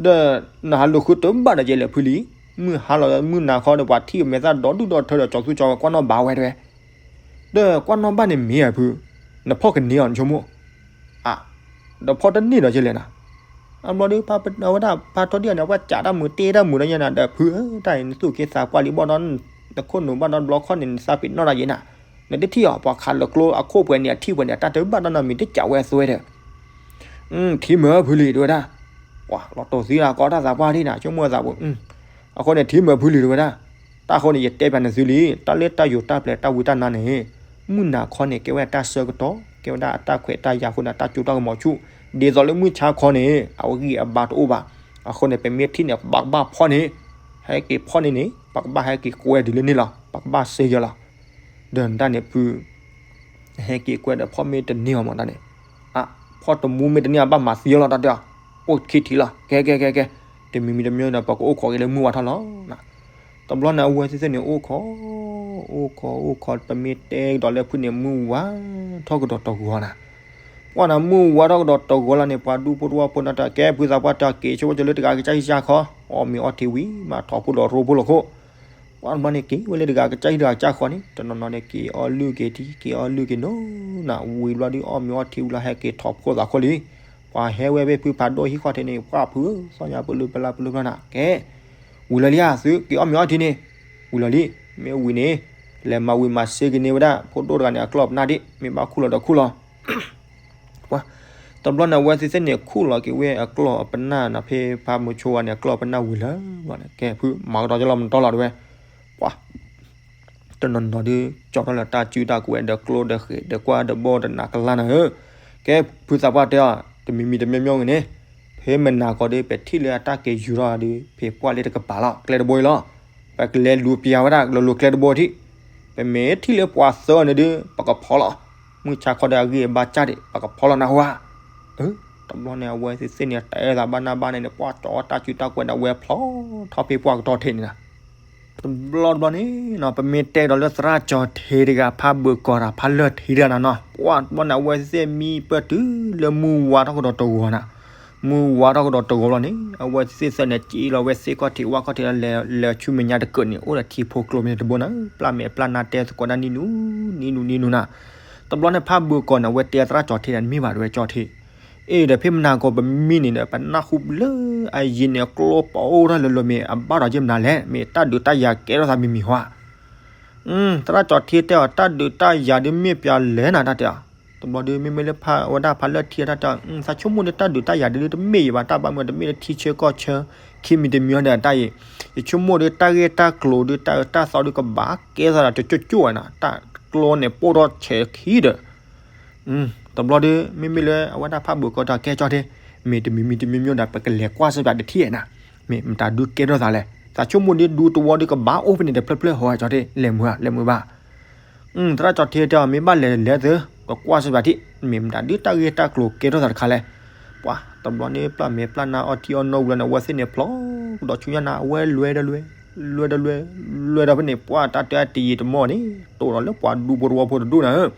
ဒီးနဟးလူၤဃုတဘၣ်ဒီးယဲလဲၣ်ဖုလံ, မုၢ်ဟါလီၤမုၢ်နၤဃီဒီး ပှၤထံၣ်အမဲာ်သၣ်ဒီဒူၣ်ဒီထၢဒီး ကၠီၤသူကၠီၤဝါကွၢ်နီၣ်ဘၣ်ဝဲတဲဝဲ ဒီးကွၢ်နီၣ်ဘၣ်န့ၣ်မ့ၢ်ဧါဖု, နဖီၣ်ကန့ၢ်အီၤနဆိကမိၣ်, အ, ဒီးဖီၣ်တန့ၢ်ဒီးကလဲၣ်နၤ, အဘျီဒီး အဝဲဒၣ်ဖးထီဒံၣ်အီၤန့ၣ် အဝဲကးတၢ်မုာ်တ့တၢ်မုာ်ဒီးယဲနၤ ဒီးဖုဧၢ တၢ်အံၤနသူၣ်က့သးပှၢ်လံဘၣ်ဒီး, နခိၣ်နူာ်ဘၣ်ဒီးတဘျီခီန့ၣ် နသးပ့ၤနီၣ်တၢ်ယဲနၤ, နတထံၣ်အီၤ ပှၤခးလၢကျိအခိၣ်ပှဲၤန့ၣ် အထံၣ်ပှဲၤန့ၣ် အတၢ်တဘၣ်နီတမံၤတကးဝဲအသွဲဒီး ထံမုာ်ဖုလံတဲဝဲဒၣ်, ပှၤလီၤတိၢ်သံလၢကီတၢ်သးပှၢ်ဒ်နၤ ဆိကမိၣ်သးပူၤ, အဃိန့ၣ် ထံမုာ်ဖုလံတဲဝဲဒၣ်, တၢ်ဃိန့ၣ် ယတဲပျးနသုလံ, တၢ်လၢတၢ်ယိာ်တၢ်ပျဲၤတၢ်ဝံတၢ်နါန့ၣ်, မုၢ်နၤခီန့ၣ် ကဲဝဲဒၣ်တၢ်ဆၢကတီၢ် ကဲဝဲဒၣ်အတၢ်ခွဲးတၢ်ယာ်အဃိန့ၣ် အတၢ်ကၠိတၢ်ကမီၤဆူၣ်, ဒ်သိးလၢမုၢ်ဆါခီန့ၣ် အဂံၢ်အဘါတအိၣ်ဘၣ်, အဃိန့ၣ် ပမ့ၢ်ထံၣ်န့ၣ် ပကဘၣ်ဖီၣ်န့ၣ်, ဟဲက့ၤဖီၣ်န့ၣ်န့ၣ် ပကဘၣ်ဟဲက့ၤကွဲတုၤလၢန့ၣ်လီၤ ပကဘၣ်စ့ယဲလီၤ ဒီးနတၢ်န့ၣ်ဖု, ဟဲက့ၤကွဲဒီးဖီၣ်မ့ၢ်တန့ၢ်အီၤမးတၢ်န့ၣ်, အ, ဖီၣ်တမူမ့ၢ်တန့ၢ်အဘၣ်မၤသံအီၤလီၤတၢ်တဲအီၤ, အိၣ်ခံထံၣ်လီၤ ကဲကဲကဲကဲ, တမံၤမံၤတမံၤဒီး ပကအိၣ်ခိးက့ၤလၢမုၢ်ဝါထီၣ်လီၤ, တဘျီန့ၣ် အဝဲသ့ၣ်သ့ၣ်န့ၣ် အိၣ်ခိး, အိၣ်ခိးအိၣ်ခိး ပမ့ၢ်တဲကဒီးလၢဖုန့ၣ် မုၢ်ဝါထီၣ်ကဒီးတဂီၤနၤ, ပှၤနၤမုၢ်ဝါထီၣ်ကဒီးတဂီၤလီၤန့ၣ် ပှၤဒူဖိတဝၢ်ဖိန့ၣ်တၢ်ကဲ ဖုသးပှၢ်တၢ်က့ၤဆိဝဲကၠိလၢတဂၤကစၢ်ဟံၣ်ကစၢ်ဃီ, အီၣ်မ့ၤအီထံဝံၤ မၤထီၣ်ဖိဒီးရိဖိလီၤခိၣ် ပှၤတဘျီန့ၣ် က့ၤဝဲလၢတဂၤကစၢ်ဟံၣ်တဂၤကစၢ်ဃီန့ၣ် တနီၤနီၤန့ၣ် က့ၤအီလုၢ်က့ၤထံ က့ၤအီလုၢ်က့ၤနီၤနၤ ဝံၤဘျီဒုး အီၣ်မ့ၤအီထံဝံၤလီၤ ဟဲက့ၤထီၣ်ဖိသးခိၣ်လံ, ပှၤဟဲဝဲဖဲဖုဖးဒိၣ်ဟံၣ်ဃီထံးန့ၣ် ပှၤဖုဧၢ သီၣ်ညါပလူၤပလၢပလူၤဖျါနၤ ကဲ, ဝံၤလီၤလံဧါ သုက့ၤအီၣ်မ့ၤအီထံန့ၣ်, ဝံၤလီၤလံ, မ့ၢ်ဝံၤန့ၣ်, လဲၤမၤဝံၤမၤစ့က့ၤန့ၢ်ဝဲဒၣ် ဖိဒိၣ်တဂၤန့ၣ် အကျီၢ်ပနၢ်ဒံး မ့ၢ်ဘၣ်ခူၣ်လီၤဒီးခူၣ်လီၤ ပှၤ, တဘျီန့ၣ် အဝဲသ့ၣ်သ့ၣ်န့ၣ် ခူၣ်လီၤက့ၤဝဲအကျီၢ်အပနၢ်နၤ ဖဲဖးမုဆိဝါန့ၣ် အကျီၢ်ပနၢ်ဝံၤလၢၤဘျီန့ၣ် ကဲ ဖုမၤကဒီးကလီၤမတီလီၤတဲဝဲ, ပှၤ, တနီၤနီၤဒုး ကၠီထီၣ်လၢတၢ်စုတၢ်ကဝဲၤဒီးကျိဒီးဃဲၤဒီးကွၢ်ဒီးဘီဒီးနးကလါနၤဧၢ, ကဲ ဖုသးပှၢ်တဲအီၤ တမံၤမံၤတမံၤမံၤဂ့ၤန့ၣ်, ဖဲမနၤကီးဒုး ပထံၣ်လၢအတၢ်က့ၤယူၤထီၣ်ဒုး ဖဲပှၢ်လၢတကပၤလီၤ ကျဲတဘိအံၤလီၤ, ပကလဲၤလူၤပျၢ်ဝဲဒၣ် လီၤလူၤကျဲတဘိထံၣ်, ပမ့ၢ်ထံၣ်လၢပှၤသၢအီၤန့ၣ်ဒုး ပကဖီလီၤ, မုၢ်ဆါခီဒီးအဂံၢ်အဘါစၢ်ဒံး ပကဖီလီၤနၢ်ဟူဧါ. တဘျီန့ၣ် အဝဲသ့ၣ်သ့ၣ်န့ၣ် တဲသးဘၣ်နၢ်ဘၣ်န့ၣ်န့ၣ် ပှၢ်ကၠီတၢ်စုတၢ်ကဝဲၤန့ၣ် အဝဲဖျီထီၣ်ဖဲပှၢ်ကတီၢ်ထံးန့ၣ်လီၤ. တဘျီတဘျီန့ၣ်နီၤ ပမ့ၢ်တဲဒီးလၢသရၣ်ကၠီထံတဂၤ ဖးဘုးကီးဒီးဖးလၢၢ်ထံတဂၤနၤနီၤ ပှၢ်တဘျီန့ၣ် အဝဲသ့ၣ်သ့ၣ်မံပၢၢ်တုၤလၢမုၢ်ဝါထီၣ်ကဒီးတဂီၤနၤ, မုၢ်ဝါထီၣ်ကဒီးတဂီၤလီၤန့ၣ် အဝဲသ့ၣ်သ့ၣ်န့ၣ် က့လီၤဝဲသ့ၣ်ခီၣ်ထံးဝၣ်ခီၣ်ထံးလၢ လဲၤဆူမဲာ်ညါတကၢးန့ၣ် အိၣ်ဒီးထံဖိကျိမ့ၢ်တဘိနၤ, ပျၢ်မဲာ်ပျၢ်နါတဲသကိးတၢ်နံၣ်နူ နံၣ်နူနံၣ်နူနၤ. တဘျီန့ၣ် ဖးဘုးကီးန့ၣ် အဝဲတဲသရၣ်ကၠီထံန့ၣ် မ့ၢ်ဘၣ်တဲဝဲကၠီထံ အ့ၣ်ဒီးဖဲမနၤကီးပမံန့ၣ်ဒီး ပနၢ်ဟူလၢအယံၤန့ၣ် ကျိပအိၣ်ထီၣ်လၢလၢမ့ၢ်အဘၣ်ဒီးယဲၢ်မနုၤလဲၣ်, မ့ၢ်တၢ်ဒုးတၢ်ယၤကဲထီၣ်သးမံၤမံၤဟီဧါ. သရၣ်ကၠီထံတဲအီၤ တၢ်ဒုးတၢ်ယၤဒုးမ့ၢ်ပျၢ်လဲၣ်နၤတၢ်တဲအီၤ, တဘျီဒုး မ့မ့ၢ်လၢဖးဝဲဒၣ်ဖးလၢၢ်ထံတၢ်တဲအီၤ သးဆိကမိၣ်ဒုး တၢ်ဒုးတၢ်ယၤဒုးတမ့ၢ်ယံၤဘၣ်, တၢ်ဘၣ်မနုၤတမ့ၢ်လၢထံဆၢကီၢ်ဆၢ ခံမံၤတမံၤအီၤဒီးတၢ်အံၤ, ယဆိကမိၣ်ဒုး တၢ်ဂ့ၢ်တၢ်ကျိၤဒုး တၢ်အၢတၢ်သီဒုးကဘၣ်ကဲထီၣ်သးဒီးကၠိၣ်ကၠိၣ်ဝဲနၤ, တၢ်ကျိန့ၣ်ပိၢ်ထီၣ်ဆဲးခံဒီး တဘျီဒုး မ့မ့ၢ်လၢအဝဲဒၣ်ဖးဘုးကီးတၢ်ကဲကၠီထံ, မ့ၢ်တမံၤမံၤတမံၤမံၤဒီး ပကလဲၤကွၢ်စ့ၢ်ကီးတထံၣ်နၤ, မ့ၢ်မတၤဒုးကဲထီၣ်သးလဲၣ်, သးဆိကမိၣ်ဒုး ဒူသဝီဒုးကဘၣ်အိၣ်ဖဲန့ၣ်တဖျၢၣ်ဖျၢၣ်ဟီဧါ ကၠီထံ လဲၤမုာ်ဧါ လဲၤမုာ်ဘၣ်. သရၣ်ကၠီထံတဲအီၤ မ့ၢ်ဘၣ်လဲၤလဲၤသု ကကွၢ်စ့ၢ်ကီးတထံၣ်, မ့ၢ်မတၤဒုးတၢ်ဂ့ၢ်တၢ်ကျိၤကဲထီၣ်သးတခါလဲၣ်. ပှၤတဘျီန့ၣ် ပျၢ်မဲာ်ပျၢ်နါအီထံအီနိဝံၤလီၤန့ၣ် အဝဲသ့ၣ်န့ၣ်ဖျီကဒီးဆူညါနၤ အဝဲလွဲဒီးလွဲ, လွဲဒီးလွဲ, လွဲဒီးဖဲန့ၣ် ပှၤတၢ်တဲတယံာ်တမီၢ်န့ၣ် တိၢ်ဒီးလၢပှၤဒူဖိတဝီဖိတဒူၣ်နၤဧၢ,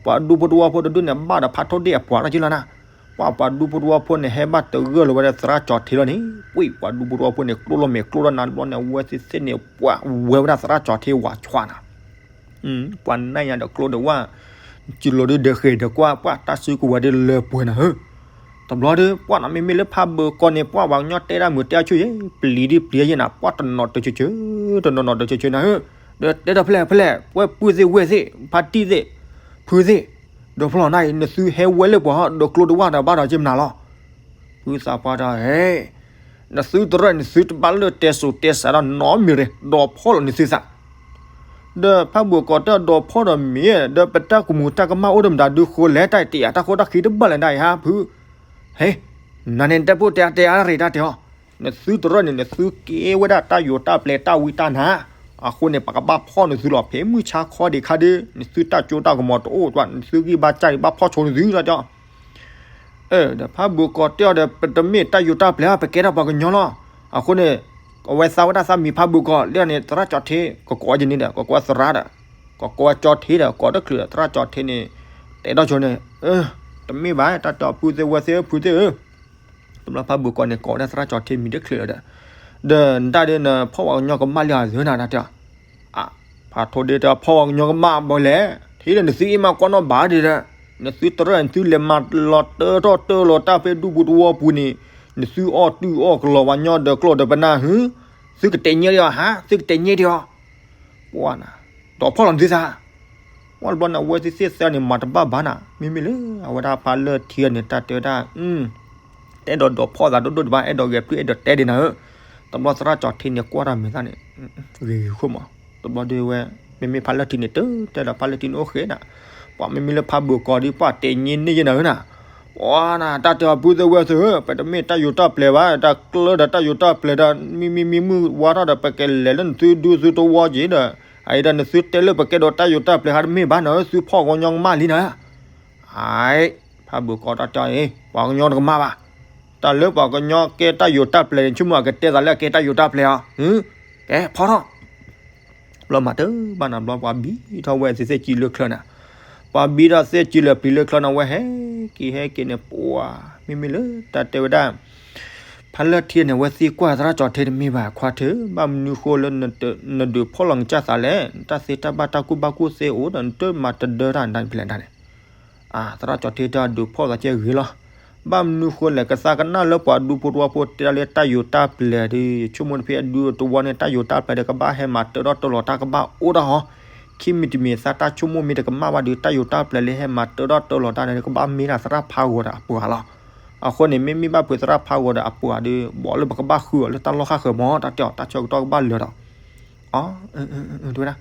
ပှၤဒူဖိတဝီဖိတဒူၣ်န့ၣ် ဘၣ်ဒီးဖးထိၣ်ဒ့ၣ်အပှၤထီၣ်က့လီၤနၤ. ပှၤပှၤဒူဖိတဝီဖိန့ၣ် ဟဲဘၣ်တဂၢၢ်လီၤဝဲဒၣ်သရၣ်ကၠီထံလီၤန့ၣ်, ပှၤပှၤဒူဖိတဝီဖိန့ၣ် ကျိၣ်လီၤမဲာ်ကျိၣ်လီၤနါတဘျီန့ၣ် အဝဲသ့ၣ်သ့ၣ်န့ၣ် ပှၤဝဲဝဲဒၣ်သရၣ်ကၠီထံဝးဆှးနၤ ပှၤနၢ်ညါဒီးကျိဒီးဝၣ်, စူၤလိာ်ဒုးဒီးဃဲၤဒီးကွၢ် ပှၤတၢ်စုကဝဲၤဒုးလၢပှဲၤနၤဧၢ. တဘျီဒုး ပှၤနီၤ မ့မ့ၢ်လၢဖးဘုးကီးန့ၣ် ပှၤပှၤကညီတဲတၢ်မုာ်တဲအဆိယဲၢ် ပျံၤဒုးပျံၤယဲၢ်နၤ ပှၤတနီၤတကၠၢကၠၢ တနီၤနီၤတကၠၢကၠၢနၤဧၢ. ဒီးတဲဒီးဖဲလဲၣ်ဖဲလဲၣ် ပှဲၤပုၢ်သ့ၣ်ဝဲၢ်သ့ၣ် ဖါတံၢ်သ့ၣ် ဖုသ့ၣ်, ဒီးဖျီနၤအံၤ နသုဟဲဝဲလၢပှၤဟီ ဒီးကျိဒီးဝၣ်ဒီးဘၣ်ဒီးက့မနုၤလီၤ. ဖုသးပှၢ်တဲ ဟဲ နသုတရၢၣ်န့ၣ် နသုတဘၣ်လၢတဲစိၤတဲစးဒီးနီတမံၤရ့ၣ် ဒီးဖီၣ်လီၤနသုသး ဒီးဖးဘိးကီးတၢ်ဒီးဖီၣ်ဒီးမ့ၢ် ဒီးပတၢ်ကမူၤတၢ်ကမၣ်အိၣ်ဒီးမတၤဒုးဃိလဲၣ် တၢ်တယာ်တၢ်ဃိတၢ်ဃံတဘၣ်လဲၣ်ဒၣ်အံၤဟါဖု, ဟဲ, နၤန့ၣ်တဲဖိတဲအါတဲအါရ့ၣ်တၢ်တဲအီၤ, နသုတရၢၣ်န့ၣ် နသုကဲဝဲဒၣ်တၢ်ယိးတၢ်ပျဲၤတၢ်ဝံတၢ်နါ, အဃိန့ၣ် ပကဘၣ်ဖီၣ်နသုလီၤ ဖဲမုၢ်ဆါခီဒံးခါဒုး နသုတၢ်ကၠိတၢ်ကမီၤတအိၣ် နသုဂံၢ်ဘါစၢ်ဒံးဘၣ်ဖီၣ်ဆိနသုတၢ်တဲအီၤ ဒီးဖးဘိးကီးတဲအီၤဒီး ပတမ့ၢ်တၢ်ယိးတၢ်ပျဲၤ ပကဲထီၣ်ပှၤကညီလီၤ. အဃိန့ၣ် အဝဲသးဝဲဒၣ်သးမံၤဖးဘိးကီး လၢန့ၣ် သရၣ်ကၠီထံ ကကိးဝဲကန့ၣ်ဒီး ကကိးဝဲသရၣ်ဒီး ကကိးဝဲကၠီထံဒီး ကိးတချုးဒီး သရၣ်ကၠီထံန့ၣ် တဲထီၣ်ဆိန့ၣ် တမ့ၢ်ဘၣ် တၢ်တဲအီၤ ပုၢ်သ့ၣ်ဝဲၢ်သ့ၣ်ဧၢ ဖုသ့ၣ်ဧၢ တဘျီဖးဘိးကီးန့ၣ် ကိးဝဲဒၣ်သရၣ်ကၠီထံမံၤတချုးဒီး ဒီးနတၢ်ဒ်နဖီၣ်ပှၤကညီကမၣ်လံဧါ သၢနၤတၢ်တဲအီၤ ဖးထိၣ်ဒ့တဲ ဖီၣ်ပှၤကညီကမၣ်ဘၣ်လဲၣ်, ထံၣ်ဒီးနသုအ့ၣ်မးကီနီၣ်ဘၣ်ဒံးဒီး နသုတရၢၣ် နသုလဲၤမၤလီၤတၢထီၣ်တၢလီၤတၢ်ဖဲဒူပူၤသဝီပူၤန့ၣ် နသုအီၣ်တုၢ်အီၣ်ကလီၤပှၤကညီဒီးကျိာ်ဒီးပနၢ်ဟု သုကတဲာ်ညါဒံးအီၤဟါ သုကတဲာ်ညါဒံးအီၤ ပှၤနၤ ဒီးဖီၣ်လီၤနသုသး ပှၤတဘျီန့ၣ် အဝဲသ့ၣ်သ့ၣ်သၢန့ၣ် မၤတဘၣ်ဘၣ်နၤ မ့မ့ၢ်လၢအဝဲဒၣ်ဖးလၢၢ်ထံန့ၣ် တၢ်တဲဝဲဒၣ် အဲၣ်ဒိးဒီးဖီၣ်သးဒိၣ်ဒိၣ်တဘၣ် အဲၣ်ဒိးဂဲၤဖုၣ်အဲၣ်ဒိးတဲဒံးနၤဧၢ, တဘျီသရၣ်ကၠီထံန့ၣ် ကွၢ်တၢ်မဲာ်သၣ်န့ၣ် ဂ့ၤဂ့ၤဃိမး, တဘျီဒုးဝဲ မ့မ့ၢ်ဖးလၢၢ်ထံန့ၣ် တတဲဒီးဖးလၢၢ်ထံန့ၣ်အိၣ်ဃဲနၤ, ပှၤမ့မ့ၢ်လၢဖးဘိးကီးဒ်ပှၤတဲညါန့ၢ်ယဲၢ်နၤဧၢနၤ, ပှၤနၤ တၢ်တဲအီၤ ပုၢ်သ့ၣ်ဝဲၢ်သ့ၣ်ဧၢ ပတမ့ၢ်တၢ်ယိးတၢ်ပျဲၤဘၣ် တၢ်ကျၢဒီးတၢ်ယိးတၢ်ပျဲၤဒီး မံမံမံမုၢ်ဝါထီၣ်ဒီး ပကလဲၤလၢနသုဒူသုတဝီက့ၤဒီး အအံၤဒီးနသုတဲလၢပကဲဒီးတၢ်ယိးတၢ်ပျဲၤဟါတမ့ၢ်ဘၣ်နၤဧၢ သုဖီၣ်ကညီကမၣ်လံနၤဧၢ အအံၤ ဖးဘိးကီးတၢ်တဲအီၤ ပှၤကညီတကမၣ်ဘၣ်, တၢ်လၢပှၤကညီကဲတၢ်ယိးတၢ်ပျဲၤန့ၣ် ဆိကမိၣ်အကတဲသးလၢအကဲတၢ်ယိးတၢ်ပျဲၤအီၤ, ကဲဖီၣ်ထီၣ် ဘျီမၤတဘၣ်နၤ ဘျီပှၤဘံထီၣ်ဝဲသ့ၣ်သ့ၣ်ကံလၢချၢနၤ, ပှၤဘံထီၣ်သ့ၣ်ကံလၢပျံၤလၢချၢနၤ ဝဲဟဲက့ၤဟဲက့ၤန့ၣ် ပှၤ မ့မ့ၢ်လၢတၢ်တဲဝဲဒၣ် ဖးလၢၢ်ထံန့ၣ် ဝဲသံကွၢ်သရၣ်ကၠီထံတမ့ၢ်ဘၣ် ခွါထၢၣ် ဘၣ်မနုၤဃိလၢ နဒုးဖီၣ်လီၤနကစၢ်သးလဲၣ် နတၢ်သ့တၢ်ဘၣ်တၢ်ကူၣ်ဘၣ်ကူၣ်သ့အိၣ်ဒီး နတမၤတဒၢတၢ်နတၢ်ဖဲလဲၣ်ဒၣ်န့ၣ် သရၣ်ကၠီထံတၢ်ဒုးဖီၣ်သးကဲဂ့ၤလီၤ, ဘၣ်မနုၤဃိလဲၣ် ကသါကနၣ်လၢပှၤဒူဖိတဝီဖိတဲတၢ်လၢတၢ်ယိးတၢ်ပျဲၤဒီး ယဆိကမိၣ်တဖဲအဒူတဝီန့ၣ် တၢ်ယိးတၢ်ပျဲၤဒီး ကဘၣ်ဟဲမၤတၢထီၣ်တၢလီၤတၢ်ကဘၣ်အိၣ်တၢ်ဟီ, ခံမံၤတမံၤသးတၢ်ဆိကမိၣ်မ့ၢ်တကမၣ်ဘၣ်ဒီး တၢ်ယိးတၢ်ပျဲၤလၢဟဲမၤတၢထီၣ်တၢလီၤတၢ်န့ၣ် ကဘၣ်မ့ၢ်ဒၣ်သရၣ်ဖးဂီၤဒီးအပှၤလီၤ. အဃိန့ၣ် မ့မ့ၢ်ဘၣ်ဖုးသရၣ်ဖးဂီၤဒီးအပှၤဒီး ဘၣ်လၢပကဘၣ်ဃုအီၤလၢတၢ်လီၢ်ဃၣ်ဃၢၤမး တၢ်တဲအီၤ တၢ်ဆၢကတီၢ်ကဘၣ်လၢာ်ဒီး တဲဝဲဒၣ်,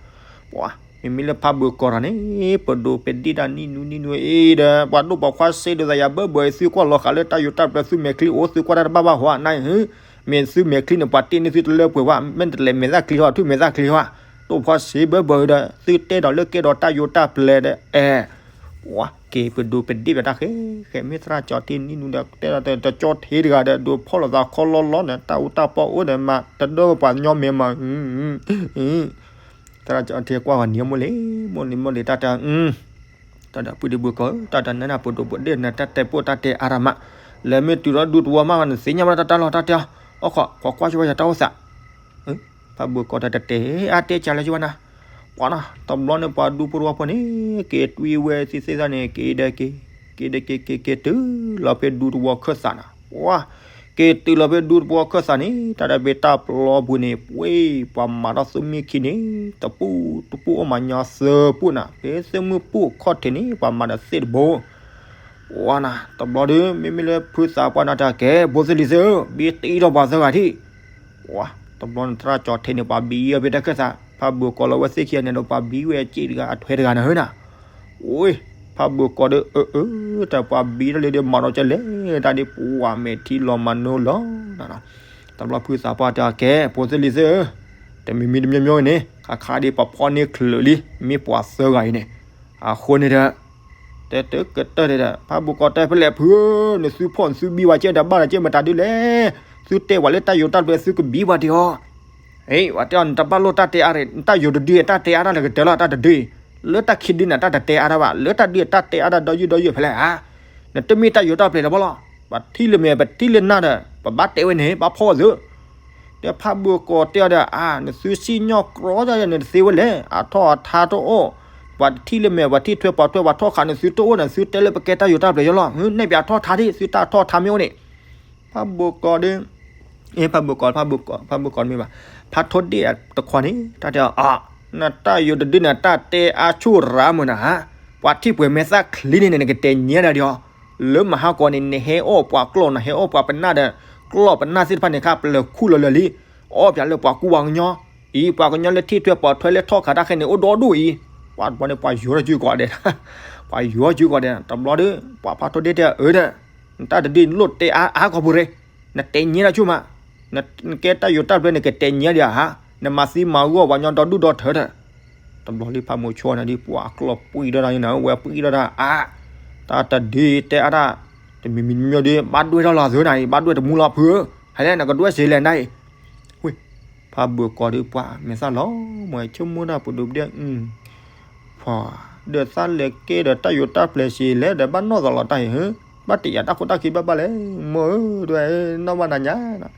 ပှၤ မ့မ့ၢ်လၢဖးဘၢၣ်ကီၢ်တၢ်န့ၣ် ပဒိၣ်ပဒ့ၣ်တၢ်နံၣ်နူနံၣ်နူအံၤဒီး ပှၤဒိၣ်ပှၤခွါစ့ဒိးသးယၤဘၢဘၢအံၤ သုကွၢ်လီၤဃာ်လၢတၢ်ယိၤတၢ်ပျဲၤ သုမဲာ်ချံအိၣ် သုကွၢ်တၢ်တဘၣ်ဘၣ်ဟီနၤအံၤ, မ့ၢ်သုမဲာ်ချံန့ၣ် ပှၤတ့န့ၢ်သုတလၢပှဲၤဘၣ်, မ့ၢ်တလဲၤမဲာ်သၣ်ချံဟီ ထူၣ်မဲာ်သၣ်ချံဟီ, ဒိၣ်ပှၤခွါစ့ဘၢဘၢအံၤဒီး သုတဲဒီးလၢကဲဒီးတၢ်ယိၤတၢ်ပျဲၤဒီး အဲ ပှၤ က့ၤပဒိၣ်ပဒ့ၣ်ပတၢ်ဃဲ ဃဲမ့ၢ်သရၣ်ကၠီထံနံၣ်နူဒီး တဲဒီးတကၠီထံတဂၤဒီး ဒိးဖီၣ်လိာ်သးခီလီလီန့ၣ် တၢ်အူတၢ်ပီအိၣ်ဒီးမး တဒၢပှၤညီမ့ၢ်မး သရၣ်ကၠီထံကွၢ်ဝဲနံၤမိၢ်လံ မိၢ်လံမိၢ်လံ တၢ်တဲ တၢ်ဒီးပုၢ်ဒ့ၣ်ဘုၣ်ကီၢ် တၢ်ဒီးနၢ်နၢ်ပဒိၣ်ပဒ့ၣ်နတၢ်တဲပိာ်တၢ်တဲအါရမး, လဲၤမ့ၢ်တုၤဒီးဒူသဝီမး နသ့ၣ်ညါဘၣ်တၢ်တၢ်လီၤ တၢ်တဲအီၤ, အိၣ်ခိး ကွၢ်ကွၢ်ဆိဝဲယတၢ်အိၣ်သး ဖးဘိၣ်ကီးတၢ်တတဲအါတဲကၢ်လၢယဝဲနၤ, ပှၤနီၤ တဘျီန့ၣ်ပှၤဒူဖိတဝီဖိန့ၣ် က့ၤတွံဝဲသ့ၣ်သ့ၣ်သၣ်န့ၣ် က့ၤဒီးက့ၤ က့ၤဒီးက့ၤက့ၤက့ၤတုၤလီၤဖဲဒူသဝီခၢၣ်သးနၤ, ပှၤ က့ၤတုၤလီၤဖဲဒူသဝီခၢၣ်သးန့ၣ် တၢ်ဒီးဖဲတၢ်ပျီပူၤန့ၣ် ပှ့ၤ ပှၤမၤထီၣ်သုမ့ၢ်ခံန့ၣ် တပူၤတပူၤအိၣ်မးညီသၢပူၤနၤ ဖဲသၢမုၢ်ပူၤခီၣ်ထံးန့ၣ် ပှၤမၤဒီးသ့ၣ်တဘိ ပှၤနၤ တဘျီဒီး မ့မ့ၢ်လၢဖုသးပှၢ်နၤတၢ်ကဲ ဖိသ့ၣ်လံၤသ့ၣ်ဧၢ ဘံတအံၤဒီးပှၤသၢဂၤထံၣ်, ပှၤ တဘျီန့ၣ်သရၣ်ကၠီထံန့ၣ် ပှၤဘံအီၤဖဲတၢ်ခၢၣ်သး ဖးဘိၣ်ကီးလီၤဝဲသ့ၣ်ခံဂၤန့ၣ်ဒီး ပှၤဘံဝဲအစ့ၣ်တဂၤအထွဲတဂၤနၤဧၢနၤ, အိ ဖးဘိၣ်ကီးဒီး အၢ အၢ တၢ်ပှၤဘံတၢ်လၢဒီးမၤဒီးကလဲၣ် တၢ်ဒ်ပှၤမဲာ်ထံလီၤမၤနိလီၤနၤ, တဘျီဖုသးပှၢ်တၢ်ကဲ ဖိသ့ၣ်လံၤသ့ၣ်ဧၢ, တမံၤမံၤတမံၤမံၤန့ၣ် ခါခါဒ်ပှၤဖီၣ်န့ၢ်ချုးလံ မ့ၢ်ပှၤသၢဂၤအံၤန့ၣ်, အဃိန့ၣ်ဒီး တဲတကတၢၢ်ဒီး ဖးဘိၣ်ကီးတဲဖဲလဲၣ်ဖုဧၢ, နသုဖီၣ်နသုဘံဝဲကဲဒီးဘၣ်ဒီးကဲမတၤဒုလဲၣ်, သုတဲဝဲလၢတၢ်ယိၤတၢ်ပျဲၤသုကဘံဝဲဒံးအီၤ ဟ့ ပှၤတဲအီၤ နတဘၣ်လိၣ်တၢ်တဲအါရ့ၣ် နတၢ်ယိၤတဒုအတၢ်တဲအါတၢ်လၢကတၢၢ်လီၤ တၢ်တဒုအံၤ, လၢတၢ်ခံဒုန့ၣ် တၢ်တတဲအါတၢ်ဘၣ်, လၢတၢ်ဒုအတၢ်တဲအါတၢ်ဒီယုၢ်ဒီယုၢ်ဖဲလဲၣ်ဧါ, နတမ့ၢ်တၢ်ယိၤတၢ်ပျဲၤလၢၤဘၣ်လီၤ, ပှၤထံၣ်လၢမဲာ် ပထံၣ်လၢနၢ်ဒီး ပဘၣ်တဲဝဲန့ၣ် ဘၣ်ဖီၣ်ဝဲသု, ဒီးဖးဘိၣ်ကီးတဲအီၤဒီး အါ နသုစံၣ်ညီၣ်ကြီဒီး နတသ့ဝဲလဲၣ်, အထီၣ်အထါတအိၣ်, ပှၤထံၣ်လၢမဲာ် ပှၤထံၣ်ထွဲပှၤထွဲ ပှၤထီၣ်ခးနသုတအိၣ်ဒီး သုတဲလၢပကဲတၢ်ယိၤတၢ်ပျဲၤယလီၤ, နဲၣ်ပှၤထီၣ်ထါဒံး သုတၢ်ထီၣ်ထါမ့ၢ်အိၣ်န့ၣ် ဖးဘိၣ်ကီးဒီး အ့ ဖးဘိၣ်ကီး ဖးဘိၣ်ကီး ဖးဘိၣ်ကီးတမ့ၢ်ဘၣ်, ဖးထီဒ့ၣ်တခွါန့ၣ် တၢ်တဲအီၤ အါ နတၢ်ယိၤတဒုန့ၣ် တၢ်တဲအါဆူၣ်ရၤမုၢ်နၤဧါ, ပှၤထံၣ်ပှဲၤမဲာ်သၣ်ချံန့ၣ်န့ၣ် နကတဲာ်ညါဒၣ်ဒီးအီၤ, လၢမဟါကီးန့ၣ် နဟဲအီၣ်ပှၤကျီၢ် နဟဲအီၣ်ပှၤပနၢ်ဒီး ကျီၢ်ပနၢ်သ့ၣ်တဖၣ်န့ၣ် ခါပျၢၤခူၣ်လီၤလၢာ်လံ, အီၣ်ပၠးလၢပှၤကူပှၤကညီ, အံၤ ပှၤကညီလၢထံၣ်ထွဲပိာ်ထွဲလၢထီၣ်ခးတၢ်ခဲန့ၣ် အိၣ်ဒီဒူၣ်အံၤ, ပှၤတဘျီန့ၣ် ပှၤယီၤတၢ်စုကီးဒဲး, ပှၤယီၤစုကီးဒဲး တဘျီဒီး ပှၤဖးထီဒ့ၣ်တဲအီၤ အၢဒီး နတၢ်တဒုန့ၣ်လိၣ်တဲအါအါကီၢ်ပူၤရ့ၣ်, နတဲညါတၢ်ဆူၣ်မး, နကဲတၢ်ယိၤတၢ်ပျဲၤန့ၣ် ကတဲာ်ညါဒံးဧါ, နမၤသံမၤဂီၢ်ပှၤကညီဒီဒူၣ်ဒီထၢဒီး, တဘျီလံဖးမိၤဆိန့ၣ်ဒ် ပှၤအကျီၢ်ပှံၢ်ဒီးတၢ်န့ၣ် ဝဲပှံၢ်ဒီးတၢ်အါ, တၢ်တဒုတဲအါတၢ်, တမံၤမံၤမံၤဒီး ဘၣ်ဒွဲၣ်ထီၣ်လီၤသုနၤအံၤ ဘၣ်ဒွဲၣ်တမူလီၤဖုဧၢ, ဟဲလဲၣ် နကဒွဲၣ်စ့လဲၣ်နၤအံၤ, ဝ့ၢ် ဖးဘိၣ်ကီးဒီးပှၤမဲာ်သၣ်လီၤ, မ့ၢ်ဆိကမိၣ်တၢ်ပဒိၣ်ပဒ့ၣ် ဖီ ဒီးသးလဲၤကဲဒီးတၢ်ယိၤတၢ်ပျဲၤစ့လဲၣ်ဒီး ဘၣ်နီၣ်သးလီၤတၢ်အံၤဧၢ, ဘၣ်တယာ်တၢ်ခိၣ်တၢ်ခံဘၣ်ဘၣ်လဲၣ်, မိၢ်ဧၢ ဒွဲၣ်နီၣ်ဘၣ်နၤညါ,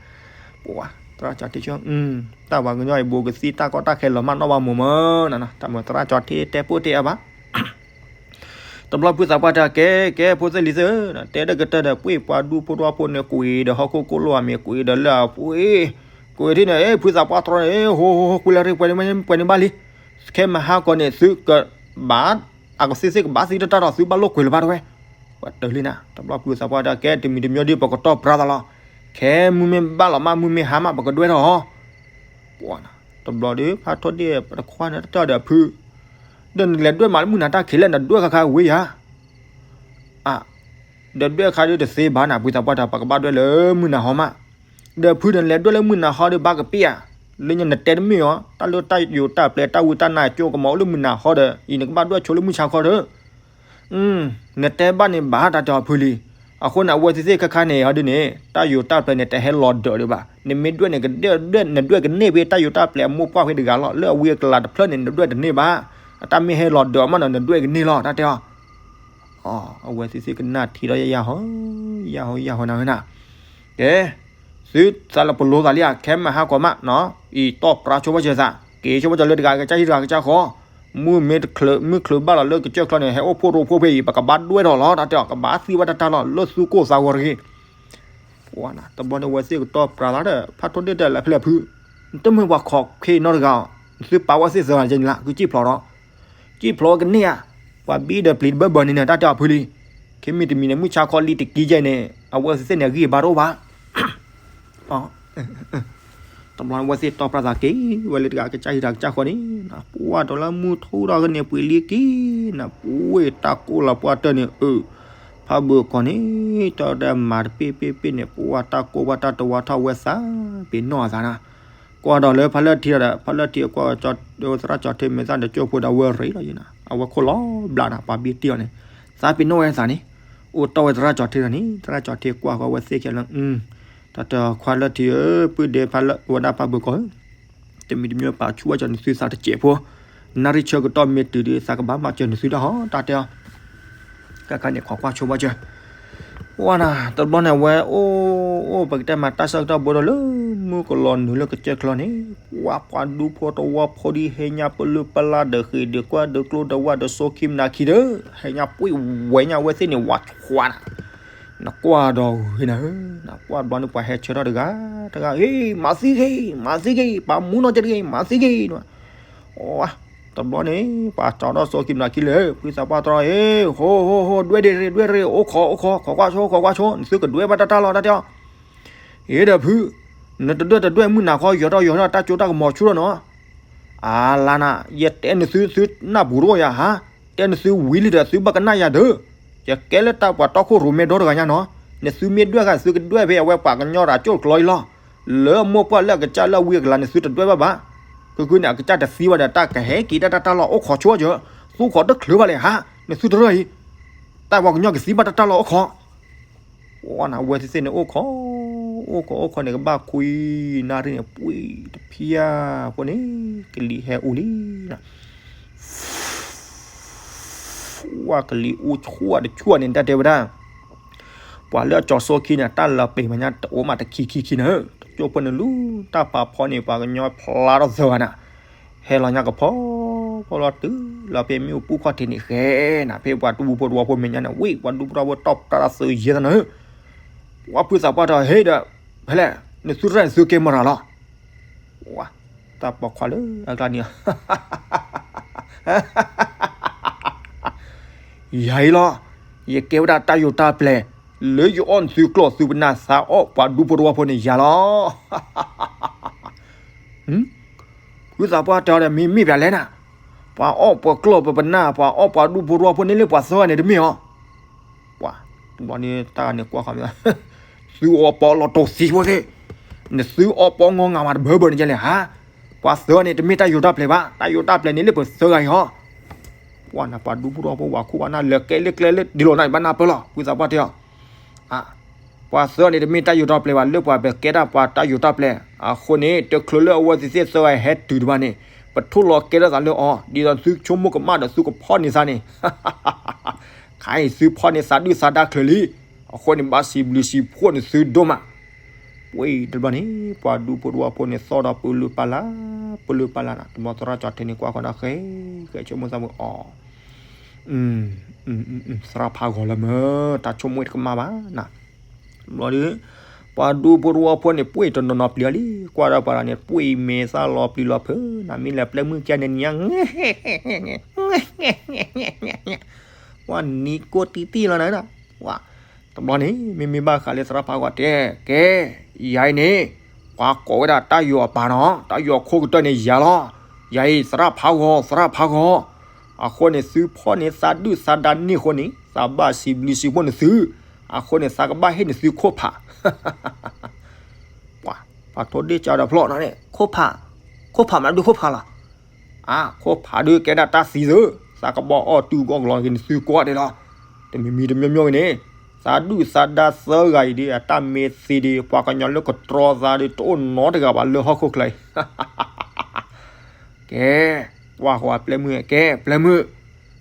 ပှၤ သရၣ်ကၠီထံဆၢ, တၢ်ပှၤကညီအံၤ ဘူးကသံတၢ်ကီတၢ်ခဲလီၤမးနီၣ်ဘၣ်မိၢ်မၢ်နၤ, တၢ်မ့ၢ်သရၣ်ကၠီထံတဲပိၢ်တဲအါဘၣ် တဘျီဖုသးပှၢ်တၢ်ကဲ ကဲဖိသ့ၣ်လံၤသ့ၣ်ဧၢ, တဲတကတၢၢ်ဒီး ပှ့ၤပှၤဒူဖိတဝီဖိန့ၣ် ကွံာ်ဒီးဟီၣ်ခိၣ်ကိၣ်လိၣ်အမ့ၢ်ကွံာ်ဒီးလၢအပှ့ၤ, ကွံာ်ထံၣ်န့ၣ် အ့ ဖုသးပှၢ်တြီန့ၣ် ဟိဟိဟိ ကွံာ်လၢရ့ၣ် ပှဲၤန့ၣ်ဘၣ်လံ, ခဲမဟါကီးန့ၣ် သုကဘၣ် အကသ့ၣ်သ့ၣ်ကဘၣ်သံတၢ်တၢ်ဒီး သုဘၣ်လိၣ်ကွံာ်လၢၤဘၣ်တဝဲ, ပှၤတၢၢ်လံနၤ, တဘျီဖုသးပှၢ်တၢ်ကဲ တမံၤတမံၤဒီး ပကတီၢ်ပြးသးလီၤ, ခဲမုၢ်မ့ၢ်ဘၣ်လီၤမး မုၢ်မ့ၢ်ဟါမး ပကဒွဲၣ်ထီၣ်အီၤ ပှၤနၤ, တဘျီဒီး ဖးထီဒ့ၣ်တခွါန့ၣ် တၢ်တဲအီၤဒီးဖု, ဒီးနလဲၤဒွဲၣ်မးလၢမုၢ်နၤတၢ်ခံးလဲၣ် နဒွဲၣ်ခါခါဝံၤယၤ, အါ, ဒီးဒွဲၣ်ခါဒီးတသ့ဘၣ်နၤ ဖုသးပှၢ်တၢ် ပကဘၣ်ဒွဲၣ်လၢမုၢ်နၤဟီမး, ဒီးဖုဒီးနလဲၤဒွဲၣ်လၢမုၢ်နၤဟီဒီးဘၣ်ကပ့ၢ်ဧါ, လၢညါနတဲတမ့ၢ်အီၤ တၢ်လၢတၢ်ယိၤတၢ်ပျဲၤတၢ်ဝံတၢ်နါအကၠိကမီၤအိၣ်လၢမုၢ်နၤဟီဒီး အံၤနကဘၣ်ဒွဲၣ်ဆိလၢမုၢ်ဆါခီဒီး နတဲဘၣ်န့ၣ်ဘၣ် တၢ်တဲအီၤဖုလံ, အဃိန့ၣ် အဝဲသ့ၣ်သ့ၣ်ခါခါန့ၣ် ဟီဒ်န့ၣ် တၢ်ယိၤတၢ်ပျဲၤန့ၣ် တဟဲလီၤဒၢးဒံးဘၣ်, နမ့ၢ်ဒွဲၣ်န့ၣ် ကဒွဲၣ် နဒွဲၣ်ကန့ၢ်ဖဲတၢ်ယိၤတၢ်ပျဲၤအမိၢ်ပှၢ်ဖဲတဂၤလီၤ, လၢအဝံအကလၤတဖျၢၣ်န့ၣ် နဒွဲၣ်တန့ၢ်ဘၣ်, အတၢ်မ့ၢ်ဟဲလီၤဒၢးအီၤမးနီၤ နဒွဲၣ်ကန့ၢ်လီၤ တၢ်တဲအီၤ, အဝဲသ့ၣ်သ့ၣ်ကနၣ်ထံၣ်ဒီးယယၤဟီ, ယယၤဟီ ယယၤဟီနၤဝဲနၤ, ကဲ သုသးလၢပလိၤသးလံဧါ ခဲမဟါကီးမးနီၤ, အံၤတီၢ်ပြးဆိဘၣ်စၢၤသး က့ၤဆိဘၣ်စၢၤလၢတဂၤကစၢ်ဟံၣ်တဂၤကစၢ်ဃီ, မုၢ်မ့ၢ်တချုး မုၢ်ချုးဘၣ်လီၤလၢကစၢၢ်ချီန့ၣ် ဟဲအိၣ်ဖှိၣ်ရိဖှိၣ်ဖဲအံၤ ပကဘၣ်ဒွဲၣ်ထီၣ်လီၤ တၢ်တဲအီၤ ကဘၣ်သံဝဲတၢ်တၢ်လီၤ လၢသူကိၢ်သးဂီၤတဂ့ၤ တဘျီန့ၣ်ဝဲသ့ၣ်ကတီၢ်ပြးသးဒီး ဖးထီဒ့ၣ်တဲလၢဖဲလဲၣ်ဖု, နတမ့ၢ်ပှၤခီၣ်ခ့နီတဂၤအီၤ, သုပာ်ဝဲသ့ၣ်သၢဂၤကဲန့ၣ်လၢ ကစံၣ်ဖျိးဒီး, စံၣ်ဖျိးကန့ၢ်ဧါ, ပှၤဘံဒီးပျံၤတဘၢဘၢန့ၣ်န့ၣ် တၢ်တဲအီၤဖုလံ, ခဲမုၢ်တမံၤန့ၣ် မုၢ်ဆါခီလံတကံကဲန့ၣ် အဝဲသ့ၣ်သ့ၣ်န့ၣ် အဂံၢ်အဘါတအိၣ်ဘၣ် တဘျီန့ၣ် အဝဲသ့ၣ်တီၢ်ပြၢသးက့ၤဝဲလၢတဂၤ ကစၢ်ဟံးတၢ်ကစၢ်ဃီန့ၣ်, ပှၢ်ဒီးလၢမုၢ်ထူၣ်ဒီးကန့ၣ်ပှ့ၤလံက့ၤနၤ, ပှ့ၤတၢ်ကိၢ်လီၤပှၢ်တၢၢ်န့ၣ် အၢ, ဖးဘၢၣ်ကီၢ်န့ၣ် တၢ်ဒီးမၤတပ့ၢ်ပ့ၢ်ပ့ၢ်န့ၣ် ပှၢ်တၢ်ကိၢ်ပှၢ်တၢ်တဝါထီၣ်ဝဲသး ပ့ၤနီၣ်အသးနၤ, ကွၢ်ဒီးလၢဖးလၢထံဒီး ဖးလၢထံကွၢ် သရၣ်ကၠီၤထ့မဲာ်သၣ်ဒီး ကၠိဖိဒီးအဝဲရ့လီၤယနၤ, အဝဲခိၣ်လီၤဘျးနၤ ပှၤဘံတံၢ်အီၤန့ၣ်, သးပ့ၤနီၣ်ဝဲသးန့ၣ်, အိၣ်တီၢ်ဝဲသရၣ်ကၠီၤထ့ဒီးန့ၣ် သရၣ်ကၠီၤထ့ကွၢ်ဃီဝဲသ့ၣ်ခဲလၢာ် တၢ်တခွါလၢထံဧၢ, ပုၢ်ဒဲဖးလၢဝဲဒၣ်ဖးဘၢၣ်ကီၢ်ဧၢ, တမံၤတမံၤပာ်ဆူၣ်ဘၣ်စၢၤနသုသးတစဲးဖိ, နၣ်ရံၣ်ဆၢကတီၢ်မ့ၢ်တုၤဒီး သးကဘၣ်မၤစၢၤနသုဒၣ်ဟီ တၢ်တဲအီၤ, ကဲခါန့ၣ် ခိးကွၢ်ဆိဘၣ်စၢၤ, ဝါနၤ တဘျီန့ၣ် အဝဲအိၣ်အိၣ်ပကတဲမၤတၢ်ဆၢကတီၢ်ဘိဒီးလၢ မုၢ်ကလီၤနုာ်လၢကစၢၢ်ချီန့ၣ်, ပှၤပှၤဒူဖိတဝီဖိဒ်ဟဲညါပလုၢ်ပလၢ်ဒီးဃ့ၢ်ဒီးကွၢ်ဒီးကျိဒီးဝၣ်ဒီးစိခံမနၤခံဒီး ဟဲညါပှ့ၤဝဲညါအဝဲသ့ၣ်န့ၣ် ဝးဆှးနၤ နကွၢ်ဒီးဝံၤနၤဧၢ, နကွၢ်တဘျီန့ၣ် ပှၤဟဲဆၢထၢၣ်တဂၤတဂၤ ဟ့ၣ် မၤသံဂ့ၤ မၤသံဂ့ၤ ပှၤမူနီၢ်ကဲတဂ့ၤ မၤသံဂ့ၤ, တဘျီန့ၣ် ပှၤကၠီထီၣ်စိခံမနၤခံလၢ ဖုသးပှၢ်တြီ ဟ့ၣ် ဟိ ဟိ ဟိ ဒွဲၣ်ဒ့ၣ်ရ့ၣ် ဒွဲၣ်ရ့ၣ် အိၣ်ခိး အိၣ်ခိး ခိးကွၢ်ဆိ ခိးကွၢ်ဆိ နသုကဒွဲၣ်ဘၣ်တၢ်တၢ်လီၢ်တၢ်တဲအီၤ, အ့ဒီးဖု နတဒွဲၣ်တဒွဲၣ်မုၢ်နၤခီ ယီၤထီၣ်ယီၤထီၣ်တၢ်ကၠိတၢ်ကမီၤဆူၣ်ထီၣ်နီၤ, အလါနၤ ယတဲနသု သုနၢ်ပူၤတအိၣ်ယၤဟါ, တဲနသုဝံၤလံဒီး သုဘၣ်ကနၣ်ယၤဒၢး, ယကဲလၢတၢ်ပှၤတီခိၣ်ရိၣ်မဲဒီတဂၤညါနီၤ, နသုမ့ၢ်ဒွဲၣ်ဃာ် သုကဒွဲၣ်ဖဲအဝဲပှၤကညီတၢ်ကၠိတကျီအံၤလီၤ, လၢအမိၢ်ပှၢ်လၢအကစၢ်လၢအဝံအကလၤ နသုတဒွဲၣ်ဘၣ်ဘၣ်, ကုကုန့ၣ် အကစၢ်တသံဘၣ်ဒီး တၢ်ကဟဲက့ၤတၢ်တၢ်လီၢ်အိၣ်ခိးဆိကၠၢ, သူခိးတချုးဘၣ်လဲၣ်ဟါ, နသုတရၢၢ်အံၤ, တၢ်ပှၤကညီကသံဘၣ်တၢ်တၢ်လီၢ်အိၣ်ခိး ဝဲနၤ အဝဲသ့ၣ်သ့ၣ်န့ၣ် အိၣ်ခိး အိၣ်ခိး အိၣ်ခိးန့ၣ် ကဘၣ်ခွံနၣ်ရံၣ်န့ၣ် ပှ့ၤတဖျၢၣ်ဖိန့ၣ် ကလံၤဟဲအူလံနၤ, ဝဲကလံၤအူဆှၢတဆှၢန့ၣ် တၢ်တဲဝဲဒၣ်, ပှၤလၢအကၠီၤစိခံန့ၣ် တၢ်လီၤပျံၤမးညါ တအိၣ်မးတခံခံခံန့ၣ်, တကၠိၢ်ဖိန့ၣ်လူၤ တၢ်ပာ်ဖီန့ၣ် ပှၤကညီဖျါထီၣ်သၢဂၤနၤ ဟဲလီၤညါကဖီ ဖီလီၤတုၤလီၤဖဲမ့ၣ်အူပူၤခီၣ်ထံးန့ၣ် ဃဲနၤ ဖဲပှၤဒူဖိတဝီဖိမဲာ်ညါန့ၣ် ဝ့ၢ် ပှၤဒူဖိတဝီဖိတၢ်ပျၢ်တၢ်သုးယဲၢ်သနၢၣ်, ပှၤဖုသးပှၢ်တၢ်ဟ့ၣ်ဒီး ဖဲလဲၣ် နသုတရၢၢ်နသုကဲမရၤလီၤ, ဝဲ တၢ်ပိာ်ခွါလၢအကျါန့ၣ် ယၤအံၤလီၤ, ယကဲဝဲဒၣ်တၢ်ယိာ်တၢ်ပျဲၤ လၢယအီၣ်နသုကျိၣ်သုပနၢ်သးအီၣ်ပှၤဒူဖိတဝီဖိန့ၣ်ယၤလီၤ. ဖုသးပှၢ်တဲအီၤဒီး မ့မ့ၢ်ပၠးလဲၣ်နၤ, ပှၤအီၣ်ပှၤကျိၣ်ပပနၢ် ပှၤအီၣ်ပှၤဒူဖိတဝီဖိန့ၣ်လၢပှၤသၢဂၤန့ၣ်တမ့ၢ်အီၤ, ပှၤ တဘျီန့ၣ် တၢ်န့ၣ်ကွၢ်ဃီမ့ၢ် သုအီၣ်ပီလီၤတိာ်သံဖိသ့ၣ်, နသုအီၣ်ပီငီငါမးတဘၢဘၢန့ၣ်ကဲလဲၣ်ဟါ, ပှၤသၢဂၤန့ၣ် တမ့ၢ်တၢ်ယိာ်တၢ်ပျဲၤဘၣ်, တၢ်ယိာ်တၢ်ပျဲၤန့ၣ်လၢပသၢဂၤအံၤဟီ ပှၤနၤပှၤဒူဖိတဝီဖိဝဲခိၣ်ဘၣ်နၢ်လၢကဲလၢကျဲလၢဒ်လီၤနၢ်ဘၣ်နၢ်ပၢၢ်လီၤ ဖုသးပှၢ်တဲအီၤ, ပှၤသၢဂၤန့ၣ် တမ့ၢ်တၢ်ယိာ်တၢ်ပျဲၤဘၣ် လၢပှၤပကဲတၢ်ပှၤတၢ်ယိာ်တၢ်ပျဲၤ, အဃိန့ၣ် တချုးလၢအဝဲသ့ၣ်သၢဂၤဟဲတုၤတဘၣ်န့ၣ် ပထိၣ်လီၤကဲထီၣ်သးလၢအီၤ ဒ်သိးသုဆိကမိၣ်ကမၣ်ဒီးသုကဖီၣ်န့ၢ်သးန့ၣ် ခါအံၤသုဖီၣ်န့ၢ်သးဒုၣ်သးဒါချုးလံ, အဃိန့ၣ် ဘၣ်စံးဘျုးစံးဖှိၣ်န့ၢ်သုဒိၣ်မး, ပှၤတဘျီန့ၣ် ပှၤဒူဖိတဝီဖိန့ၣ် သီၣ်ဒီးပလုၢ်ပလၢ် ပလုၢ်ပလၢ်နၤ တဘျီသရၣ်ကၠီၤထံးန့ၣ် ကွၢ်ဃီဒီးဃဲ ဃဲဆိကမိၣ်သးမုာ်အီၤ သရၣ်ဖးဂီၤလၢမၢ တၢ်ဆိကမိၣ်တကမၣ်ဘၣ်နၤ, ဘျီဒီး ပှၤဒူဖိတဝီဖိန့ၣ် ပှ့ၤတနီၤနီၤပျံၤအီၤလံ, ကွၢ်ဒီးပှၤလီၤန့ၣ် ပှ့ၤမဲာ်သၣ်လီၤပျံၤလီၤဖုးနၤ မ့ၢ်လဲၤပျဲမုၢ်ကဲန့ၣ်နံၤ ဝဲနံၤကိၢ်တံၢ်တံၢ်လီၤနၤ, ဝဲ တဘျီန့ၣ် မ့မ့ၢ်ဘၣ်ဃးလၢသရၣ်ဖးဂီၤတဲ ကဲ ယၤအံၤန့ၣ် ပှၤကိးဝဲဒၣ်တၢ်ယိာ်အပၢ်နီၤ, တၢ်ယိာ်အခိၣ်ကတၢၢ်န့ၣ်ယၤလီၤ, ယၤအံၤသရၣ်ဖးဂီၤ သရၣ်ဖးဂီၤ, အဃိန့ၣ် သုဖီၣ်န့ၢ်သးဒုၣ်သးဒါန့ၢ်အဃိန့ၣ် သးဘၣ်စံးဘျုးစံးဖှိၣ်န့ၢ်သု, အဃိန့ၣ် သးကဘၣ်ဟ့ၣ်န့ၢ်သုခိၣ်ဖး ပှၤ ပှၤထိၣ်ဒ့ၣ်ကၠီဒီးဖျီၣ်နီၤန့ၣ် ခိၣ်ဖး, ခိၣ်ဖးမးဒုးခိၣ်ဖးလီၤ, အါ ခိၣ်ဖးဒုးကဲဒၣ်တၢ်သံသု, သးကဘၣ်အီၣ်တူၢ်ဘီကလီၤက့ၤန့ၣ်သုကိးဂၤဒဲးလီၤ, တမံၤမံၤတမံၤမံၤဂ့ၤန့ၣ်, သးဒုၣ်သးဒါသၢဂၤအံၤဒီး အတၢ်မ့ၢ်သံဒီး ပှၤကညီလၢကတြီသးဒီး တအိၣ်နီတဂၤဘၣ်လၢဟီၣ်ခိၣ်ချၢအံၤ ကဲ, ကွၢ်ဃီၤပျဲမုၢ်, ကဲ ပျဲမုၢ်,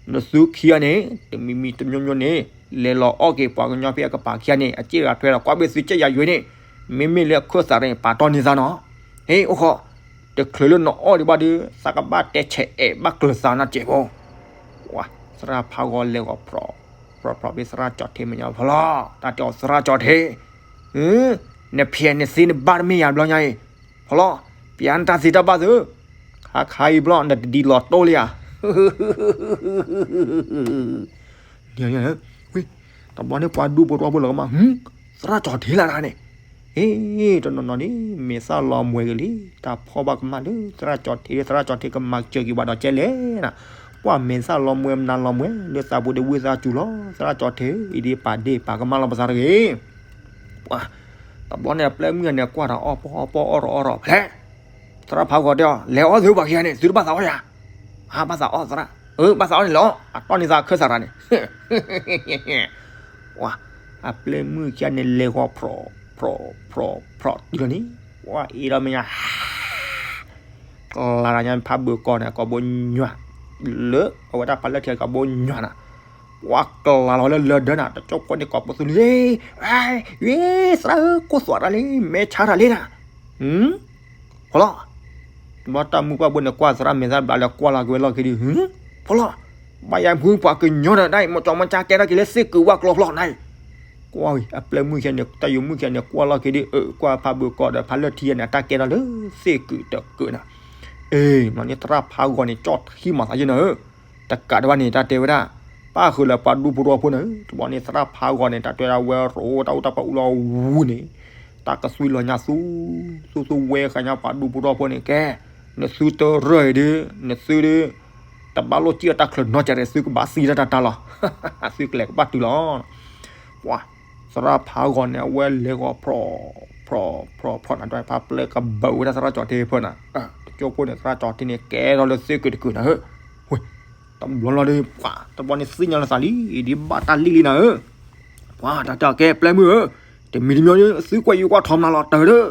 နသုခံဂၤန့ၣ် တမံၤမံၤတမံၤမံၤန့ၣ် လဲၤလီၤအီၣ်က့ၤပှၤကညီဖဲအကပၤခံဂၤန့ၣ် အစ့ၣ်ဂၤထွဲဒီး ကွၢ်ဘၣ်သုစ့ၣ်ယၤယွၤန့ၣ်, မ့မ့ၢ်လၢအခၢၣ်သးန့ၣ် ပာ်တီၢ်န့ၢ်သးနီၤ, ဟ့ၣ် အိၣ်ဃီ, တချုးလၢနအီၣ်ဒံးဘၣ်ဒီး သးကဘၣ်တဲဆဲးအဲၣ်ဘၣ်ကျၢၤသးနၤစဲးဖိ, ဝဲ သရၣ်ဖးဂီၤလဲၤဂီၤဖြီၣ်, ဖြီၣ်ဖြီၣ်ဖဲသရၣ်ကၠီၤထံမဲာ်ညါဖီလီၤ, တၢ်တဲအီၤသရၣ်ကၠီၤထံ, နဖျဲးနသ့နဘၣ်တမ့ၢ်ယၤဘျီညါအံၤ, ဖီလီၤ, ပျးနတၢ်သ့တၢ်ဘၣ်သု, ခါခါအံၤဘျီ နတဒ်လီၤတိၢ်လံဧါ, တဘျီန့ၣ် ပှၤဒူဖိတဝီဖိလီၤကမၣ်, သရၣ်ကၠီၤထံလၢနၤန့ၣ်, ဟ့ၣ် တနီၤနီၤန့ၣ် မဲာ်သၣ်လီၤမှဲၤက့ၤလံ, တၢ်ဖီၣ်ဘၣ်ကမၣ်လၢသရၣ်ကၠီၤထံး, သရၣ်ကၠီၤထံးကမၤစၢၤက့ၤဘၣ်ဒီးကဲလဲၣ်နၤ, ကွၢ်မဲာ်သၣ်လီၤမှဲၤမနၤလီၤမှဲၤ လၢသးပူၤဒီးဝံသးစူၤလီၤ, သရၣ်ကၠီၤထံး အံၤဒ်ပာ်ဒ့ၣ်ပာ်ကမၣ်လီၤပသးတဂ့ၤ. ပှၤ တဘျီန့ၣ် အပျဲၢ်မုၣ်န့ၣ် ကွၢ်တၢ်အီၣ်ပီၣ်အီၣ်ပီၣ်အီၣ်ရီးအီၣ်ရီးဖဲလဲၣ်, သရၣ်ဖးဂီၤတဲအီၤ လဲၤအီၣ်သုပှၤခံဂၤန့ၣ် သုတဘၣ်သးအီၣ်ယၤ, အဘၣ်သးအီၣ်သရၣ်, အဘၣ်သးအီၣ်န့ၣ်လီၤ, အတီၢ်န့ၢ်သးအခၢၣ်စးရၤန့ၣ် ပှၤ အပျဲၢ်မုၣ်ခံဂၤန့ၣ် လဲၤဂီၤဖြီး ဖြီး ဖြီး ဖြီးတုၤလီၤန့ၣ်, ပှၤအ့ဒီးမဲာ်ညါ ကလၤတၢ်ညါဖးဘၢၣ်ကီၢ်န့ၣ် ကိးဘိညွၤ, လၢအဝဲဒၣ်ဖးလၢထံးကိးဘိညွၤနၤ, ပှၤကလၤလီၤလၢလၢဒၢနၤ, တကၠိဖိန့ၣ်ကိးပိာ်သူလံ, သရၣ်ဧၢ ကိၢ်သွးတၢ်လံ မဲာ်ဆါတၢ်လံနၤ, ဖီလီၤ, တဘျီတၢ်မုၢ်ပှၢ်ဘိန့ၣ် ကွၢ်သရၣ်မဲာ်သၣ်ဘျးလၢကွၢ်လီၤက့ၤဝဲလီၢ်ခံဒု, ဖီလီၤ, ဘၣ်ယၤမုၢ်ပှၤကညီဒီး တၢ်အံၤ မီၤကၠီမီၤကၠါကဲထီၣ်က့ၤလၢသ့ၣ်ကုာ်ဝၣ်ကျီကျီနၤ, ကွၢ်ဝံၤ အပျဲၢ်မုၣ်ခံဂၤန့ၣ် တၢ်ယိၤမုၣ်ခံဂၤန့ၣ် ကွၢ်လီၢ်ခံဒု, အၢ ကွၢ်ဖးဘၢၣ်ကီၢ်ဒီးဖးလၢထံဂၤန့ၣ် အတၢ်ကဲထီၣ်လၢသ့ၣ်ကုာ်တကုာ်နၤ, အ့ မ့ၢ်န့ၣ်သရၣ်ဖးဂီၤန့ၣ် ကၠီၣ်ထံမၤသးယဲၢ်နၤဧၢ, တကးဒံးဘၣ်န့ၣ် တၢ်တဲဝဲဒၣ်, ပၣ်ဃုာ်လၢပှၤဒူဖိထီဖိန့ၣ်, တဘျီန့ၣ်သရၣ်ဖးဂီၤန့ၣ် တၢ်တဲဝဲဒၣ်ဝဲရိတၢ်အိၣ်တၢ်ပာ်အူလီၤဝူန့ၣ်, တၢ်ကသွံလီၤညါသူ, သူသူဝဲဃာ်ညါပှၤဒူဖိထီဖိန့ၣ် ကဲ, နသုတရၢၢ်အံၤဒု, နသုဒု, တဘၣ်လိၣ်စံၣ်အတၢ်ချၢနီတစဲးဒီး သုကဘၣ်သံတၢ်တၢ်လီၤ, သုကလဲၤကဘၣ်တုၤလီၤ, ပှၤ သရၣ်ဖးဂီၤန့ၣ် အဝဲလဲၤဂီၤဖြီး ဖြီး ဖြီး ဖြီးနၤ ဒွဲၣ်ဖးပျဲၢ်ကဘၢဝဲဒၣ်သရၣ်ကၠီၤထံးဖၢနၤ, တကၠိဖိန့ၣ် သရၣ်ကၠီၤထံးန့ၣ် ကဲထီၣ်လၢသ့ၣ်ကုာ်တကုာ်နၤဧၢ, ဝဲ, တဘျီလီၤဒီး ပှၤ တဘျီန့ၣ်သ့ၣ်ညါလီၤသးလံ အံၤဒ်ဘၣ်တၢ်လံၣ်လံနၤဧၢ, ပှၤ တၢ်တဲကဲပျဲၢ်မုၣ်ဧၢ, တမံၤတမံၤ သုကွၢ်ယူၤကွၢ်ထီမနၤလီၤတၢ်ဒီး,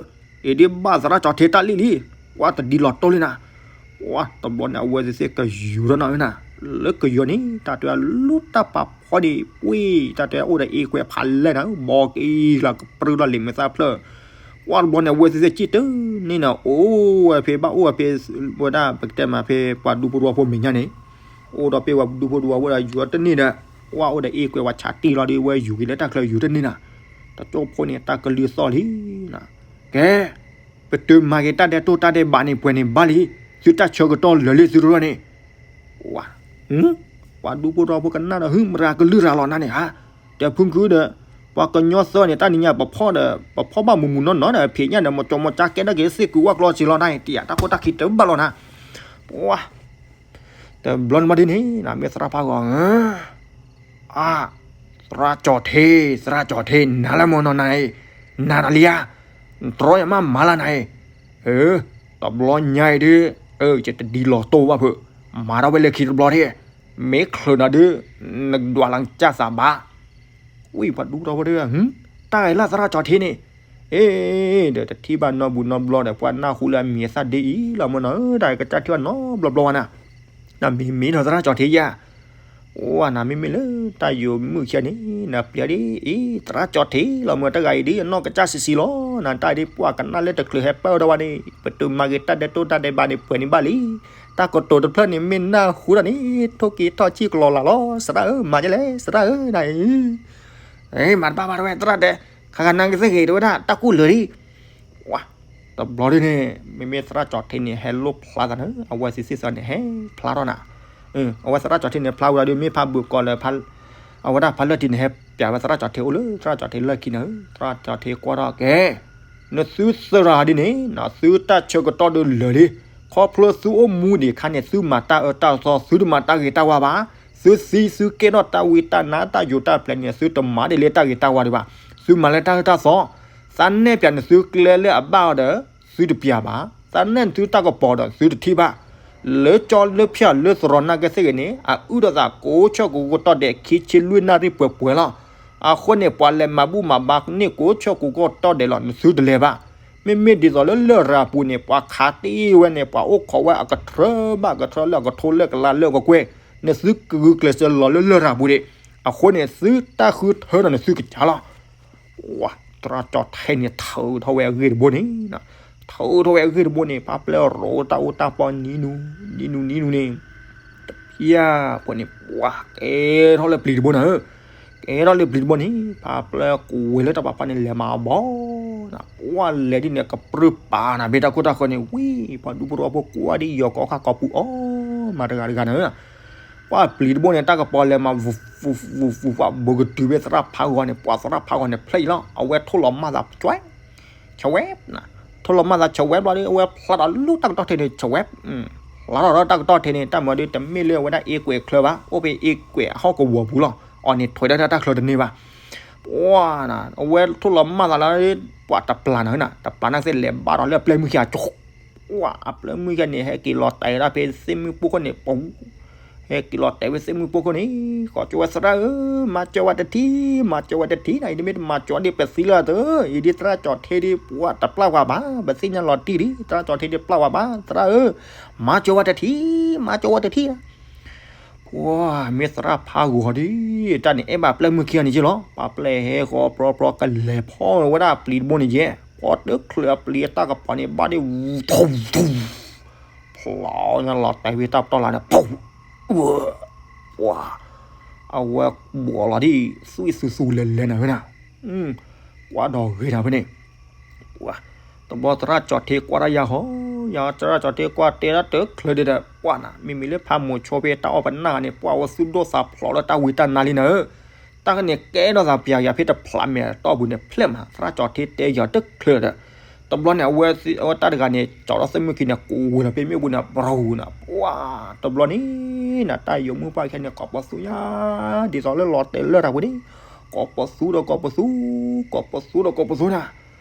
အံၤဒ်ဘၣ်သရၣ်ကၠီၤထံးတၢ်လံၣ်လံ, ပှၤတဒ်လီၤတိၢ်လံနၤ ပှၤ တဘျီန့ၣ် အဝဲသ့ၣ်သ့ၣ်ကယူၤထီၣ်နၤဧၢနၤ, လၢကယူၤန့ၣ် တၢ်တဲအလူတၢ်ပာ်ဖီဒံးပှ့ၤ တၢ်တဲအိၣ်ဒီးအ့ကွဲးဖးလဲၢ်နၤဧၢ, ဘီက့ၤလၢကပြုၢ်လီၤလံာ်မဲာ်သၣ်ဖျၢၣ်, ပှၤတဘျီန့ၣ် အဝဲသ့ၣ်သ့ၣ်ကံၣ်တန့ၢ်နၤ, အိၣ်ဝဲဖဲဘၣ်အိၣ်ဝဲဖဲ ဝဲဒၣ်ပကတဲမးဖဲပှၤဒူဖိတဝီဖိမဲာ်ညါန့ၣ်, အိၣ်ဒီးဖဲပှၤဒူဖိတဝီဖိဒီးယူၤတန့ၢ်ဒီး, ပှၤအိၣ်ဒီးအ့ကွဲးဝဲဆးတံၢ်လီၤဒီး ဝဲယူၤက့ၤလၢတၢ်ချၢယူၤတန့ၢ်နၤ, တကၠိဖိန့ၣ် တၢ်ကလုၢ်သီၣ်လံနၤ, ကဲ ပတုၤမၤက့ၤတၢ်ဒဲးတိၢ်တၢ်ဒဲးဘးန့ၣ် ပှဲၤန့ၣ်ဘၣ်လံ, သုတၢ်ဆၢကတီၢ်လၢာ်လံသုတရၢၢ်န့ၣ်, ဝၤ, ပှၤဒူဖိထီဖိကနၣ်ဒီး ဟုမရၤကလုၢ်ရၤလီၤနၤန့ၣ်ဧါ, ဒီးဖုၣ်ကုဒီး, ပှၤကညီသၢန့ၣ် တၢ်နံၤညါပဖီၣ်ဒီး ပဖီၣ်ဘၣ်မုာ်မုာ်နီၢ်နီၢ်ဒီး ဖံးညၣ်ဒီး မီၤကၠီမီၤကၠါကဲထီၣ်က့ၤသ့ၣ်ကုာ်ဝၣ်ကျီစ့လီၤနၤ, တယၤတၢ်ခိၣ်တၢ်ခံတဘၣ်လီၤနၤ, ပှၤ တဘျီန့ၣ်မးဒ်န့ၣ် နမ့ၢ်သရၣ်ဖးဂီၤဧၢ, အါ, သရၣ်ကၠီၤထံး, သရၣ်ကၠီၤထံး နၤလၢမနီၤနၤအံၤ, နၤနၤလံဧါ, နတြီယမးမၤလၢနၤအံၤ, အၢ, တဘျီညါအံၤဒုး, အၢ ယတဒ်လီၤတိၢ်ဘၣ်ဖုး, မၤထီၣ်ဝဲလၢခံတဘျီထံၣ်, မ့ၢ်ချုးနၤဒုး, နဒွးလၢကစၢ်သးဘၣ် ဝံၤပှၤဒူဖိထီဖိဒီး, တၢ်ဂ့ၤလၢသရၣ်ကၠီၤထံးန့ၣ်, အ့, ဒီးတထံၣ်ဘၣ်နီတဘျီနီတဘျီဒီး ပှၤနၢ်ဟူလၢအမံၤအသၣ်ဒ်အံၤလီၤမနီၤ, တၢ်ကစၢ်ထံၣ်ဘၣ်နီတဘျီဘျီဝဲနၤ, နမ့မ့ၢ်ဒီးသရၣ်ကၠီၤထံးယါ, အိၣ်နမ့မ့ၢ်လၢတၢ်ယိၤမုၣ်ခံဂၤန့ၣ် နပျဲဒ်အံၤ သရၣ်ကၠီၤထံးလီၤမနီၤ, တၢ်ဂၤအံၤဒ်အနီၢ်ကစၢ်ဆံးဆံးလီၤ, နတၢ်အံၤဒ်ပှၤကနၣ်လၢတချုးဟဲပၢၢ်ဒီးဝဲန့ၣ် ပတုၤမၤက့ၤတၢ်ဒဲးတိၢ်တၢ်ဒဲးဘးန့ၣ်ပှဲၤန့ၣ်ဘၣ်လံ, တၢ်ကတိၤတဖျၢၣ်န့ၣ်မ့ၢ်နၢ်ဟူဒၣ်န့ၣ် ထိၣ်က့ၤထီၣ်ဆံၣ်ကလီၤလးလီၤ, သရၣ်ဧၢ မၤဒ်လဲၣ် သရၣ်ဧၢ နအံၤ မၤတဘၣ်ဘၣ်တဝဲ သရၣ်တဲ, ခါခါနၤကသ့ၣ်ဂ့ၤ တဝဲဒၣ်တၢ်ကူၣ်လၢာ်လံ, ဝၤ, တဘျီဒ်န့ၣ် မ့မ့ၢ်သရၣ်ကၠီၤထံးန့ၣ် ဟဲလိၣ်ဖျါသးန့ၣ် အဝဲသ့ၣ်သ့ၣ်သီန့ၣ် ဟဲဖျါထီၣ်နၤ, အဝဲသရၣ်ကၠီၤထံးန့ၣ် ဖျါဝဲဒီး မ့ၢ်ဖးဘုးကီးလၢ အဝဲဒၣ်ဖးလၢထံးန့ၣ် ဟဲပျးဝဲသရၣ်ကၠီၤထံးအိၣ်လၢ သရၣ်ကၠီၤထံးလၢခံန့ၣ်, သရၣ်ကၠီၤထံးကွၢ်ထီၣ်ကဲ နသုသရၣ်ဒ်န့ၣ် နသုတၢ်ဆၢကတီၢ်ဒီးလၢာ်လံ, ခီဖျိသုအိၣ်မူဒံးအခါန့ၣ် သုမၤတၢ်အၢတၢ်သီ သုတမၤတၢ်ဂ့ၤတၢ်ဝါဘၣ်, သုသံသုကဲထီၣ်တၢ်ဝံတၢ်နါတၢ်ယိာ်တၢ်ပျဲၤန့ၣ် သုတမၤဒ်လၢတၢ်ဂ့ၤတၢ်ဝါဒံးဘၣ်, သုမၤလၢတၢ်အၢတၢ်သီ, သးနဲၣ်ပျးန့ၣ်သုကျဲလၢအဘၣ်အီၤဒီး သုတပျးဘၣ်, သးနဲၣ်သုတၢ်ကပီၤဒီးသုတထံၣ်ဘၣ်, လၢကၠီလၢဖၠၣ်လၢသရိာ်နာ်က့သ့ၣ်ဂ့ၤန့ၣ် အအုၣ်ဒီးသးကိးဆၢကိးကတီၢ်ဒဲးခံဆံလွံၢ်နၣ်ရံၣ်ပှဲၤပှဲၤလီၤ. အဃိန့ၣ် ပှၤလဲၤမၤဘူၣ်မၤဘါန့ၢ်ကိးဆၢကိးကတီၢ်ဒဲးလီၤ နသုတလဲၤဘၣ်. မ့မ့ၢ်ဒ်သိးလၢလရာ်ပူၤန့ၣ် ပှၤခးတ့ၢ်ဝဲန့ၣ် ပှၤအိၣ်ခိးဝဲအကထြၢဘၣ်ကထြၢလၢအကထိလၢကလါလၢအကကွဲၢ်, နသုကဂုာ်ကျဲးစၢးလီၤလၢလရာ်ပူၤဒံး, အဃိန့ၣ် သုတၢ်ဃုထၢဒီးနသုကစၢ်လီၤ. ဝၤသရၣ်ကၠီၤထံးန့ၣ် ထုးထီၣ်ဝဲအဂ့ၢ်တဘိန့ၣ်, ထုးထီၣ်ဝဲအဂ့ၢ်တဘိန့ၣ် ဖးပျဲၢ်ရိးတၢ်အိၣ်တၢ်ပီနံၤနူၤ, နံၤနူၤနံၤနူၤန့ၣ်, တဖျၢၣ်ဖိန့ၣ် ပှၤကဲထီၣ်လၢပျံၤတဘိနၤဧၢ, ကဲထီၣ်လၢပျံၤတဘိန့ၣ် ဖးပျဲၢ်ကွံာ်လၢတၢ်ပာ်ဖးန့ၣ် လဲၤမၤအီၤဘီနၤ, ပှၤလဲၤဒ်န့ၣ် ကပြုၢ်ပာ်နၤ ဘ့ၣ်တၢ်ခိၣ်တၢ်ဃၢၤန့ၣ် ဝံၤ ပှၤဒူဖိတဝီဖိကိးဂၤဒ်ယီၤကိးခါကိးပူၤအီၤ မၤတဂၤတဂၤနၤဧၢ, ပှၤပျံၤတဘိန့ၣ် တၢ်ကပီၤလဲၤမၤ ဝူၤဝူၤဝူၤဝူၤ ဘိးကတုၤဖဲသရၣ်ဖးဂီၤန့ၣ် ပှၤသရၣ်ဖးဂီၤန့ၣ် ဖျဲးအံၤလီၤ အဝဲထိၣ်လီၤမၢ်သးကွဲး ဆီဝဲပ်, ထိၣ်လီၤမၢ်သးဆီဝဲပ်လီၤဒီး အဝဲဖျါထီၣ်လၢတၢ်ကတီၢ်ထဲန့ၣ် ဆီဝဲပ်, ဖျါထီၣ်ဒီးတၢ်ကတီၢ်ထဲန့ၣ် တၢ်မၤဒီးတမ့ၢ်လၢအဝဲဒၣ်အ့ကွဲးချၢဘၣ်, အိၣ်ဖဲအ့ကွဲးအဟီၣ်ကဝီၤပူၤလီၤ, အီၤန့ၣ်ထွဲဒၣ်တၢ်ချၢတန့ၢ်ဘၣ်, ပှၤနၤ အဝဲထိၣ်လီၤမၢ်သးလၢ ပှၤတပျၢ်နၤနၤ, တပျၢ်နၤသ့ၣ်လဲၤဘၣ်ဒီးလၢအပျဲၢ်မုၢ်ခံဂၤကီ ပှၤအပျဲၢ်မုၢ်ခံဂၤန့ၣ် ဟဲက့ၤလီၤတဲာ်ဝဲဒၣ်ဖဲသ့ၣ်မုၢ်ပိၢ်ခိၣ်န့ၣ် ပူၤ ဟဲက့ၤလီၤတဲာ်ဝဲသ့ၣ်မုၢ်ပိၢ်ခိၣ်န့ၣ်, ဃီကၠိဝဲသရၣ်ဧၢ, မၤစၢၤဝဲတထံၣ်, မၤစၢၤဝဲတထံၣ်နၤ, အံၤတမ့ၢ်တမၤစၢၤဒ်ပသံလၢၤတၢ်, အံၤဒ်သရၣ်ကၠီၤထ့ဒ်ပှၤတပျၢ်ဝဲဘၣ်, ပသ့ၣ်ညါလီၤတံၢ်ဒ် သရၣ်ကၠီၤထ့ဒ်ပျၢ်ဝဲဘၣ်, သရၣ်ဧၢ, မၤစၢၤဝဲတထံၣ်, မၤစၢၤဝဲတထံၣ်နၤ ပှၤမ့ၢ်သရၣ်ဖးဂီၤဒ် တၢ်န့ၣ်အဲၣ်ဘၣ်ပျဲၢ်မုၢ်ခံဂၤန့ၣ်က့လီၤ, ပှၤပျဲၢ်ဟဲဃီၤပြီပြီကလဲၤဖီၣ်ဝဲဒၣ်ပျံၤတဘိန့ၣ်ယဲ, ပှၤတချုးအပျံၤအတၢ်ကပီၤန့ၣ် ဘၣ်ဒ်ဝူထူထူ ဖျါညါလီၤတဲာ်ဝဲတၢ်ပတီၢ်လၢ်န့ၣ်, ပှၤ အဝဲဘီၣ်လီၤဒ် သွံၣ်သူသူလဲၤလဲၤနၤဝဲနၤ, ကွၢ်ဒီးဂ့ၤနၤဖဲန့ၣ်, ပှၤ တဘျီသရၣ်ကၠီၤထ့ကွၢ်တၢ်ယၤဟီ, ယၤသရၣ်ကၠီၤထ့ကွၢ်တဲဒၣ်တချုးဒ်ဒီး ပှၤနၤ မ့မ့ၢ်လၢဖးမိၤဆိဖဲတၢ်အီၣ်ပနၢ်ဂၤန့ၣ် ပှၤအဝဲသူၣ်ဒိၣ်သးဖျိးလၢတၢ်ဝံတၢ်နါလံနၤဧၢ, တၢ်ကန့ၣ်ကဲထီၣ်သးပျးယၤဖဲတဖျးမဲာ်တီၢ်ပူၤန့ၣ် ဖျဲၣ်မး သရၣ်ကၠီၤထ့တဲယၤတချုးဒီး, တဘျီန့ၣ် အဝဲ အဝဲတၢ်တဂၤန့ၣ် ကၠီၤဒီးသ့ၣ်မုၢ်ခံန့ၣ် ကိးဝဲလီၤဖဲမ့ၣ်အူပူၤန့ၣ် ပရူၤနၤ, ပှၤ တဘျီန့ၣ် နၤတၢ်ယိၤမုၣ်ပှၢ်ခဲန့ၣ် ကိးပသူညါ ဒ်သိးလၢလီၤတဲာ်လၢတၢ်ဝဲန့ၣ်, ကိးပသူဒီးကိးပသူ, ကိးပသူဒီးကိးပသူနၤ,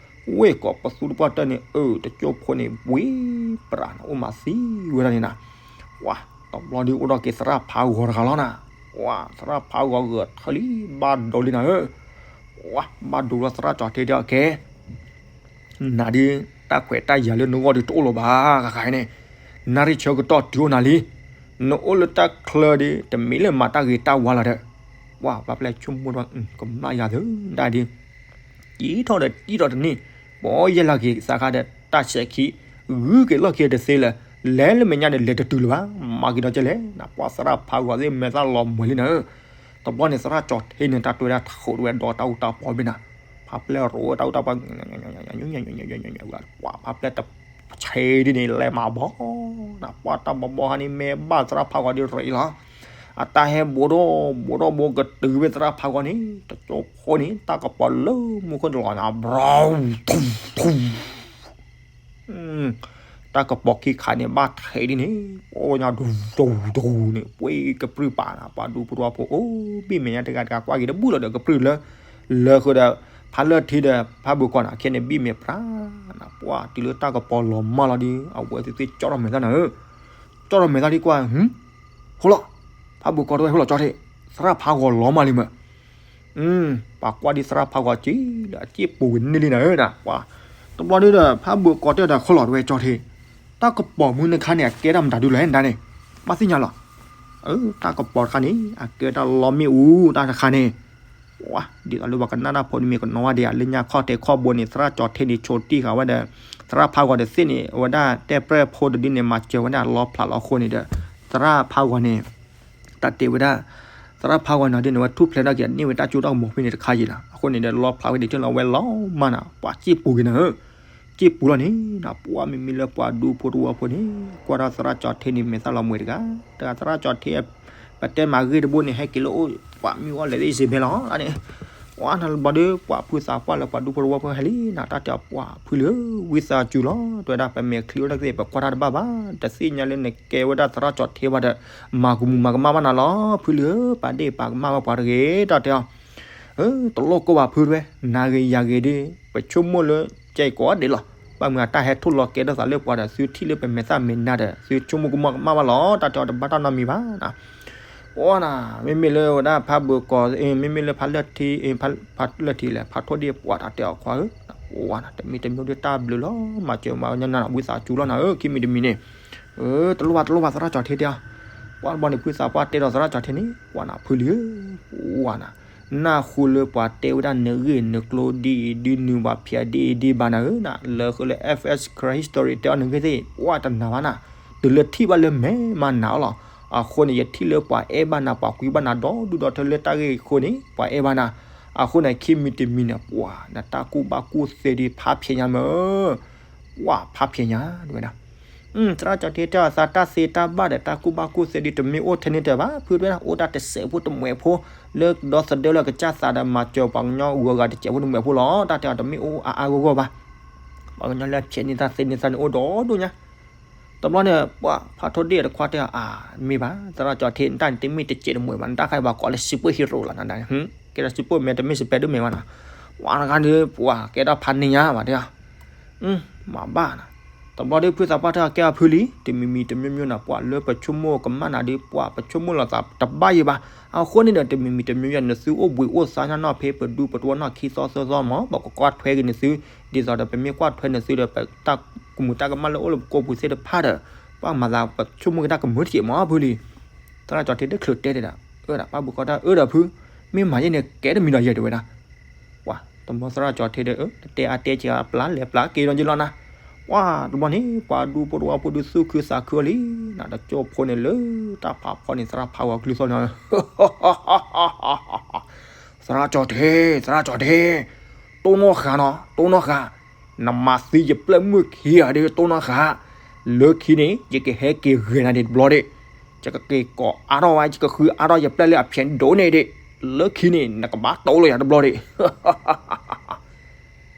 ဝ့ၢ်ကိးပသူတပှၢ်တၢၢ်န့ၣ် အၢ တကၠိဖိန့ၣ် ဝံၤပြးနၤ အိၣ်မးသံဝဲဒၣ်န့ၣ်နၤ, ပှၤ တဘျီဒ်အိၣ်ဒီးက့ၤသရၣ်ဖးဂီၤတဂၤလီၤနၤ, ပှၤ သရၣ်ဖးဂီၤဂၢၢ်ထၢလံ ဘၣ်ဒိလံနၤဧၢ, ပှၤ ဘၣ်ဒိလီၤသရၣ်ကၠီၤထ့တဲအီၤကဲ နၤဒ် တၢ်ခွဲးတၢ်ယာ်လၢနဂီၢ်ဒ်တအိၣ်လၢၤဘၣ် ဂၤဂၤန့ၣ်, နၣ်ရံၣ်ဆၢကတီၢ်တုၤအိၣ်နၤလံ, နအိၣ်လၢတၢ်ချၢဒ် တမ့ၢ်လၢမၤတၢ်ဂ့ၤတၢ်ဝါလီၤဒီး, ပှၤ ပှၤပျဲၢ်ဆိကမိၣ်ဒီး ကမျၢ်ယၤသၢ ဒၣ်ဒ် ကံထီၣ်ဒီးကံထီၣ်တန့ၢ်, ပယဲၢ်လၢက့ၤသးခါဒီးတၢ်ဆဲးခံ, ဂုၤက့ၤလီၢ်ခံတသ့လၢၤ, လဲၤလၢမဲာ်ညါဒီးလဲၤတတုၤလၢၤဘၣ်, မၤက့ၤဒီးကဲလဲၣ်, နၤ ပှၤသရၣ်ဖးဂီၤသ့ၣ်မဲာ်သၣ်လီၤမှဲၤလံနၤဧၢ, တဘျီန့ၣ် သရၣ်ကၠီၤထ့န့ၣ် တၢ်တဲဝဲဒၣ်ထီၣ်ဝဲဒီးတၢ်အူတၢ်ပီဘ့ၣ်နၤ, ဖးပျဲၢ်ရိတၢ်အူတၢ်ပီ ပှၤဖးပျဲၢ်တဆဲးဒ်န့ၣ် လဲၤမၤဘီ, နၤ ပှၤတၢ်ဘီဘီခါန့ၣ် မ့ၢ်ဘၣ်သရၣ်ဖးဂီၤဒ်ရ့လီၤ, အတၢ်ဟဲဘိးဒိၣ်ဘိးဒိၣ်ဘိကတုၤဝဲသရၣ်ဖးဂီၤန့ၣ် တကၠိဖိန့ၣ် တၢ်ကပီၤလၢမူခိၣ်တလီၤနၤ ဘြီ ထူထူ တၢ်ကပီၤခံခါန့ၣ် ဘၣ်ထဲးဒ်န့ၣ် ပှၤညါဒူဒူဒူန့ၣ် ပှ့ၤကပြုၢ်ပာ်နၤ ပှၤဒူဖိတဝီဖိ အိၣ်ဘံၣ်မဲာ်ညါတဂၤတဂၤ ကွၢ်က့ၤတဘူၣ်လီၤဒီး ကပြုၢ်လၢ လၢဃုာ်ဒီး ဖးလၢထံဒီး ဖးဘုးကီးန့ၣ် ခဲန့ၣ်ဘံၣ်မဲာ်ပြးနၤ ပှၤတုၤလၢတၢ်ကပီၤလီၤမၢ်လီၤဒီး အဝဲသ့ၣ်သ့ၣ်ကၠီထီၣ်မဲာ်သၣ်နၤဧၢ, ကၠီထီၣ်မဲာ်သၣ်ဒ်ကွၢ် ဟူလီၤ, ဖးဘုးကီးတဝဲဟူလီၤကၠီထံး, သရၣ်ဖးဂီၤလီၤမၢ်လံမၢ် ပှၤကွၢ်ဒ်သရၣ်ဖးဂီၤက့ၤလၢအစ့ၣ်ပူၤကန့ၢ်လံနၤဧၢနၤ, ပှၤ တဘျီဒ်ဒီး ဖးဘုးကီးတဲဒီး ခိၣ်လီၤတဝဲကၠီထံး, တၢ်ကပီၤမုၢ်နခါန့ၣ် အကဲတၢ်မတၤဒုလဲၣ်နၤန့ၣ်, ဘၣ်သ့ၣ်ညါလီၤ, အၢ တၢ်ကပီၤတခါန့ၣ် အကဲတၢ်လီမ့ၣ်အူတၢ်တခါန့ၣ်, ပှၤ ဒ်သိးလၢပှၤကနၣ်တၢ်ဖိတမံၤကနီၤဝဲဒၣ် လၢညါခီၣ်တဲာ်ခီၣ်ဘိန့ၣ် သရၣ်ကၠီထံးန့ၣ် ဆိတံၢ်ဃာ်ဝဲဒီး သရၣ်ဖးဂီၤတသ့ၣ်န့ၣ် အဝဲဒၣ်တဲပြဲၢ်ဖိတဒုန့ၣ် မၤစၢၤဝဲဒၣ်လီဖျးလီအဃိန့ၣ်ဒီး သရၣ်ဖးဂီၤန့ၣ် တၢ်တဲဝဲဒၣ် သရၣ်ဖးဂီၤန့ၣ်ဒ်န့ၣ် ဝဲထူၣ်ဖျဲးထီၣ်က့ၤန့ၢ်ဝဲတၢ်စိတၢ်ကမီၤဖဲန့ၣ်တခါယံၤလီၤ. အဃိန့ၣ်ဒီး လီဖျးဝဲဒၣ်တၢ်လီၤဝဲလီၤမၢ်နၤ ပှၤစ့ၣ်ပူၤက့ၤနၤဧၢ, စ့ၣ်ပူၤလီၤန့ၣ် ပှၤမ့မ့ၢ်လၢပှၤဒူဖိတဝီဖိန့ၣ် ကွၢ်ထီၣ်သရၣ်ကၠီထံးန့ၣ် မဲာ်သၣ်လီၤမှဲၤတဂၤ, တဂၤသရၣ်ကၠီထံး ပတဲမၤဂ့ၢ်တဘိန့ၣ် ဟဲက့ၤလၢအိၣ် ပှၤမံဝဲလဲၤသ့ၣ်စ့ၢ်ဘဲလီၤန့ၣ် ပှၤနၤဘျီဒီး ပှၤဖုသးပှၢ်လၢပှၤဒူဖိတဝီဖိဟဲလံနၤ တၢ်တဲအီၤ ပှၤဖုလၢ ဝံသးစူၤလီၤ တဲဝဲဒၣ် ပမဲာ်ချံအိၣ်တၢ်သ့ၣ် ပကွၢ်တၢ်တဘၣ်ဘၣ် တသ့ၣ်ညါလၢနကဲဝဲဒၣ်သရၣ်ကၠီထံးဘၣ်ဒီး မၤကမူၤမၤကမၣ်ဘၣ်နၤလီၤ ဖုလံဧၢ ပာ်ဒ့ၣ်ပာ်ကမၣ်ဘၣ်ပှၤတဂ့ၤ တၢ်တဲအီၤ တလိၣ်ကိၢ်ဘၣ်ဖုတဝဲ နၤဂ့ၤယၤဂ့ၤဒီး ပဆိကမိၣ်လၢ ကဲကိးဂၤဒဲးလီၤ ဘၣ်မနုၤအတၢ်ဟဲထီၣ်လီၤကဲထီၣ်သးလၢပှၤဒီး သုထံၣ်လၢပမဲာ်သၣ်မဲာ်နါဒီး သုဆိကမိၣ်ကမူၤကမၣ်ဘၣ်လီၤ တၢ်တဲအီၤတဘၣ်တၢ်နီတမံၤဘၣ်နၤ ပှၤနၤ မ့မ့ၢ်လၢဝဲဒၣ်ဖးဘုးကီး မ့မ့ၢ်လၢဖးလၢထံ ဖးလၢထံလဲၣ် ဖးထိၣ်ဒ့ၣ်ပှၤတၢ်တဲအီၤခွါဧၢ ပှၤနၤ တမံၤတမံၤဒ်တၢ်ဘျုးလီၤ မၤစၢၤမၤညါနၤ ဝံသးစူၤလီၤနၤဧၢ ခံမံၤတမံၤန့ၣ် တလိၣ်ဘၣ်တလိၣ်ဘၣ် သရၣ်ကၠီထံးတဲအီၤ ပှၤတဘျီန့ၣ် ဖုသးပှၢ်တဲဒီးသရၣ်ကၠီထံးန့ၣ် ပှၤနၤ ဖုလံဧၢ ပှၤနၤ နၢ်ဟူလၢပှၤတဲဝဲဒၣ်နဂ့ၢ်နကျိၤဒ်အံၤဒ်နုၤ ပှၤဖျဲးဒ်အံၤဒ်ဘၣ်နၤဧၢနၤ လၢဃုလၢ F S Christ History တဲအီၤနဂ့ၢ်သ့ၣ် ပှၤတနာ်ဘၣ်နၤ တုၤလၢထံၣ်ဘၣ်လၢမဲာ်မးနၤအီၤလီၤ အဃိန့ၣ် ယထံၣ်လၢပှၤအဲၣ်ဘၣ်နၤ ပှၤကွံဘၣ်နၤဒီဒူၣ်ဒီထၢလၢတၢ်ဂ့ၢ်အဃိန့ၣ် ပှၤအဲၣ်ဘၣ်နၤ အဃိန့ၣ် ခံမံၤတမံၤန့ၣ် ပှၤနတၢ်ကူၣ်ဘၣ်ကူၣ်သ့ဒ်ဖးဖျဲးညါမၢ် ပှၤဖးဖျဲးညါ တဲဝဲဒၣ် သရၣ်ကၠီထံးတဲအီၤ သးတၢ်သ့တၢ်ဘၣ်ဒီးတၢ်ကူၣ်ဘၣ်ကူၣ်သ့ဒ်တမ့ၢ်အိၣ်ထဲန့ၣ်တၢ်ဘၣ် ဖုတဲဝဲဒၣ် အိၣ်တၢ်တစဲးဖိတမှဲးဖိ လၢဒီသဒၢလၢကစၢ်သးဒီးမၤစၢၤပှၤကညီဂုၤဂၤတစဲးဖိတမှဲးဖိလီၤ တၢ်တဲအီၤတမ့ၢ်အိၣ်အါအါဂီၢ်ဂီၢ်ဘၣ် ပှၤကညီလၢအဖျဲးန့ၢ်သးသ့န့ၢ်သးန့ၣ်အိၣ်ဒီဒိၣ်ညါ. တဘျီန့ၣ် ပှၤဖးထီဒ့ၣ်တခွါတဲအီၤ အါ မ့ၢ်ဘၣ် သရၣ်ကၠီၤထ့ နတၢ်န့ၣ်တမ့ၢ်တစဲးတမှဲၤဘၣ် နတၢ်ခါအံၤပှၤကိးလၢ super hero လီၤ နဒၣ်န့ၣ် ကဲဒီး super man တမ့ၢ် Spiderman ဘၣ်နီၤ. ပှၤတခါန့ၣ် ပှၤကဲထီၣ်ဖးန့ၢ်ညါဘၣ်တဲအီၤ မၤဘၣ်နီၤ. တဘျီဒီးဖုသးပှၢ်တၢ်ကဲအီၤဖုလံ တမံၤမံၤတမံၤမံၤနီၤ ပှၤလၢပဆိကမိၣ်ကမၣ်နၤဒီး ပှၤပဆိကမိၣ်လိာ်သးတဘၣ်ယံၤဘၣ်. အဃိန့ၣ်ဒီး တမံၤမံၤတမံၤမံၤ နသုအိၣ်ဘှံးအိၣ်သါညါနီၢ်ဖဲပဒူပတဝီနီၢ်ခံသီသၢသီမး ပကကွၢ်ထွဲက့ၤနသု, ဒ်သိးဒီးပမ့ၢ်ကွၢ်ထွဲနသုဒီး ပတၢ်ကမူၤတၢ်ကမၣ်လၢအိၣ်လၢပကိာ်ပူၤသ့ၣ်တဖၣ်ဒီး ပှၤမၤသးပဆိကမိၣ်က့ၤတၢ်ကမၢတစဲးမးဖုလံ. သရၣ်ကၠီၤထ့တချုးတဲဒၣ်, အၢဒၣ် ပၢ်ဘုကီတၢ်အၢဒီးဖု, မ့ၢ်မၤယဲၢ်န့ၣ် ကဲတမံၤဒီးယဲၢ်တဲဝဲဒၣ်. ပှၤတဘျီသရၣ်ကၠီၤထ့ဒီး အၢ တတဲအါတဲက့ၤအပျၢ်လဲၤပျၢ်က့ၤဒီးယလီၤနၤ. ပှၤတဘျီန့ၣ် ပှၤဒူဖိတဝီဖိဒုးသူၣ်ခုသးခုအီၤလံ, နတကၠိဖိန့ၣ်လၢတၢ်ဖးဖီန့ၣ် သရၣ်ဖးဝဲအကလုၢ်သီၣ်န့ၣ် သရၣ်ကၠီၤထ့, သရၣ်ကၠီၤထ့, တိၢ်နီၣ်ဃာ်နီၤ, တိၢ်နီၣ်ဃာ်, နမၤသံယပျဲၢ်မုၣ်ခံဂၤဒီး တိၢ်နီၣ်ဃာ်, လၢခံန့ၣ် ယကဟဲက့ၤဂဲၤနၤဒံးတဘျီဒံး, ယကက့ၤကိးအါထီၣ်ဝဲ ယကဃုအါထီၣ်ယပျဲၢ်လၢအဖျဲးဒိၣ်န့ၢ်ဒံး, လၢခံန့ၣ် နကဘၣ်တိၢ်လီၤယၤတဘျီဒံး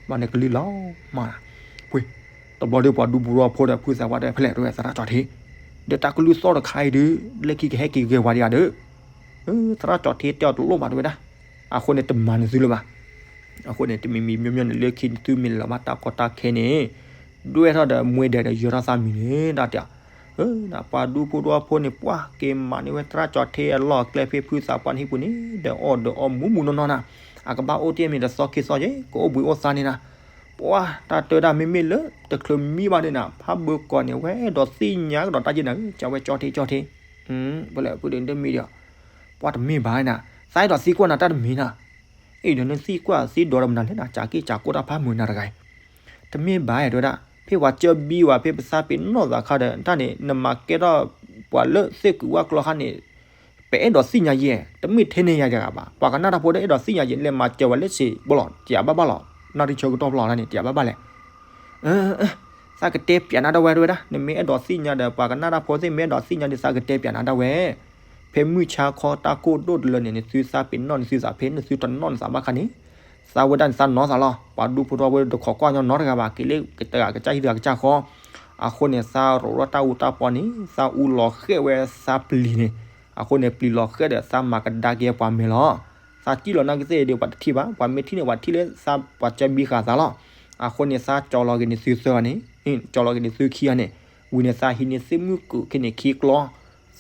ဘၣ်န့ၣ်ကလုၢ်လီၤမး, ပှ့ၤ, တဘျီဒီးပှၤဒူဖိတဝီဖိဒီးဖုသးပှၢ်တဲဖဲလဲၣ်တဲဝဲသရၣ်ကၠီၤထ့, ဒီးတၢ်ကလုၢ်သီၣ်တခါအံၤဒီး လၢခံကဟဲက့ၤဂဲၤပှၤဒံးဧါဒီး, သရၣ်ကၠီၤထ့တဲအီၤတလိၣ်ဘၣ်တဲဝဲဒၣ်, အဃိန့ၣ်တမၤနသုလၢၤဘၣ်. အဃိန့ၣ် တမံၤမံၤမ့မ့ၢ်န့ၣ် လၢခံနသုမ့ၢ်လဲၤလီၤဘၣ်တၢ်ကီတၢ်ခဲန့ၣ်, ဒွဲၣ်ထီၣ်ဒီးမွဲဒဲးဒီးယၢၤထီၣ်သးမံၤန့ၣ် တၢ်တဲ, ပှၤဒူဖိတဝီဖိန့ၣ် ပှၤက့ၤမၤန့ၢ်ဝဲသရၣ်ကၠီၤထ့အလီၢ်အကျဲဖဲဖုသးပှၢ်န့ၣ်ဟံၣ်ပူၤန့ၣ် ဒီးအီၣ်ဒီးအီမူးမူးနီၢ်နီၢ်နၤ, အကဘၣ်အိၣ်တ့ၢ်မ့ၢ်တသီခံသီယဲၢ် ကအိၣ်ဘှံးအိၣ်သါန့ၣ်နၤ, ပှၤတၢ်တၢ်ဒၣ်မ့မ့ၢ်လၢတချုးမံဘၣ်ဒံးနၤ ဖးဘၢကီၢ်န့ၣ် ဝဲအဲၣ်ဒိးသ့ၣ်ညါကဒီးတၢ်ယဲၢ်နၤဧၢ ကဝဲကၠီၤထ့ကၠီၤထ့ ပလဲၤဖုဒုးတမံၤဒီး, ပှၤတမ့ၢ်ဘၣ်နၤ, သးအဲၣ်ဒိးသံကွၢ်နၤတၢ်တမံၤနၤ, အံၤဒီးနသံကွၢ်သံဒိးဒီးမနုၤလဲၣ်နၤ ကးက့ၢ်ကးကိၢ်တၢ်ဖးမုာ်နၤတဂၤအံၤ, တမ့ၢ်ဘၣ်တဲဝဲဒၣ် ဖဲပှၤကၢဘံဝဲဖဲပသးပ့ၤနီၣ်သးခါဒီး တၢ်န့ၣ် နမၤကဲထီၣ်ပှၤလၢသ့ၣ်ကုာ်ဝၣ်ကျီခါန့ၣ်, ပအဲၣ်ဒိးသ့ၣ်ညါယဲၢ် တမ့ၢ်ထဲန့ၣ်ယၤတဂၤဘၣ် ပှၤကနၣ်တၢ်ဖိတအဲၣ်ဒိးသ့ၣ်ညါယဲၢ် လဲၤမၤစၢၤဝဲလၢစ့ဘိလီၤ တယာ်ဘၣ်ဘၣ်လီၤ, နၣ်ရံၣ်ဆၢကတီၢ်ဖျီလီၤန့ၣ် တယာ်ဘၣ်ဘၣ်လဲၣ် သးကတဲပျးနၤဒၣ်ဝဲတဲဝဲဒၣ် နမ့ၢ်အဲၣ်ဒိးသ့ၣ်ညါဒီး ပှၤကနၣ်တၢ်ဖိသ့ၣ် မ့ၢ်အဲၣ်ဒိးသ့ၣ်ညါဒီး သးကတဲပျးနၤဒၣ်ဝဲ, ဖဲမုၢ်ဆါခီတၢ်ကိၢ်ဒိၣ်တလၢန့ၣ် နသုသးပ့ၤနီၣ်နသုသးဖဲ နသုတနီၣ်နသးဘၣ်ခါန့ၣ်, သးဝဲဒၣ်န့ၣ် သးနီၢ်သးလီၤ ပှၤဒူဖိတဝီဖိတခီကွၢ်ညီနီတဂၤဘၣ် က့ၤလၢတဂၤကစၢ်ဟံၣ်တဂၤကစၢ်ဃီ, အဃိန့ၣ် သးရိးထီၣ်တၢ်အူတၢ်ပီန့ၣ် သးအူလီၤဃဲၣ်ဝဲသးပျံၤန့ၣ်, အဃိန့ၣ် ပျံၤလီၤဃဲၣ်ဒီး သးမၤကဒါက့ၤပှၤမဲာ်လီၤ သးစံၣ်လီၤနာ်က့သ့ၣ်ဒီး ပှၤတထံၣ်ဘၣ် ပှၤမ့ၢ်ထံၣ်န့ၣ် ပှၤထံၣ်လၢသးပှၤကၢဘံဃာ်သးလီၤ. အဃိန့ၣ် သးကၠီလီၤက့ၤန့ၣ်သုသၢဂၤန့ၣ်, ကၠီလီၤက့ၤန့ၣ်သုခံဂၤန့ၣ်, ဝံၤန့ၣ် သးဟံးန့ၢ်သ့ၣ်မုၣ်ကုာ်ခဲန့ၣ်ခံကျီ,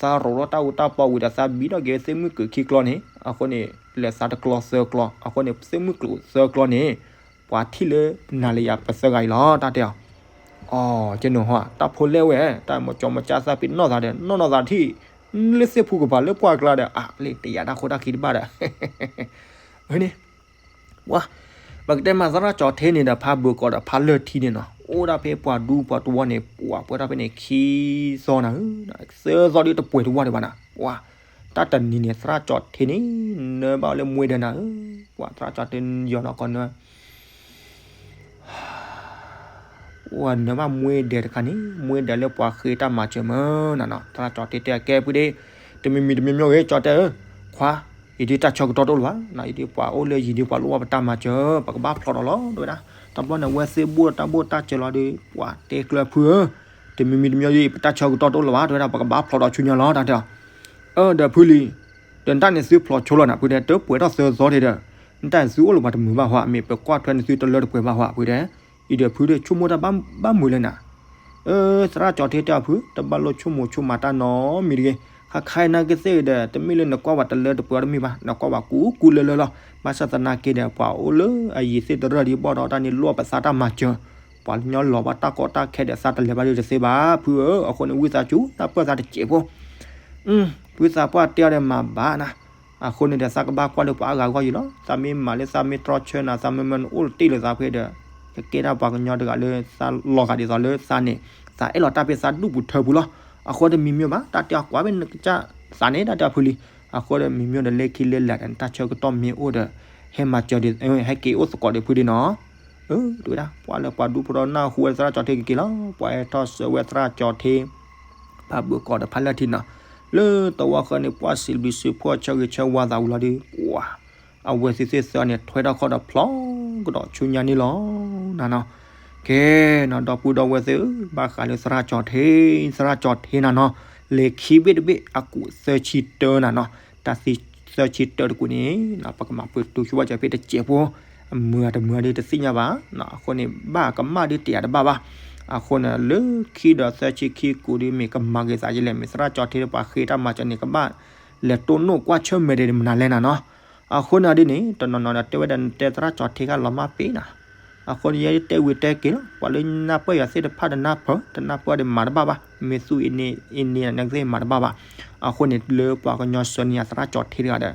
သးရိးထီၣ်တၢ်အူတၢ်ပီဝံၤဒီး သးဘံထီၣ်က့ၤသ့ၣ်မုၣ်ကုာ်ခံကျီန့ၣ်, အဃိန့ၣ် လဲၤသးတကျီသၢကျီ, အဃိန့ၣ် သ့ၣ်မုၣ်ကုာ်သၢကျီန့ၣ် ပှၤထံၣ်လၢနၤလၢယၤပသၢဂၤအံၤလီၤ တၢ်တဲအီၤ အီ ကဲနုာ်ဟီ တၢ်ဖိလဲၣ်ဝဲ တၢ်မၤကၠီမၤကၠၢ်သးပ့ၤနီၣ်သးဒီး နီၢ်နီၢ်သးထံၣ် လၢသ့ၣ်ဖူကပၤလၢပှၢ်ကျါဒီး အါ လၢတယာ်တၢ်ခိတၢ်ခံတဘၣ်ဒီး န့ၣ် ဝါ ပကတဲမၤသရၣ်ကၠီၤထ့န့ၣ်ဒီး ဖးဘၢကီးဒီးဖးလၢၢ်ထံန့ၣ်နီၤ အိၣ်ဒၣ်ဖဲပှၤဒူပှၤတဝီန့ၣ် ပှၤပှဲၤထီၣ်ဖဲန့ၣ် ခံသီနၤဧၢ, သၢသီဒီးတပှဲၤတဝီဒံးဘၣ်နၤ ပှၤ တၢ်တနံၤန့ၣ် သရၣ်ကၠီၤထ့န့ၣ် နၢဘၣ်လၢမွဲဒဲးနၤဧၢ, ပှၤသရၣ်ကၠီၤထ့ယီၤနီၤကီးနၢ အိၣ်နၢဘၣ်မွဲဒဲးတခါန့ၣ် မွဲဒဲးလၢပှၤဃ့တၢ်မၤစၢၤမၢနၤနီၤ, သရၣ်ကၠီၤထ့တဲကဲဖုဒ့, တမံၤမံၤတမံၤမံၤဂ့ၤ ကၠီၤတဲဧၢ, ခွါ, ယဒုးတၢ်ဆၢကတီၢ်တအိၣ်လၢၤဘၣ်, ယဒုးပှၤအိၣ်လၢယံၤဒုးပှၤလိၣ်ဘၣ်ပတၢ်မၤစၢၤ ပကဘၣ်ဖျိးဒီးလီၤ တဲဝဲဒၣ်, တဘျီန့ၣ် ဝဲသ့ၣ်ဘိၣ်တၢ်ဘိၣ်တၢ်စၢၤလီၤဒီး ပှၤတဲကျၢၤဖုဧၢ, တမံၤမံၤတမံၤဂ့ၤ ပတၢ်ဆၢကတီၢ်တအိၣ်လၢၤဘၣ် တဲဝဲဒၣ် ပကဘၣ်ဖျိးဒီးဆူညါလီၤ တၢ်တဲအီၤ အၢ ဒီးဖုလံ, ဒီးနတၢ်န့ၣ်သုဖျိးဆိလီၤနၤ ဖုတဲ တပှဲၤထီၣ်သၢသီဒံးဒီး, နတၢ်န့ၣ်သုအိၣ်လၢၤပှၤတမုာ်ဘၣ်ဟီ မ့ၢ်ပကွၢ်ထွဲန့ၣ်သုတလၢတပှဲၤဘၣ်ဟီ ဖုတဲ, အံၤဒီးဖုဒီးဆိကမိၣ်တၢ်ဘၣ်မုာ်လၢနၤ, အၢ သရၣ်ကၠီၤထ့တဲအီၤဖု တဘၣ်လိၣ်ဆိကမိၣ်ဆိကမးတၢ်နီတမံၤတဂ့ၤ, ခါခါအံၤနာ်က့သ့ၣ်ဒီး တမ့ၢ်လၢနကွၢ်ပှၤတလၢတပှဲၤအီၤတမ့ၢ်ဘၣ် နကွၢ်ပှၤကူကူလၢလၢလီၤ, ဘၣ်ဆၣ်သနာ်က့ဒီး ပှၤအိၣ်လၢအယံၤသ့ၣ်တရၢၢ်ဒံးဘၣ်ဒီးတၢ်န့ၣ်လိၣ်ပသးတၢ်မၤစၢၤ ပှၤကညီလီၤဘၣ်တၢ်ကီတၢ်ခဲဒီးသးတလဲၤဘၣ်ဒ်တသ့ဘၣ် ဖုဧၢ, အဃိန့ၣ် ဝံသးစူၤ တၢ်ပၢၢ်သးတစဲးဖိ, ဖုသးပှၢ်တဲအီၤဒီးမၤဘၣ်နၤ, အဃိန့ၣ်ဒီး သးကဘၣ်ကွၢ်လၢပှၤအါဂၤအဂီၢ်ယံၤလီၤ, သးမ့ၢ်မၤလၢသးမ့ၢ်တြီဆၢနၤ သးမ့ၢ်မၢနအိၣ်တ့ၢ်လၢသးဖဲဒီး, ယကဲဒၣ်ပှၤကညီတဂၤလၢသးလီၤဂာ်ဒ်သိးလၢသးန့ၣ်, သးအဲၣ်လီၤတၢ်ဖဲသးဒူၣ်ပူၤထၢပူၤလီၤ, အဃိဒီးမံၤမံၤဘၣ် တၢ်တဲအီၤကွၢ်ဖဲနကစၢ်သးန့ၣ် တၢ်တဲအီၤဖုလံ, အဃိဒီးမံၤမံၤဒီးလၢခံလၢလာ်ဒီး နတၢ်ဆၢကတီၢ်မ့ၢ်အိၣ်ဒီး, ဟဲမၤစၢၤဒ်, ဟဲက့ၤအိၣ်သကိးဒီးဖုဒ်နီၤ အၢ တဲဝဲဒၣ် ပှၤလၢပှၤဒူဖိဒီးနၢ်ဟူဝဲသရၣ်ကၠီၤထ့ကက့ၤလီၤ, ပှၤဟဲထီၣ်ဆှၢဝဲသရၣ်ကၠီၤထ့, ဖးဘၢကီးဒီးဖးလၢၢ်ထံနီၤ, လၢသဝီဃၢၤန့ၣ် ပှၤစံးဘျုးစံးဖှိၣ်ဆၢဂ့ၤဆၢဝါသးဝံၤလီၤဒီး ပှၤ, အဝဲသ့ၣ်သ့ၣ်သၢန့ၣ် ထွဲထီၣ်ခီၣ်ဒီးဖျိးကဒီးဆူညါန့ၣ်လီၤ, နၤနီၤ, ကဲနီၤ ဒီပုၢ်ဒီဝဲၢ်သ့ၣ်ဧၢ, ဘၣ်ဃးလၢသရၣ်ကၠီၤထ့, သရၣ်ကၠီၤထ့နၤနီၤ, လဲၤခံဘ့ၣ်တဘ့ၣ် အကူးသၢဆံတၢနၤနီၤ, တၢ်သံသၢဆံတၢတကူးန့ၣ် ပကမၤပတုာ်ဆိဝဲကၠီၤဖ့တစဲးဖိ, အမုာ်အတမုာ်ဒီးတသ့ၣ်ညါဘၣ်, အဃိန့ၣ် ဘၣ်ကမၣ်ဒ်တယၤတဘၣ်ဘၣ်, အဃိန့ၣ် လၢခံဒီးသၢဆံခံကူးဒီး မ့ၢ်ကမၤဂ့ၤသးယလဲၣ်, မ့ၢ်သရၣ်ကၠီၤထ့ဒီးပှၤဃ့တၢ်မၤစၢၤန့ၣ် ကဘၣ်လဲၤတိၢ်နီၣ်ကွၢ်ဆၢၣ်မဲာ်ဒီးမနုၤလဲၣ်နၤနီၤ, အဃိန့ၣ်ဒ်န့ၣ် တနီၤနီၤဒီးတဲဝဲဒၣ် နတဲသရၣ်ကၠီၤထ့ကလီၤမၢ်ပ့ၤနၤ, အဃိန့ၣ် ယဲတဲဝံၤတဲက့ၤလီၤ, ပှၤလၢနၢ်ပၢၢ်ယၤသ့ၣ်တဖၣ်ဒီးနၢ်ပၢၢ်, တနၢ်ပၢၢ်ဒီးမၤတဘၣ်ဘၣ်, မ့ၢ်သူၣ်အ့န့ၣ်အ့န့ၣ်နကသ့ၣ်မၤတဘၣ်ဘၣ်, အဃိန့ၣ် လၢပှၤကညီဆှၢန့ၢ်ယၤသရၣ်ကၠီၤထ့တဂၤဒီး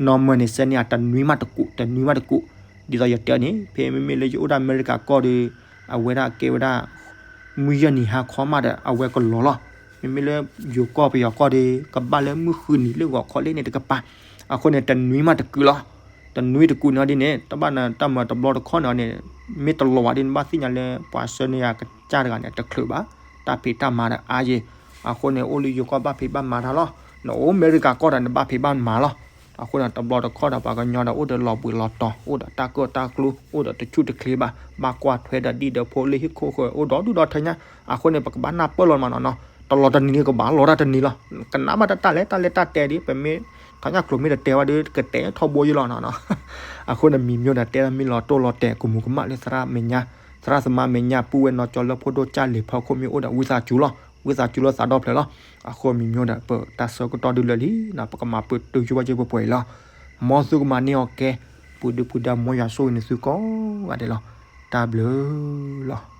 နီၢ်မၢန့ၣ် ဆှၢန့ၢ်ယၤတနွံမးတကူး, တနွံမးတကူး, ဒ်သိးယတဲန့ၣ် ဖဲမ့မ့ၢ်လၢယအိၣ်ဒၣ်အမဲရကၤကီၢ်ဒီး အဝဲဒၣ်ကဲဝဲဒၣ် မုၢ်ယဲၢ်နံၤဟါခီမးဒီး အဝဲကလီၤလီၤ, မ့မ့ၢ်လၢယိၤကီၢ်ပယီၤကီၢ်ဒီး ကဘၣ်လၢမုၢ်ဃုနံၤလၢဂီၤခီလံန့ၣ်တကပၤ, အဃိန့ၣ် တနွံမးတကူးလီၤ, တနွံတကူးန့ၣ်ဒ်န့ၣ် တဘၣ်နတၢ်မၤတဘျီတခီၣ်န့ၣ်န့ၣ်, မ့ၢ်တလီၤဝဲဒ်န့ၣ် ဘၣ်သ့ၣ်ညါလၢပှၤဆှၢန့ၢ်ယၤကစၢ်တဂၤန့ၣ် တချုးဘၣ်, တၢ်ဖံးတၢ်မၤဒီးအါယံၤ, အဃိန့ၣ် အိၣ်လၢယိၤကီၢ်ဘၣ်ဖံးဘၣ်မၤတၢ်လီၤ, နအိၣ်အမဲရကၤကီၢ်ဒီးနဘၣ်ဖံးဘၣ်မၤလီၤ, အဃိန့ၣ် တဘျီတခီၣ်ဒီးပှၤကညီဒီးအိၣ်ဒီးလီၤဘှံးလီၤတီၤ, အိၣ်ဒီးတၢ်ကၢၣ်တၢ်ကျူ, အိၣ်ဒီးတဆူၣ်တချ့ဘၣ်, ဘၣ်ကွၢ်ထွဲဒီးဒံၣ်ဒီးဖိလၢဟံၣ်ခိၣ်ဃၢၤ အိၣ်ဒီးဒူၣ်ဒီးထၢညါ, အဃိန့ၣ် ပကဘၣ်နၢ်ပၢၢ်လီၤမးနီၤနီၤ, တလီၤတနံၤန့ၣ်ကဘၣ်လီၤတၢ်တနံၤလီၤ, ကနၣ်ဘၣ်တၢ်တၢ်လဲၣ်တၢ်လဲၣ်တၢ်တဲဒ် ပမ့ၢ်ထီၣ်ညၣ်ကျိၤမ့ၢ်တတဲဝဲဒီး ကတဲထီဘိယံလီၤနီၤနီၤ, အဃိန့ၣ် မံၤမျိၣ်ဒီးတဲမ့ၢ်လီၤတိၢ်လီၤတဲာ် ကမူၤကမၣ်လၢသရၣ်မဲာ်ညါ, သရၣ်သမါမဲာ်ညါ ပုၢ်ဝဲၢ်နီၢ်ကၠီလၢဖိဒိၣ်ကၢ်လံၤဖီခိၣ်မ့ၢ်အိၣ်ဒီး ဝံသးစူၤလီၤ, ဝံသးစူၤလၢသးဒီဖျၢၣ်လီၤ, အဃိမံၤမျိၣ်ဒီး ပတၢ်ဆၢကတီၢ်ဒုးလၢာ်လံနီၤ, ပကမၤပတုာ်ဆိဝဲကၠီၤဖ့ပှဲၤပှဲၤအံၤလီၤ, မ်သုကမၤန့ၢ်အီၤကဲ, ပူၤဒုပူၤဒါ မ်ယွၤဆိၣ်ဂ့ၤန့ၢ်သုကိးဂၤဒဲးလီၤ, တၢ်ဘျုးလီၤ.